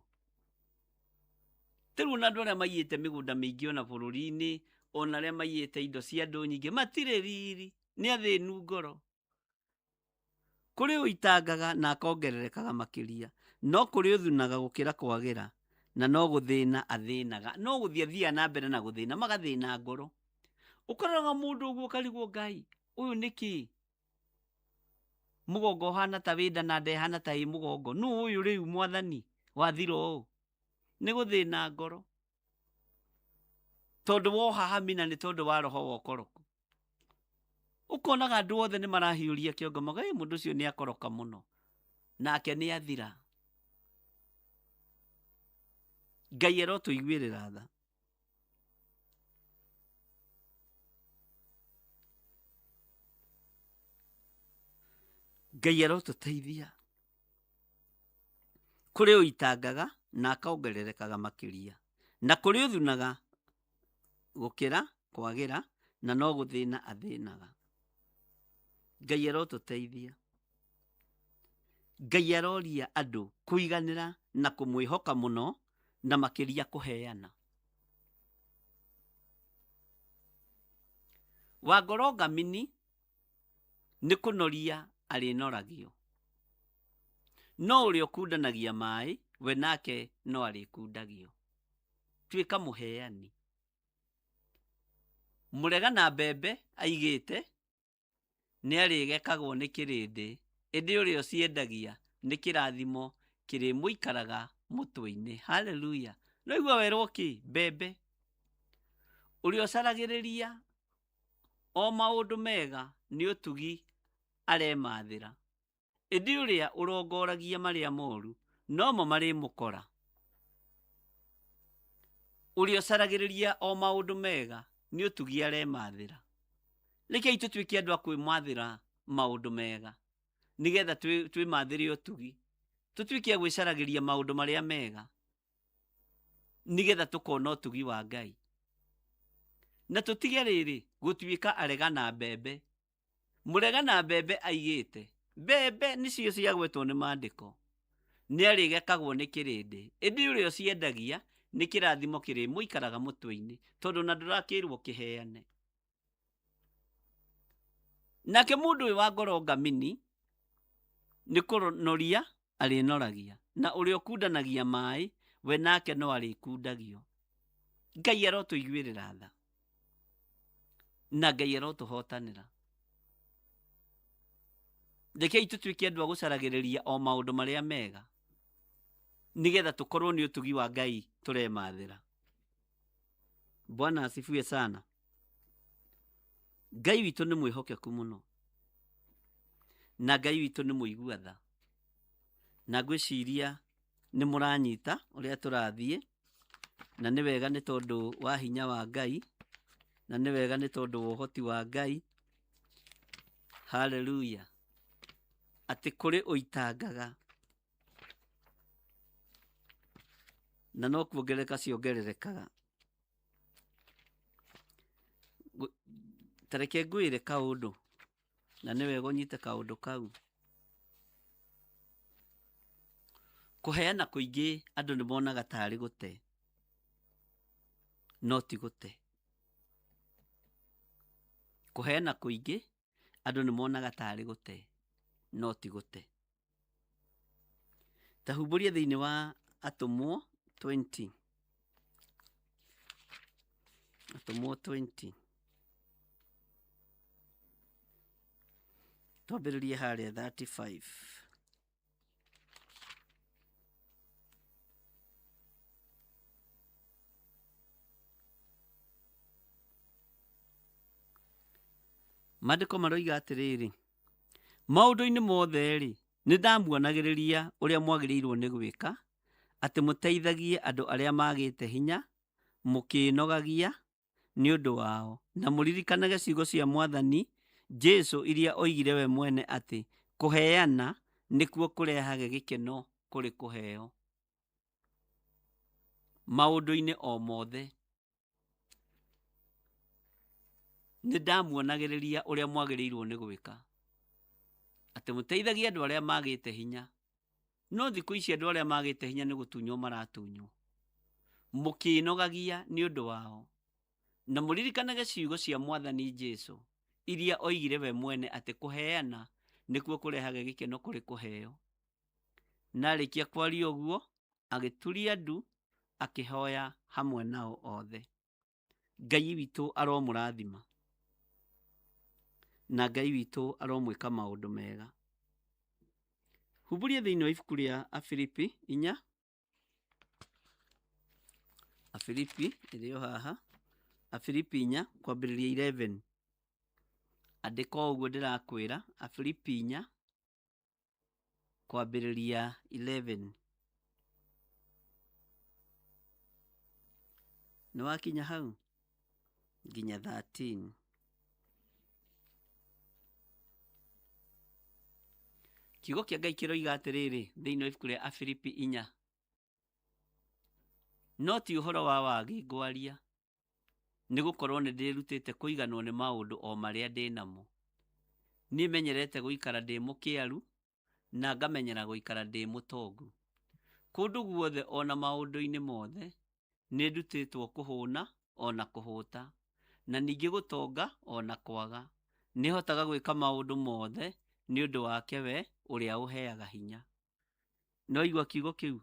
Ta rĩu ona andũ arĩa maiyĩte mĩgũnda mĩingĩ ona bũrũri-inĩ, ona arĩa maiyĩte indo cia andũ nyingĩ, matirĩ riri, nĩ athĩnu ngoro. Kũrĩ ũitangaga na akongererekaga makĩria, no kũrĩ ũthunaga gũkĩra kwagĩra, na no gũthĩna athĩnaga. No gũthiĩ athiaga na mbere na gũthĩna, magathĩna ngoro. Ũkoraga mũndũ ũguo ũkarigwo Ngai, ũyũ nĩkĩ? Mũgongo ũhana ta wĩ nda na nda ĩhana ta ĩ mũgongo. Nũ ũyũ rĩu mwathani wathira ũũ? Nĩ gũthĩna ngoro. Tondũ wa ũhahami na nĩ tondũ wa roho wa ũkoroku. Ũkonaga andũ othe nĩ marahiũria kĩongo mauga, ĩ mũndũ ũcio nĩ akoroka mũno. Nake nĩ athira. Ngai arotũiguĩrĩra tha. Ngai arotũteithia. Kũrĩ ũitangaga na akongererekaga makĩria, na kũrĩ ũthunaga gũkĩra kwagĩra na no gũthĩna athĩnaga. Ngai arotũteithia. Ngai aroria andũ kũiganĩra na kũmwĩhoka mũno na makĩria kũheana. Wa ngoro ngamini nĩ kũnoria arĩnoragio, no ũrĩa ũkundanagia maĩ we nake no arĩkundagio. Tuĩka mũheani. Mũrega na mbembe aigĩte nĩarĩgekagwo nĩ kĩrĩndĩ, ĩndĩ ũrĩa ũciendagia nĩ kĩrathimo kĩrĩmũikaraga mũtwe-inĩ. Haleluya! No igua werwo kĩ? Mbembe. Ũrĩa ũcaragĩrĩria o maũndũ mega nĩ ũtugi aremathĩra, ĩndĩ ũrĩa ũrongoragia marĩa moru nomo marĩmũkora. Ũrĩa ũcaragĩrĩria o maũndũ mega nĩ ũtugi aremathĩra. Rekei tũtuĩke andũ a kwĩmathĩra maũndũ mega nĩgetha twĩmathĩre ũtugi. Tũtuĩke a gwĩcaragĩria maũndũ marĩa mega nĩgetha tũkona ũtugi wa Ngai. Na tũtige rĩrĩ gũtuĩka arega na mbembe. Mũrega na mbembe aigĩte, mbembe nĩcio ciagwetwo nĩ maandĩko, nĩarĩgekagwo nĩ kĩrĩndĩ, ĩndĩ ũrĩa ũciendagia nĩ kĩrathimo kĩrĩmũikaraga mũtwe-inĩ, tondũ na ndũrakĩrwo kĩheane. Nake mũndũ ũyũ wa ngoro ngamini nĩ kũnoria arĩnoragia, na ũrĩa ũkundanagia maĩ we nake no arĩkundagio. Ngai arotũiguĩrĩra tha na Ngai arotũhotanĩra. Rekei tũtuĩke andũ a gũcaragĩrĩria o maũndũ marĩa mega nĩgetha tũkorwo nĩ ũtugi wa Ngai tũremathĩra. Bwana asifiwe sana. Ngai witũ nĩ mwĩhokeku mũno, na Ngai witũ nĩ mũigua tha. Na ngwĩciria nĩ mũranyita ũrĩa tũrathiĩ, na nĩ wega nĩ tondũ wa hinya wa Ngai, na nĩ wega nĩ tondũ wa ũhoti wa Ngai. Haleluya. Atĩ kũrĩ ũitangaga na no kuongerereka ciongererekaga. Ta reke ngwĩre kaũndũ, na nĩ wega ũnyite kaũndũ kau. Kũheana kũingĩ andũ nĩ monaga tarĩ gũte, no ti gũte. Kũheana kũingĩ andũ nĩ monaga tarĩ gũte, no ti gũte. Ta humbũria thĩinĩ wa Atũmwo 20. Atũmwo 20. Twambĩrĩrie harĩa 35. Maandĩko maroiga atĩrĩrĩ, maũndũ-inĩ mothe-rĩ, nĩ ndamuonagĩrĩria ũrĩa mwagĩrĩirwo nĩ gwĩka, atĩ mũteithagie andũ arĩa maagĩte hinya, mũkĩĩnogagia nĩ ũndũ wao, na mũririkanage ciugo cia Mwathani Jesu iria oigire we mwene atĩ kũheana nĩkuo kũrehage gĩkeno kũrĩ kũheo. Maũndũ-inĩ o mothe nĩ ndamuonagĩrĩria ũrĩa mwagĩrĩirwo nĩ gwĩka, atĩ mũteithagie andũ arĩa magĩte hinya. No thikũ ici andũ arĩa magĩte hinya nĩ gũtunywo maratunywo, mũkĩĩnogagia nĩ ũndũ wao, na mũririkanage ciugo cia Mwathani Jesu iria oigire we mwene atĩ kũheana nĩkuo kũrehage gĩkeno kũrĩ kũheo. Na arĩkia kwaria ũguo, agĩturia ndu akĩhoya hamwe nao othe. Ngai witũ aromũrathima, na Ngai witũ aromwĩka maũndũ mega. Humbũria thĩinĩ wa ibuku rĩa Afilipi 4. Afilipi ĩrĩ o haha. Afilipi 4 kwambĩrĩria 11. Andĩka o ũguo ndĩrakwĩra. Afilipi 4 kwambĩrĩria 11. Nĩ wakinya hau nginya 13. Kiugo kĩa Ngai kĩroiga atĩrĩrĩ thĩinĩ wa ibuku rĩa Afilipi 4. No ti ũhoro wa wagi ngwaria, nĩ gũkorwo nĩ ndĩrutĩte kũiganwo nĩ maũndũ o marĩa ndĩ namo. Niĩ menyerete gũikara ndĩ mũkĩaru na ngamenyera gũikara ndĩ mũtongu. Kũndũ guothe o na maũndũ-inĩ mothe nĩ ndutĩtwo kũhũna o na kũhũta, na ningĩ gũtonga o na kwaga. Nĩhotaga gwĩka maũndũ mothe nĩ ũndũ wake we ũrĩa ũheaga hinya. No igua kiugo kĩu?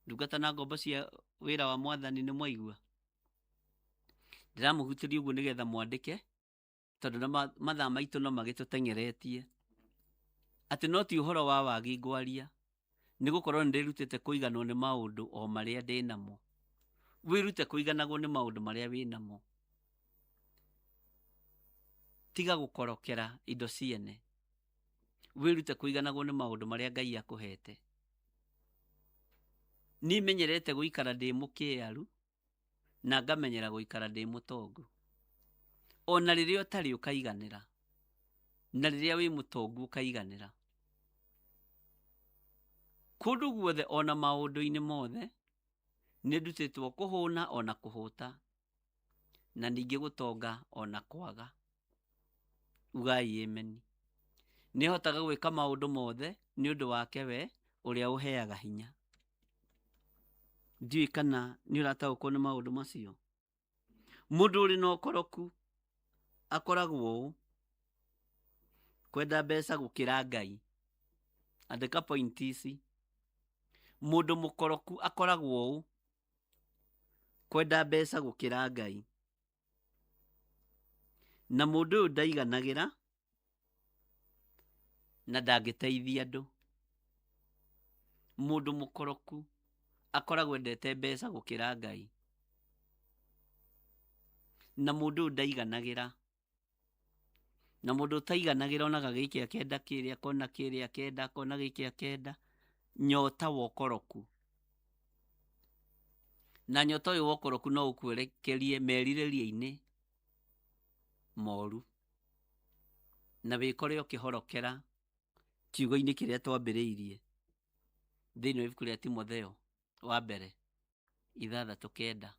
Ndungata na ngombo cia wĩra wa Mwathani nĩ mwaigua? Ndĩramũhutĩria ũguo nĩgetha mwandĩke, tondũ na mathaa maitũ no magĩtũteng'eretie. Atĩ no ti ũhoro wa wagi ngwaria, nĩ gũkorwo nĩ ndĩrutĩte kũiganwo nĩ maũndũ o marĩa ndĩ namo. Wĩrute kũiganagwo nĩ maũndũ marĩa wĩ namo. Tiga gũkorokera indo ciene. Wĩrute kũiganagwo nĩ maũndũ marĩa Ngai akũhete. Niĩ menyerete gũikara ndĩ mũkĩaru na ngamenyera gũikara ndĩ mũtongu. Ona rĩrĩa ũtarĩ ũkaiganĩra, na rĩrĩa wĩ mũtongu ũkaiganĩra. Kũndũ guothe ona maũndũ-inĩ mothe nĩ ndutĩtwo kũhũna ona kũhũta, na ningĩ gũtonga ona kwaga. Ugai ameni. Nĩhotaga gwĩka maũndũ mothe nĩ ũndũ wake we ũrĩa ũheaga hinya. Ndiũĩ kana nĩ ũrataũkwo nĩ maũndũ macio. Mũndũ ũrĩ na ũkoroku akoragwo ũũ: kwenda mbeca gũkĩra Ngai. Andĩka point ici. Mũndũ mũkoroku akoragwo ũũ: kwenda mbeca gũkĩra Ngai. Na mũndũ ũyũ ndaiganagĩra na ndangĩteithia andũ. Mũndũ mũkoroku akoragwo endete mbeca gũkĩra Ngai. Na mũndũ ũyũ ndaiganagĩra Na mũndũ ũtaiganagĩra onaga gĩkĩ akenda kĩrĩa, akona kĩrĩa akenda, akona gĩkĩ akenda. Nyota wa ũkoroku. Na nyota ũyũ wa ũkoroku no ũkwerekerie merirĩria-inĩ moru. Na wĩkore ũkĩhorokera kiugo-inĩ kĩrĩa twambĩrĩirie thĩinĩ wa ibuku rĩa Timotheo wa mbere 6:9.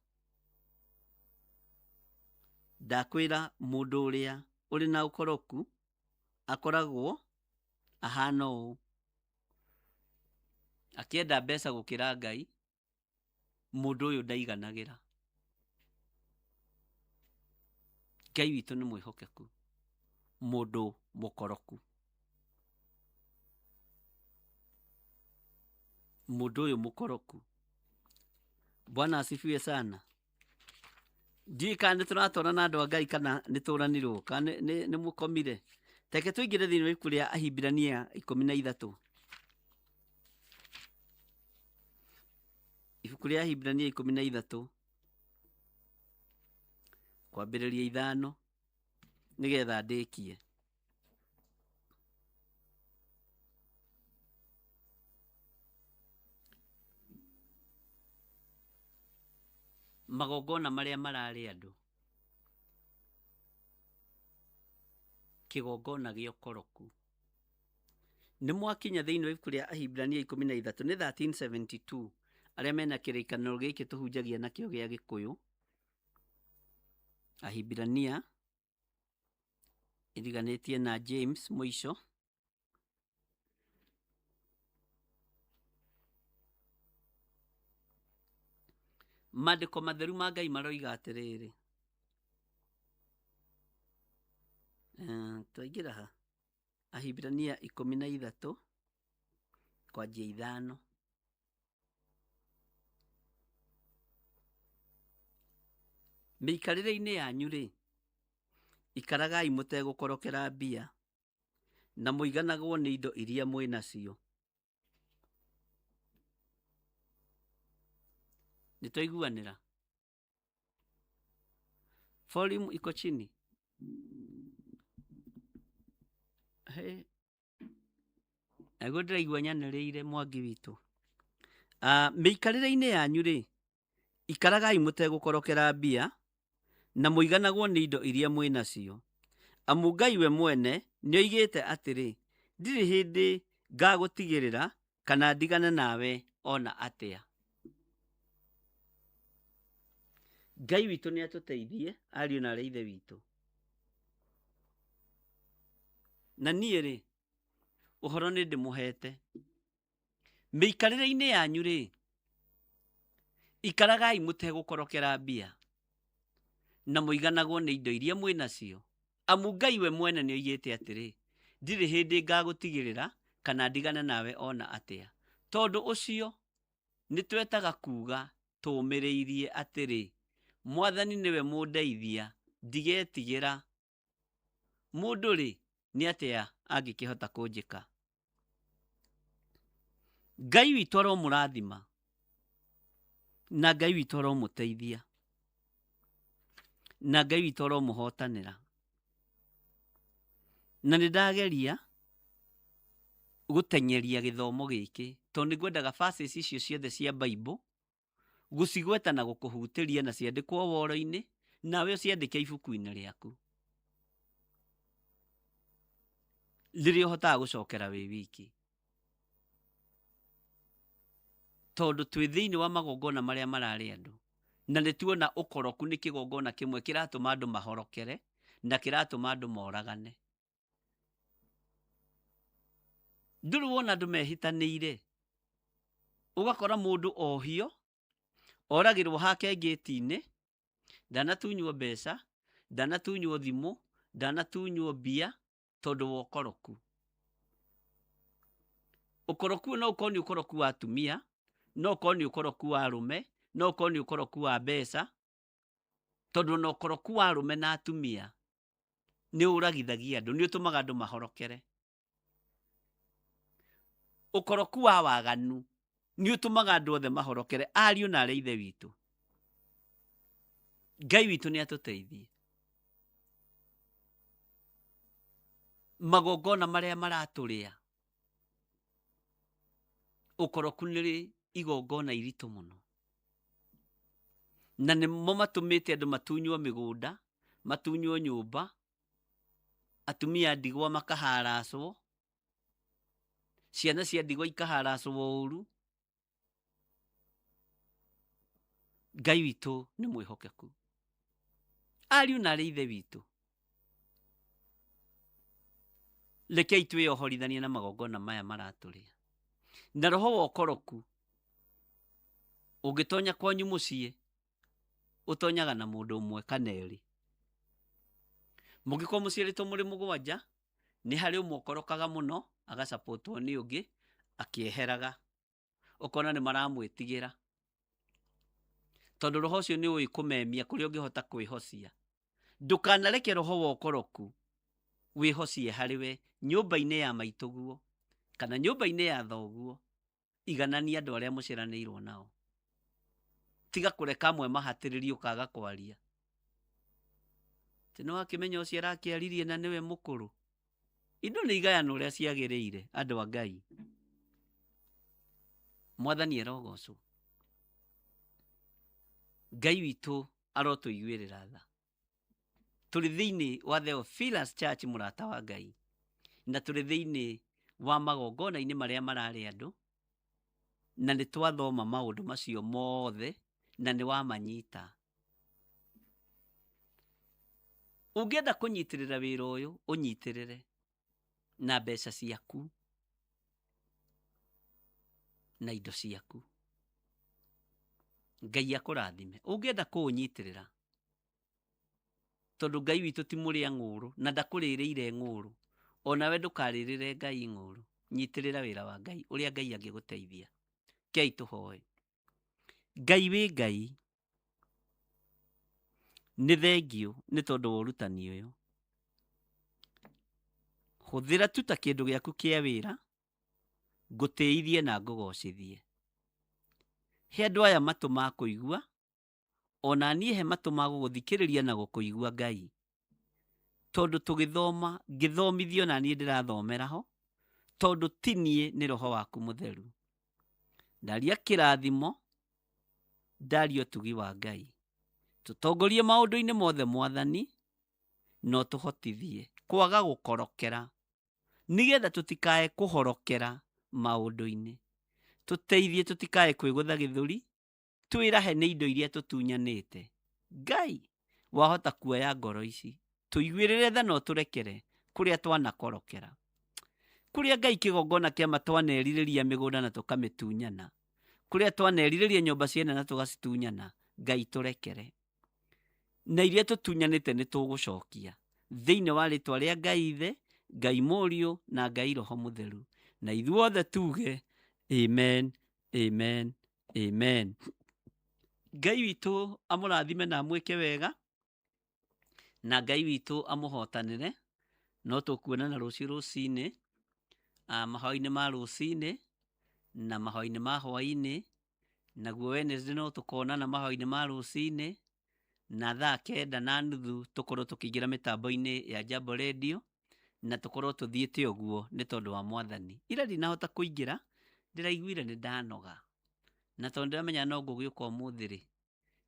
Ndakwĩra mũndũ ũrĩa ũrĩ na ũkoroku akoragwo ahana ũũ, akĩenda mbeca gũkĩra Ngai, mũndũ ũyũ ndaiganagĩra. Ngai witũ nĩ mwĩhokeku, mũndũ mũkoroku. Mũndũ ũyũ mũkoroku. Bwana asifiwe sana. Ndiũĩ kana nĩ tũratwarana andũ a Ngai kana nĩ tũranirwo kana nĩ mũkomire. Reke tũingĩre thĩinĩ wa ibuku rĩa Ahibirania 13. Ibuku rĩa Ahibirania 13 kwambĩrĩria 5 nĩgetha ndĩkie. Magongona marĩa mararĩ andũ, kĩgongona gĩa ũkoroku. Nĩ mwakinya thĩinĩ wa ibuku rĩa Ahibirania 13 nĩ 1372 arĩa mena kĩrĩkanĩro gĩkĩ tũhunjagia nakĩo gĩa Gĩkũyũ. Ahibirania iriganĩtie na James mũico. Maandĩko matheru ma Ngai maroiga atĩrĩrĩ, twaingĩra ha? Ahibirania 13 kwanjia 5. Mĩikarĩre-inĩ yanyu-rĩ, ikaragai mũtegũkorokera mbia, na mũiganagwo nĩ indo iria mwĩ nacio. Nĩ twaiguanĩra? Volume iko chini? He. Naguo ndĩraigua nyanĩrĩire Mwangi witũ. Mĩikarĩre-inĩ yanyu-rĩ, ikaragai mũtegũkorokera mbia, na mũiganagwo nĩ indo iria mwĩ nacio. Amu Ngai we mwene nĩoigĩte atĩrĩ, ndirĩ hĩndĩ ngagũtigĩrĩra kana ndigane nawe ona atĩa. Ngai witũ nĩ atũteithie ariũ na arĩ ithe witũ. Na niĩ rĩ, ũhoro nĩ ndĩmũhete. Mĩikarĩre-inĩ yanyu rĩ, ikaragai mũtegũkorokera mbia, na mũiganagwo nĩ indo iria mwĩ nacio. Amu Ngai we mwene nĩoigĩte atĩrĩ, ndirĩ hĩndĩ ngagũtigĩrĩra kana ndigane nawe ona atĩa. Tondũ ũcio nĩtwetaga kuuga tũũmĩrĩirie atĩrĩ, Mwathani nĩwe mũndeithia, ndigetigĩra. Mũndũ-rĩ, nĩ atĩa angĩkĩhota kũnjĩka? Ngai witũ aromũrathima, na Ngai witũ aromũteithia, na Ngai witũ aromũhotanĩra. Na nĩ ndageria gũteng'eria gĩthomo gĩkĩ, tondũ nĩ ngwendaga verses icio ciothe cia Bible gũcigweta na gũkũhutĩria na ciandĩkwo woro-inĩ, nawe ũciandĩke ibuku-inĩ rĩaku rĩrĩa ũhotaga gũcokera wĩ wiki. Tondũ twĩ thĩinĩ wa magongona marĩa mararĩ andũ, na nĩ tuona ũkoroku nĩ kĩgongona kĩmwe kĩratũma andũ mahorokere na kĩratũma andũ moragane. Ndũrĩ wona andũ mehĩtanĩire, ũgakora mũndũ ohio, oragĩrwo hake ngĩti-inĩ, ndanatunywo mbeca, ndanatunywo thimũ, ndanatunywo mbia, tondũ wa ũkoroku. Ũkoroku ũyũ no ũkorwo nĩ ũkoroku wa atumia, no ũkorwo nĩ ũkoroku wa arũme, no ũkorwo nĩ ũkoroku wa mbeca, tondũ ona ũkoroku wa arũme na atumia nĩ ũragithagia andũ, nĩ ũtũmaga andũ mahorokere. Ũkoroku wa waganu nĩ ũtũmaga andũ othe mahorokere, ariũ na arĩa ithe witũ. Ngai witũ nĩ atũteithie. Magongona marĩa maratũrĩa, ũkoroku nĩ igongona iritũ mũno, na nĩmo matũmĩte andũ matunywo mĩgũnda, matunywo nyũmba, atumia a ndigwa makaharacwo, ciana cia ndigwa ikaharacwo ũru. Ngai witũ nĩ mwĩhokeku. Ariũ na arĩ ithe witũ, rekei twĩyohorithanie na magongona maya maratũrĩa. Na roho wa ũkoroku ũngĩtonya kwanyu mũciĩ, ũtonyaga na mũndũ ũmwe kana erĩ. Mũngĩkorwo mũciarĩtwo mũrĩ mũgwanja, nĩ harĩ ũmwe ũkorokaga mũno agacapotwo nĩ ũngĩ akĩeheraga, ũkona nĩ maramwĩtigĩra, tondũ roho ũcio nĩ ũĩ kũmemia kũrĩa ũngĩhota kwĩhocia. Ndũkanareke roho wa ũkoroku wĩhocie harĩ we nyũmba-inĩ ya maitũguo kana nyũmba-inĩ ya thoguo. Iganania andũ arĩa mũciaranĩirwo nao. Tiga kũreka amwe mahatĩrĩrie ũkaga kwaria. Atĩ nĩwakĩmenya ũcio arakĩaririe na nĩwe mũkũrũ. Indo nĩ igayana ũrĩa ciagĩrĩire, andũ a Ngai. Mwathani arogocwo. Ngai witũ arotũiguĩrĩra tha. Tũrĩ thĩinĩ wa Theophilus Church, mũrata wa Ngai, na tũrĩ thĩinĩ wa magongona-inĩ marĩa mararĩ andũ, na nĩ twathoma maũndũ macio mothe na nĩ wamanyita. Ũngĩenda kũnyitĩrĩra wĩra ũyũ, ũnyitĩrĩre na mbeca ciaku na indo ciaku. Ngai akũrathime. Ũngĩenda kũũnyitĩrĩra, tondũ Ngai witũ ti mũrĩa ng'ũrũ na ndakũrĩrĩire ng'ũrũ, onawe ndũkarĩrĩre Ngai ng'ũrũ. Nyitĩrĩra wĩra wa Ngai ũrĩa Ngai angĩgũteithia. Kei tũhoe. Ngai wĩ Ngai, nĩ thengiũ nĩ tondũ wa ũrutani ũyũ. Hũthĩra tu ta kĩndũ gĩaku kĩa wĩra, ngũtĩithie na ngũgocithie. He andũ aya matũ ma kũigua, ona niĩ he matũ ma gũgũthikĩrĩria na gũkũigua Ngai. Tondũ tũgĩthoma, ngĩthomithio na niĩ ndĩrathomera ho, tondũ ti niĩ nĩ roho waku mũtheru. Ndaria kĩrathimo, ndaria ũtugi wa Ngai. Tũtongorie maũndũ-inĩ mothe Mwathani, na ũtũhotithie kwaga gũkorokera, nĩgetha tũtikae kũhorokera maũndũ-inĩ. Tũteithie tũtikae kwĩgũtha gĩthũri, twĩrahe nĩ indo iria tũtunyanĩte. Ngai, wahota kuoya ngoro ici, tũiguĩrĩre tha na ũtũrekere kũrĩa twanakorokera. Kũrĩa Ngai kĩgongona kĩa ma twanerirĩria mĩgũnda na tũkamĩtunyana, kũrĩa twanerirĩria nyũmba ciene na tũgacitunyana, Ngai tũrekere. Na iria tũtunyanĩte nĩ tũgũcokia thĩinĩ wa rĩtwa rĩa Ngai Ithe, Ngai Mũriũ na Ngai Roho Mũtheru. Na ithuothe tuge amen, amen, amen. Ngai witũ amũrathime na amwĩke wega, na Ngai witũ amũhotanĩre. No tũkuonana rũciũ rũcinĩ, mahoya-inĩ ma rũcinĩ na mahoya-inĩ ma hwaĩ-inĩ. Naguo Wednesday no tũkonana mahoya-inĩ ma rũcinĩ, na thaa 9:30 tũkorwo tũkĩingĩra mĩtambo-inĩ ya Jambo Radio, na tũkorwo tũthiĩte ũguo nĩ tondũ wa Mwathani. Ira ndinahota kũingĩra, ndĩraiguire nĩ ndanoga, na tondũ ndĩramenya no ngũgĩũka ũmũthĩ rĩ,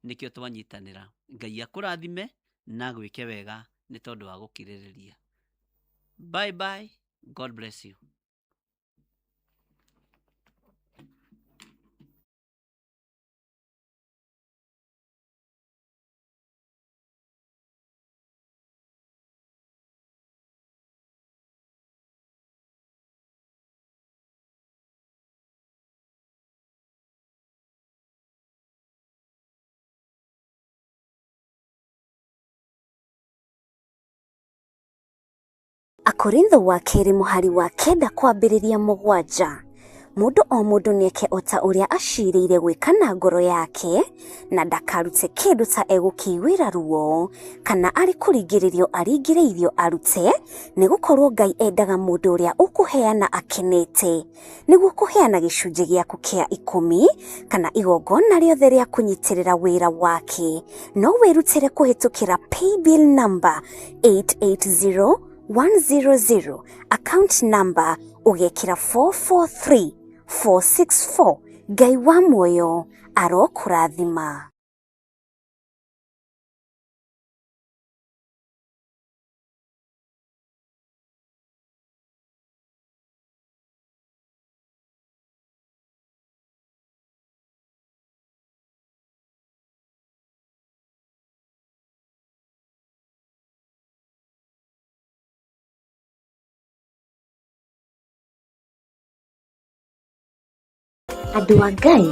nĩkĩo twanyitanĩra. Ngai akũrathime na agwĩke wega nĩ tondũ wa gũkirĩrĩria. Bye bye, God bless you. Akorintho wa kerĩ mũhari wa 9 kwambĩrĩria 7. Mũndũ o mũndũ nĩeke o ta ũrĩa acirĩire gwĩka na ngoro yake, na ndakarute kĩndũ ta egũkĩiguĩra ruo, kana arĩ kũringĩrĩrio aringĩrĩirio arute, nĩgũkorwo Ngai endaga mũndũ ũrĩa ũkũheana akenete. Nĩguo kũheana gĩcunjĩ gĩaku kĩa 10 kana igongona rĩothe rĩa kũnyitĩrĩra wĩra wake, no wĩrutĩre kũhĩtũkĩra paybill number 880. 100 account number ũgekĩra 443 464. Ngai wa muoyo arokũrathima. Andũ a Ngai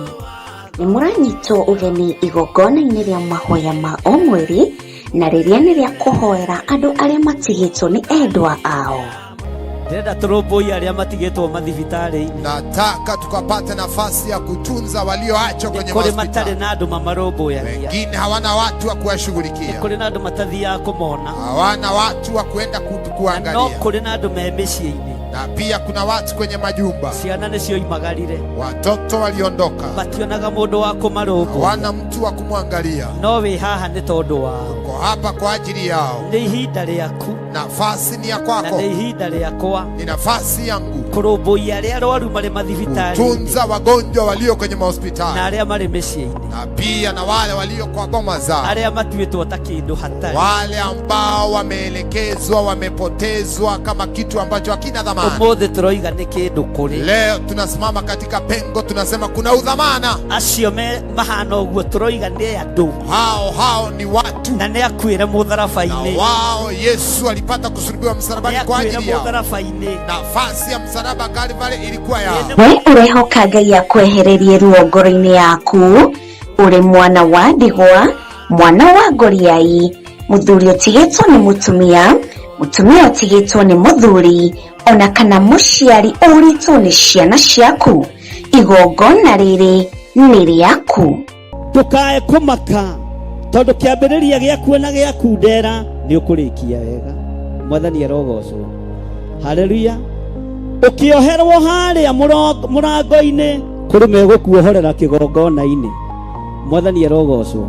nĩ mũranyitwo ũgeni igongona-inĩ rĩa mahoya ma o mweri na rĩrĩa nĩ rĩa kũhoera andũ arĩa matigĩtwo nĩ endwa ao. Ndĩrenda tũrũmbũiye arĩa matigĩtwo mathibitarĩ-inĩ. Nataka tukapate nafasi ya kutunza walioachwa kwenye Kũrĩ matarĩ mahospitali. na andũ mamarũmbũyagia. Wengine hawana watu wa kuwashughulikia, Kũrĩ na andũ matathiaga kũmona. hawana watu wa kuenda Na no kuangalia, kũrĩ na andũ me mĩciĩ-inĩ. na pia kuna watu kwenye majumba, Ciana nĩcioimagarire. watoto waliondoka, Mationaga mũndũ wa kũmarũmbũiya. hawana mtu wa kumwangalia. No wĩ haha nĩ tondũ wao. Uko hapa kwa ajili yao. Nĩ ihinda rĩaku Nafasi ni ya na kwako, nĩ ihinda rĩakwa ni nafasi yangu kũrũmbũiya arĩa arwaru marĩ mathibitarĩ-inĩ kutunza wagonjwa walio kwenye na mahospitali arĩa marĩ mĩciĩ-inĩ, na pia na wale walio kwa boma zao, arĩa matuĩtwo ta kĩndũ hatarĩ. wale ambao wameelekezwa, wamepotezwa kama kitu ambacho hakina dhamana. Ũmũthĩ tũroiga nĩ kĩndũ kũrĩ Leo tunasimama katika pengo, tunasema kuna udhamana. acio me mahana ũguo, tũroiga nĩ andũ Hao hao ni watu, na nĩ akuĩre na mũtharaba-inĩ, wao Yesu alipata kusulubiwa nĩ msalabani kwa akuĩre ajili yao. mũtharaba-inĩ. Nafasi ya msalaba Kalvari ilikuwa yao. We ũrehoka Ngai akwehererie ruo ngoro-inĩ yaku ũrĩ mwana wa ndigwa, mwana wa ngoriai, mũthuri ũtigĩtwo nĩ mũtumia, mũtumia ũtigĩtwo nĩ mũthuri, ona kana mũciari ũrĩtwo nĩ ciana ciaku. Igongona rĩrĩ nĩ rĩaku. Ndũkae kũmaka tondũ kĩambĩrĩria gĩaku na gĩaku ndera nĩ ũkũrĩkia wega. Mwathani arogocwo. Haleluya. Ũkĩoherwo harĩa mũrango-inĩ kũrĩ megũkuohorera kĩgongona-inĩ. Mwathani arogocwo.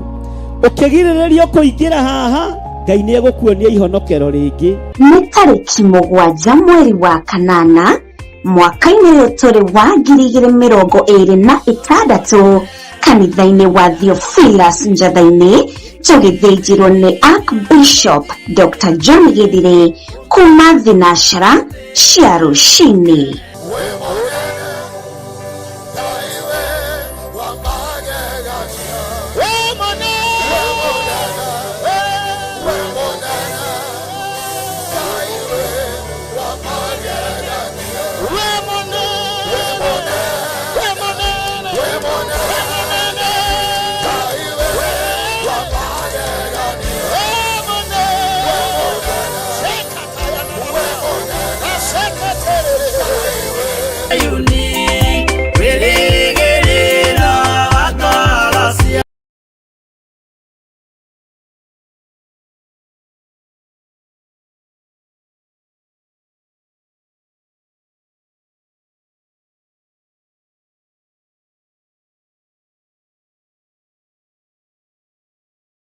Ũkĩgirĩrĩrio kũingĩra haha, Ngai nĩ egũkuonia ihonokero rĩngĩ. Nĩ tarĩki 7 mweri wa kanana mwaka-inĩ ũyũ tũrĩ wa 2026 kanitha-inĩ wa Theophilus Njatha-inĩ tũgĩthĩnjĩrwo nĩ Archbishop Dr. John Githire kuma thinacara cia rũcinĩ.